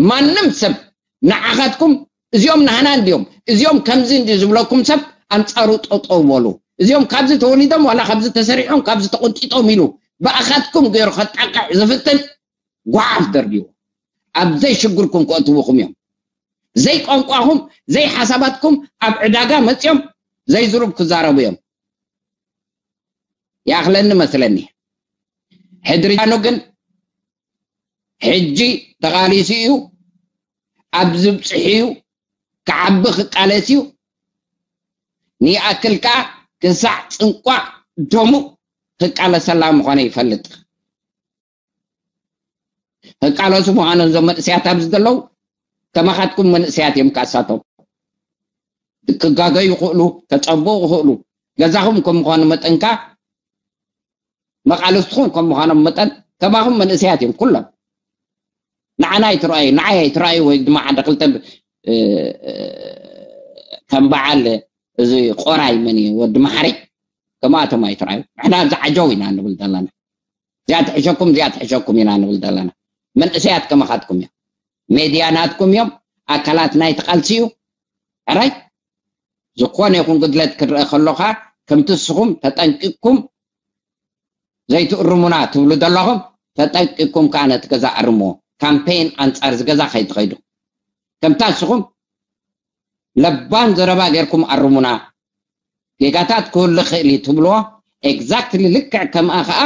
ማንም ሰብ ንዓኻትኩም እዚኦም ናህና እንዲዮም፣ እዚኦም ከምዚ እንዲ ዝብለኩም ሰብ ኣንጻሩ ጠጠው በሉ። እዚኦም ካብዚ ተወሊዶም ዋላ ካብዚ ተሰሪሖም ካብዚ ተቆንጢጦም ኢሉ ብኣኻትኩም ገይሩ ከጣቅዕ ዝፍትን ጓዓፍ ደርብይዎ። ኣብ ዘይሽግርኩም ከእትውኹም እዮም። ዘይቋንቋኹም ዘይሓሳባትኩም ኣብ ዕዳጋ መፅዮም ዘይዝሩብ ክዛረቡ እዮም። ይኣኽለኒ መስለኒ። ሕድሪ ጃኖ ግን ሕጂ ተቓሊሱ እዩ፣ ኣብ ዝብፅሕ እዩ፣ ክዓቢ ክቃለስ እዩ። ንይኣክል ከዓ ክሳዕ ፅንቋቕ ደሙ ክቃለሰላ ምዃነ ይፈልጥ። ክቃለሱ ምዃኖም እዞም መንእሰያት ኣብዚ ዘለዉ ከማኻትኩም መንእሰያት እዮም። ካሳቶም ክጋገዩ ይኽእሉ፣ ከፀብቑ ይኽእሉ። ገዛኹም ከም ምዃኑ መጠንካ መቓልስትኹም ከም ምዃኖም መጠን ከማኹም መንእሰያት እዮም ኩሎም። ንዓና ኣይትረኣዩ፣ ንዓይ ኣይትረኣዩ ወይ ድማ ሓደ ክልተ ብ- እ- ከም በዓል እዚ ቆራይ መን እዩ ወዲ መሓሪ ከምኣቶም ኣይትረኣዩ። ንሕና ኣብዚ ዓጀው ኢና ንብል ዘለና። እዚኣ ትሕሸኩም እዚኣ ትሕሸኩም ኢና ንብል ዘለና። መንእሰያት ከማኻትኩም እዮም። ሜድያ ናትኩም እዮም። ኣካላት ናይቲ ቃልሲ እዩ። ሕራይ ዝኾነ ይኹን ጉድለት ክረአ ከሎኻ ከምቲ ንስኹም ተጠንቂቕኩም ዘይትእርሙና ትብሉ ዘለኹም ተጠንቂቕኩም ከዓ ነቲ ገዛ ኣርምዎ። ካምፔን ኣንጻር እዚ ገዛ ከይትኸይዱ ከምታ ንስኹም ለባም ዘረባ ጌርኩም ኣርሙና። ጌጋታት ክህሉ ይኽእል እዩ ትብልዎ exactly ልክዕ ከምኣ ከዓ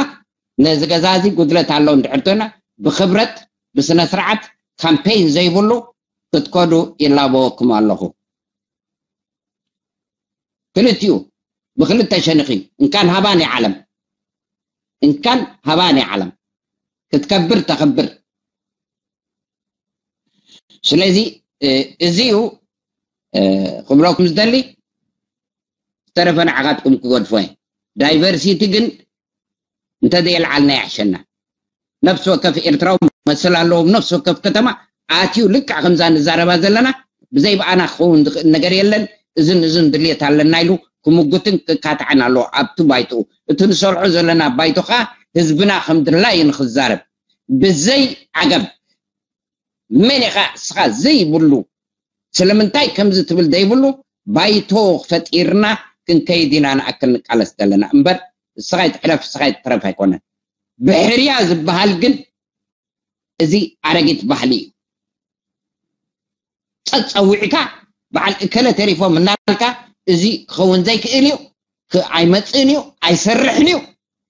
ነዚ ገዛ እዚ ጉድለት ኣሎ እንድሕር ተና ብክብረት ብስነ ስርዓት ካምፔን ዘይብሉ ክትከዱ ይላበወኩም ኣለኹ። ክልቲኡ ብክልተ ሸንኺ እንካን ሃባን ዓለም እንካን ሃባን ዓለም ክትከብር ተኸብር። ስለዚ እዚ እዩ ክብለኩም ዝደሊ። ዝተረፈ ንዓኻትኩም ክገድፎ እየ። ዳይቨርሲቲ ግን እንተዘየልዓልና ይሕሸና። ነፍሲ ወከፍ ኤርትራዊ መሰል ኣለዎም። ነፍሲ ወከፍ ከተማ ኣትዩ ልክዕ ከምዛ ንዛረባ ዘለና ብዘይ ብኣና ክኸውን ዝኽእል ነገር የለን። እዝን እዝን ድልየት ኣለና ኢሉ ክምጉትን ክካትዕን ኣለዎ ኣብቲ ባይትኡ። እቲ ንሰርሖ ዘለና ባይቶ ከዓ ህዝብና ከም ድላዩ ንክዛረብ ብዘይ ዓገብ መን ኢኻ እስኻ ዘይብሉ ስለምንታይ ከምዚ ትብል ዘይብሉ ባይቶ ፈጢርና ክንከይድ ኢና ንኣክል ንቃለስ ዘለና እምበር እስኻ ይትሕለፍ እስኻ ይትረፍ ኣይኮነን። ብሕርያ ዝበሃል ግን እዚ ኣረጊት ባህሊ እዩ። ጸጸዊዕካ በዓል እከለ ተሪፎም እናልካ እዚ ክኸውን ዘይክእል እዩ፣ ክ- ኣይመጽእን እዩ፣ ኣይሰርሕን እዩ፣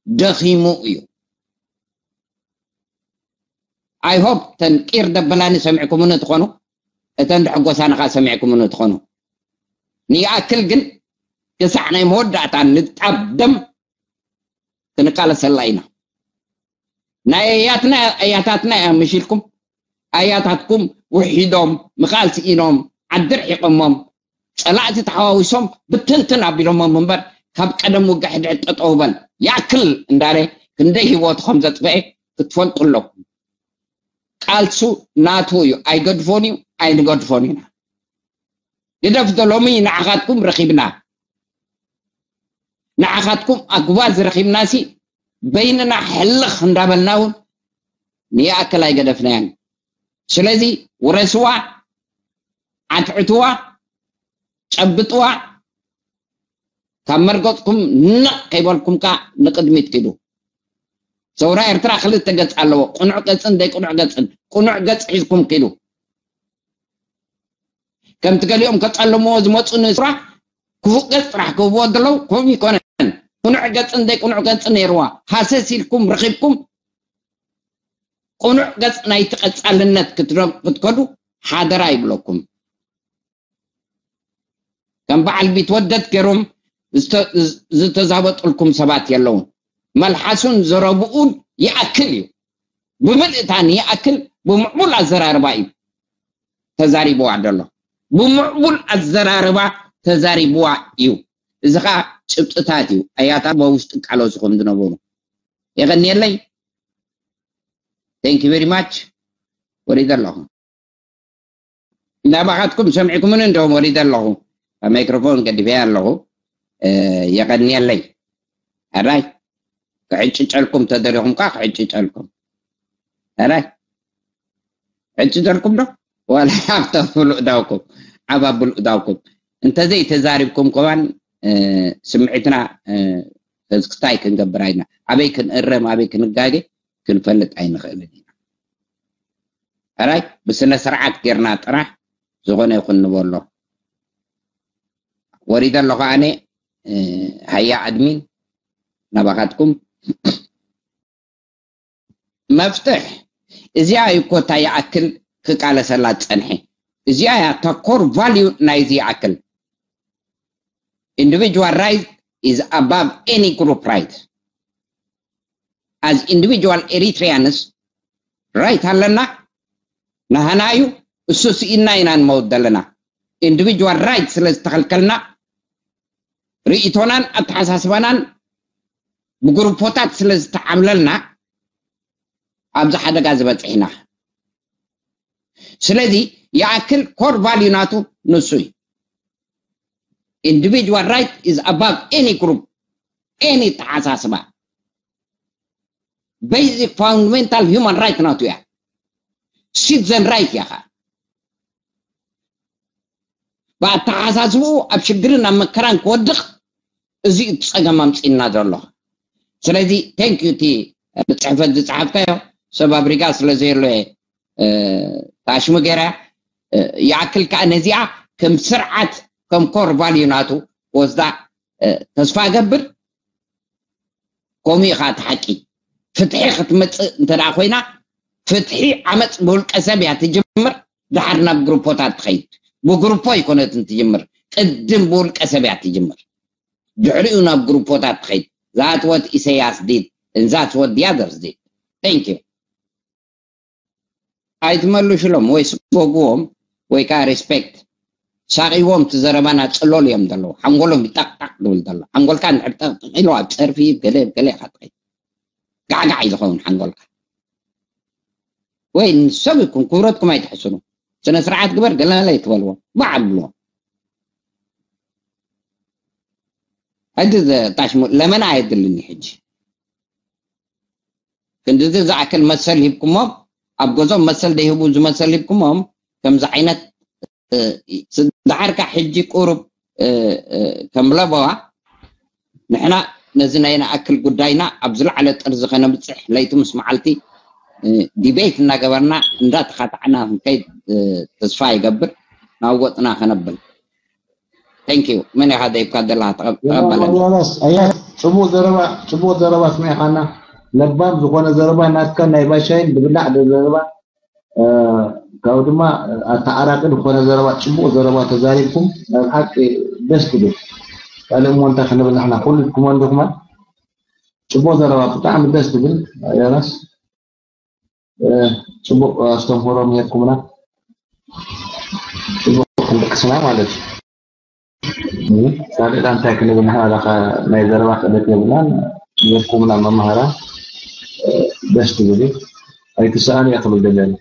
ደኺሙ እዩ። I hope ተን ቂር ደበላኒ ሰሚዕኩምኒ ትኾኑ፣ እተን ድሕጎሳኒ ኸዓ ሰሚዕኩምኒ ትኾኑ። ንይኣክል ግን ክሳዕ ናይ መወዳእታ ንጣብ ደም ክንቃለሰላ ኢና። ናይ ኣያትና ኣያታትና እዮም ምሽ ኢልኩም ኣያታትኩም ውሒዶም ምኻል ስኢኖም ዓዲ ርሒቆሞም ጸላእቲ ተሓዋዊሶም ብትንትን ኣቢሎሞም እምበር ካብ ቀደም ውግእ ሕድሕድ ጠጠው በል ይኣክል እንዳለ ክንደይ ህይወቱ ከም ዘጥፍአ ክትፈልጡ ኣለኩም። ቃልሱ ናቱ እዩ። ኣይገድፎን እዩ ኣይንገድፎን ኢና። ግደፍ ዶ ሎሚ ንዓኻትኩም ረኺብና ንዓኻትኩም ኣጉባዝ ረኺብናሲ በይንና ሕልኽ እንዳበልና እውን ንይኣክል ኣይገደፍናያን። ስለዚ ውረስዋ፣ ዓትዕትዋ፣ ጨብጥዋ፣ ካብ መርገፅኩም ነቕ ከይበልኩም ከዓ ንቅድሚት ኪዱ። ሰውራ ኤርትራ ክልተ ገፅ ኣለዎ፣ ቅኑዕ ገፅን ዘይቅኑዕ ገፅን። ቅኑዕ ገፅ ሒዝኩም ኪዱ። ከምቲ ገሊኦም ከጸልምዎ ዝመጹ ንስራ ክፉእ ገጽ ጥራሕ ክህብዎ ዘለዉ ከምኡ ይኮነን። ቅኑዕ ገጽን ዘይቅኑዕ ገጽ ነይርዋ። ሃሰስ ኢልኩም ረኺብኩም ቅኑዕ ገጽ ናይቲ ቀጻልነት ክትረ-፣ ክትከዱ ሓደራ ይብለኩም። ከም በዓል ቢትወደድ ገይሮም ዝተ-፣ ዝተዛበጡልኩም ሰባት የለውን። መልሓሱን ዘረብኡን ይኣክል እዩ። ብምልእታን ይኣክል ብምዕቡል ኣዘራርባ እዩ ተዛሪብዋ ዘሎ። ብምዕቡል ኣዘራርባ ተዛሪብዋ እዩ። እዚ ኸዓ ጭብጥታት እዩ። ኣያታ በውሽጢ ቃለሱ ከም ዝነበሩ። የቐንየለይ። Thank you very much። ወሪደ ኣለኹ። ናባኻትኩም ሰሚዕኩምኒ እንዲኹም ወሪደ ኣለኹ። ኣብ ማይክሮፎን ገዲፈያ ኣለኹ። እ፣ የቐንየለይ። ሕራይ ክዕጭጨልኩም ተደሪኹም ከኣ ክዕጭጨልኩም። ሕራይ ክዕጭጨልኩም ዶ? ዋላ ኣብታ ብሉእ ዳውኩም፣ ኣብ ብሉእ ዳውኩም። እንተዘይ ተዛሪብኩም ከማን፣ እ፣ ስምዒትና፣ እ፣ ተዝክታይ ክንገብር ኣይና። ኣበይ ክንእረም፣ ኣበይ ክንጋገ ክንፈልጥ ኣይንኽእልን ኢና። ሕራይ ብስነ ስርዓት ጌርና ጥራሕ ዝኾነ ይኹን ንበሎ። ወሪደ ኣለኹ ኣነ፣ እ፣ ሃያ ኣድሚን ናባኻትኩም። መፍትሕ እዚኣ እዩ እኮ እታ ይኣክል ክቃለሰላ ዝጸንሐ። እዚኣ እያ እታ ኮር ቫልዩ ናይዚ ይኣክል። Individual right is above any group right. As individual Eritreans right ኣለና፣ ናህና እዩ፣ እሱ ስኢና ኢና ንመውት ዘለና። Individual right ስለ ዝተኸልከልና፣ ርእይቶናን ኣተሓሳስባናን ብግሩፖታት ስለ ዝተዓብለልና ኣብዚ ሓደጋ ዝበፅሕ ኢና። ስለዚ ይኣክል ኮር ቫልዩ ናቱ ንሱ እዩ። Individual right is above any group, any ተሓሳስባ። Basic fundamental human right ናቱ እያ። ሲቲዘን ራይት እያ ኸዓ። ብኣተሓሳስብኡ ኣብ ሽግርን ኣብ መከራን ክወድቕ እዚ እዩ እቲ ጸገም ኣምጺእና ዘሎ። ስለዚ ቴንክ ዩ እቲ ብጽሕፈት ዝጸሓፍካዮ ሰብ ኣብ ሪጋ ስለ ዘየሎ እየ፣ እ፣ ታሽሙ ገይረ፣ እ፣ ይኣክል ከኣ ነዚኣ ከም ስርዓት ከም ኮር ቫልዩ ናቱ ወስዳ፣ እ፣ ተስፋ እገብር። ከምኡ ኢኻ እቲ ሓቂ። ፍትሒ ክትመጽእ እንተ ደኣ ኮይና፣ ፍትሒ ዓመጽ ብውልቀ ሰብ እያ ትጅምር፣ ድሓር ናብ ግሩፖታት ትኸይድ። ብግሩፖ ኣይኮነትን ትጅምር፣ ቅድም ብውልቀ ሰብ እያ ትጅምር። ድሕሪኡ ናብ ግሩፖታት ትኸይድ። That's what ኢሰያስ did, and that's what the others did. Thank you. ኣይትመልሽሎም ወይ ስጎግዎም ወይ ከዓ ሪስፔክት። ሳቂዎም እቲ ዘረባና ጽሎል እዮም ዘለዉ። ሓንጎሎም ይጣቅጣቅ ዝብል ዘሎ። ሓንጎልካ እንድሕር ጠቅጢቅ ኢሉ ኣብ ጸርፊ ገለ ገለ ኢኻ ትኸይድ። ጋዕጋዕ እዩ ዝኸውን ሓንጎልካ። ወይ ንሰብ ይኩን ክብረትኩም ኣይትሕስኑ። ስነ ስርዓት ግበር ገለ ገለ ኣይትበልዎም። ባዕ ኣብልዎም። ሕጂ ዘ-፣ ታሽሙ ለመና ኣየድልን እዩ ሕጂ። ክንድዚ ዝኣክል መሰል ሂብኩሞም፣ ኣብ ገዝኦም መሰል ደይህቡ ዝመሰል ሂብኩሞም፣ ከምዚ ዓይነት፣ እ፣ ስ-፣ ደሓርካ ሕጂ ቁሩብ፣ እ፣ እ፣ ከም ለበዋ ንሕና ነዚ ናይ ንኣክል ጉዳይና ኣብ ዝለዓለ ጥርዚ ከነብጽሕ ለይቲ ምስ መዓልቲ፣ እ፣ ዲቤት እናገበርና እንዳተኻታዕና ክንከይድ፣ እ፣ ተስፋ ይገብር። ናብ ወጥና ከነብል። Thank you። መን ኢኻ ደይብካ ዘለኻ? ተቐብ-፣ ተቐበለኒ። ዮናስ፣ ኣያ፣ ጽቡቕ ዘረባ፣ ጽቡቕ ዘረባ ስሚዕኻና። ለባም ዝኾነ ዘረባ ናትካ ናይ ባሻይን ዝብላዕ ዘረባ፣ እ፣ ካብኡ ድማ ኣተዓራቂ ዝኾነ ዘረባ፣ ጽቡቕ ዘረባ ተዛሪብኩም፣ ናይ ብሓቂ ደስ ትብል። ካልእ እሞ እንታይ ክንብል ንሕና፣ ኩሉ ኮማንዶኹም ጽቡቕ ዘረባ፣ ብጣዕሚ ደስ ትብል። ዮናስ፣ እ፣ ጽቡቕ ኣስተምህሮ ምሂርኩምና። ጽቡቕ ክንድቅስና ማለት እዩ። እ፣ ካልእ እንታይ ክንብል ንሕና፣ ዳኻ ናይ ዘረባ ክእለት የብልናን። ምሂርኩምና መምሃራ፣ እ፣ ደስ ትብል እዩ። ኣይትሰኣኑ እያ ክብል ደለኒ።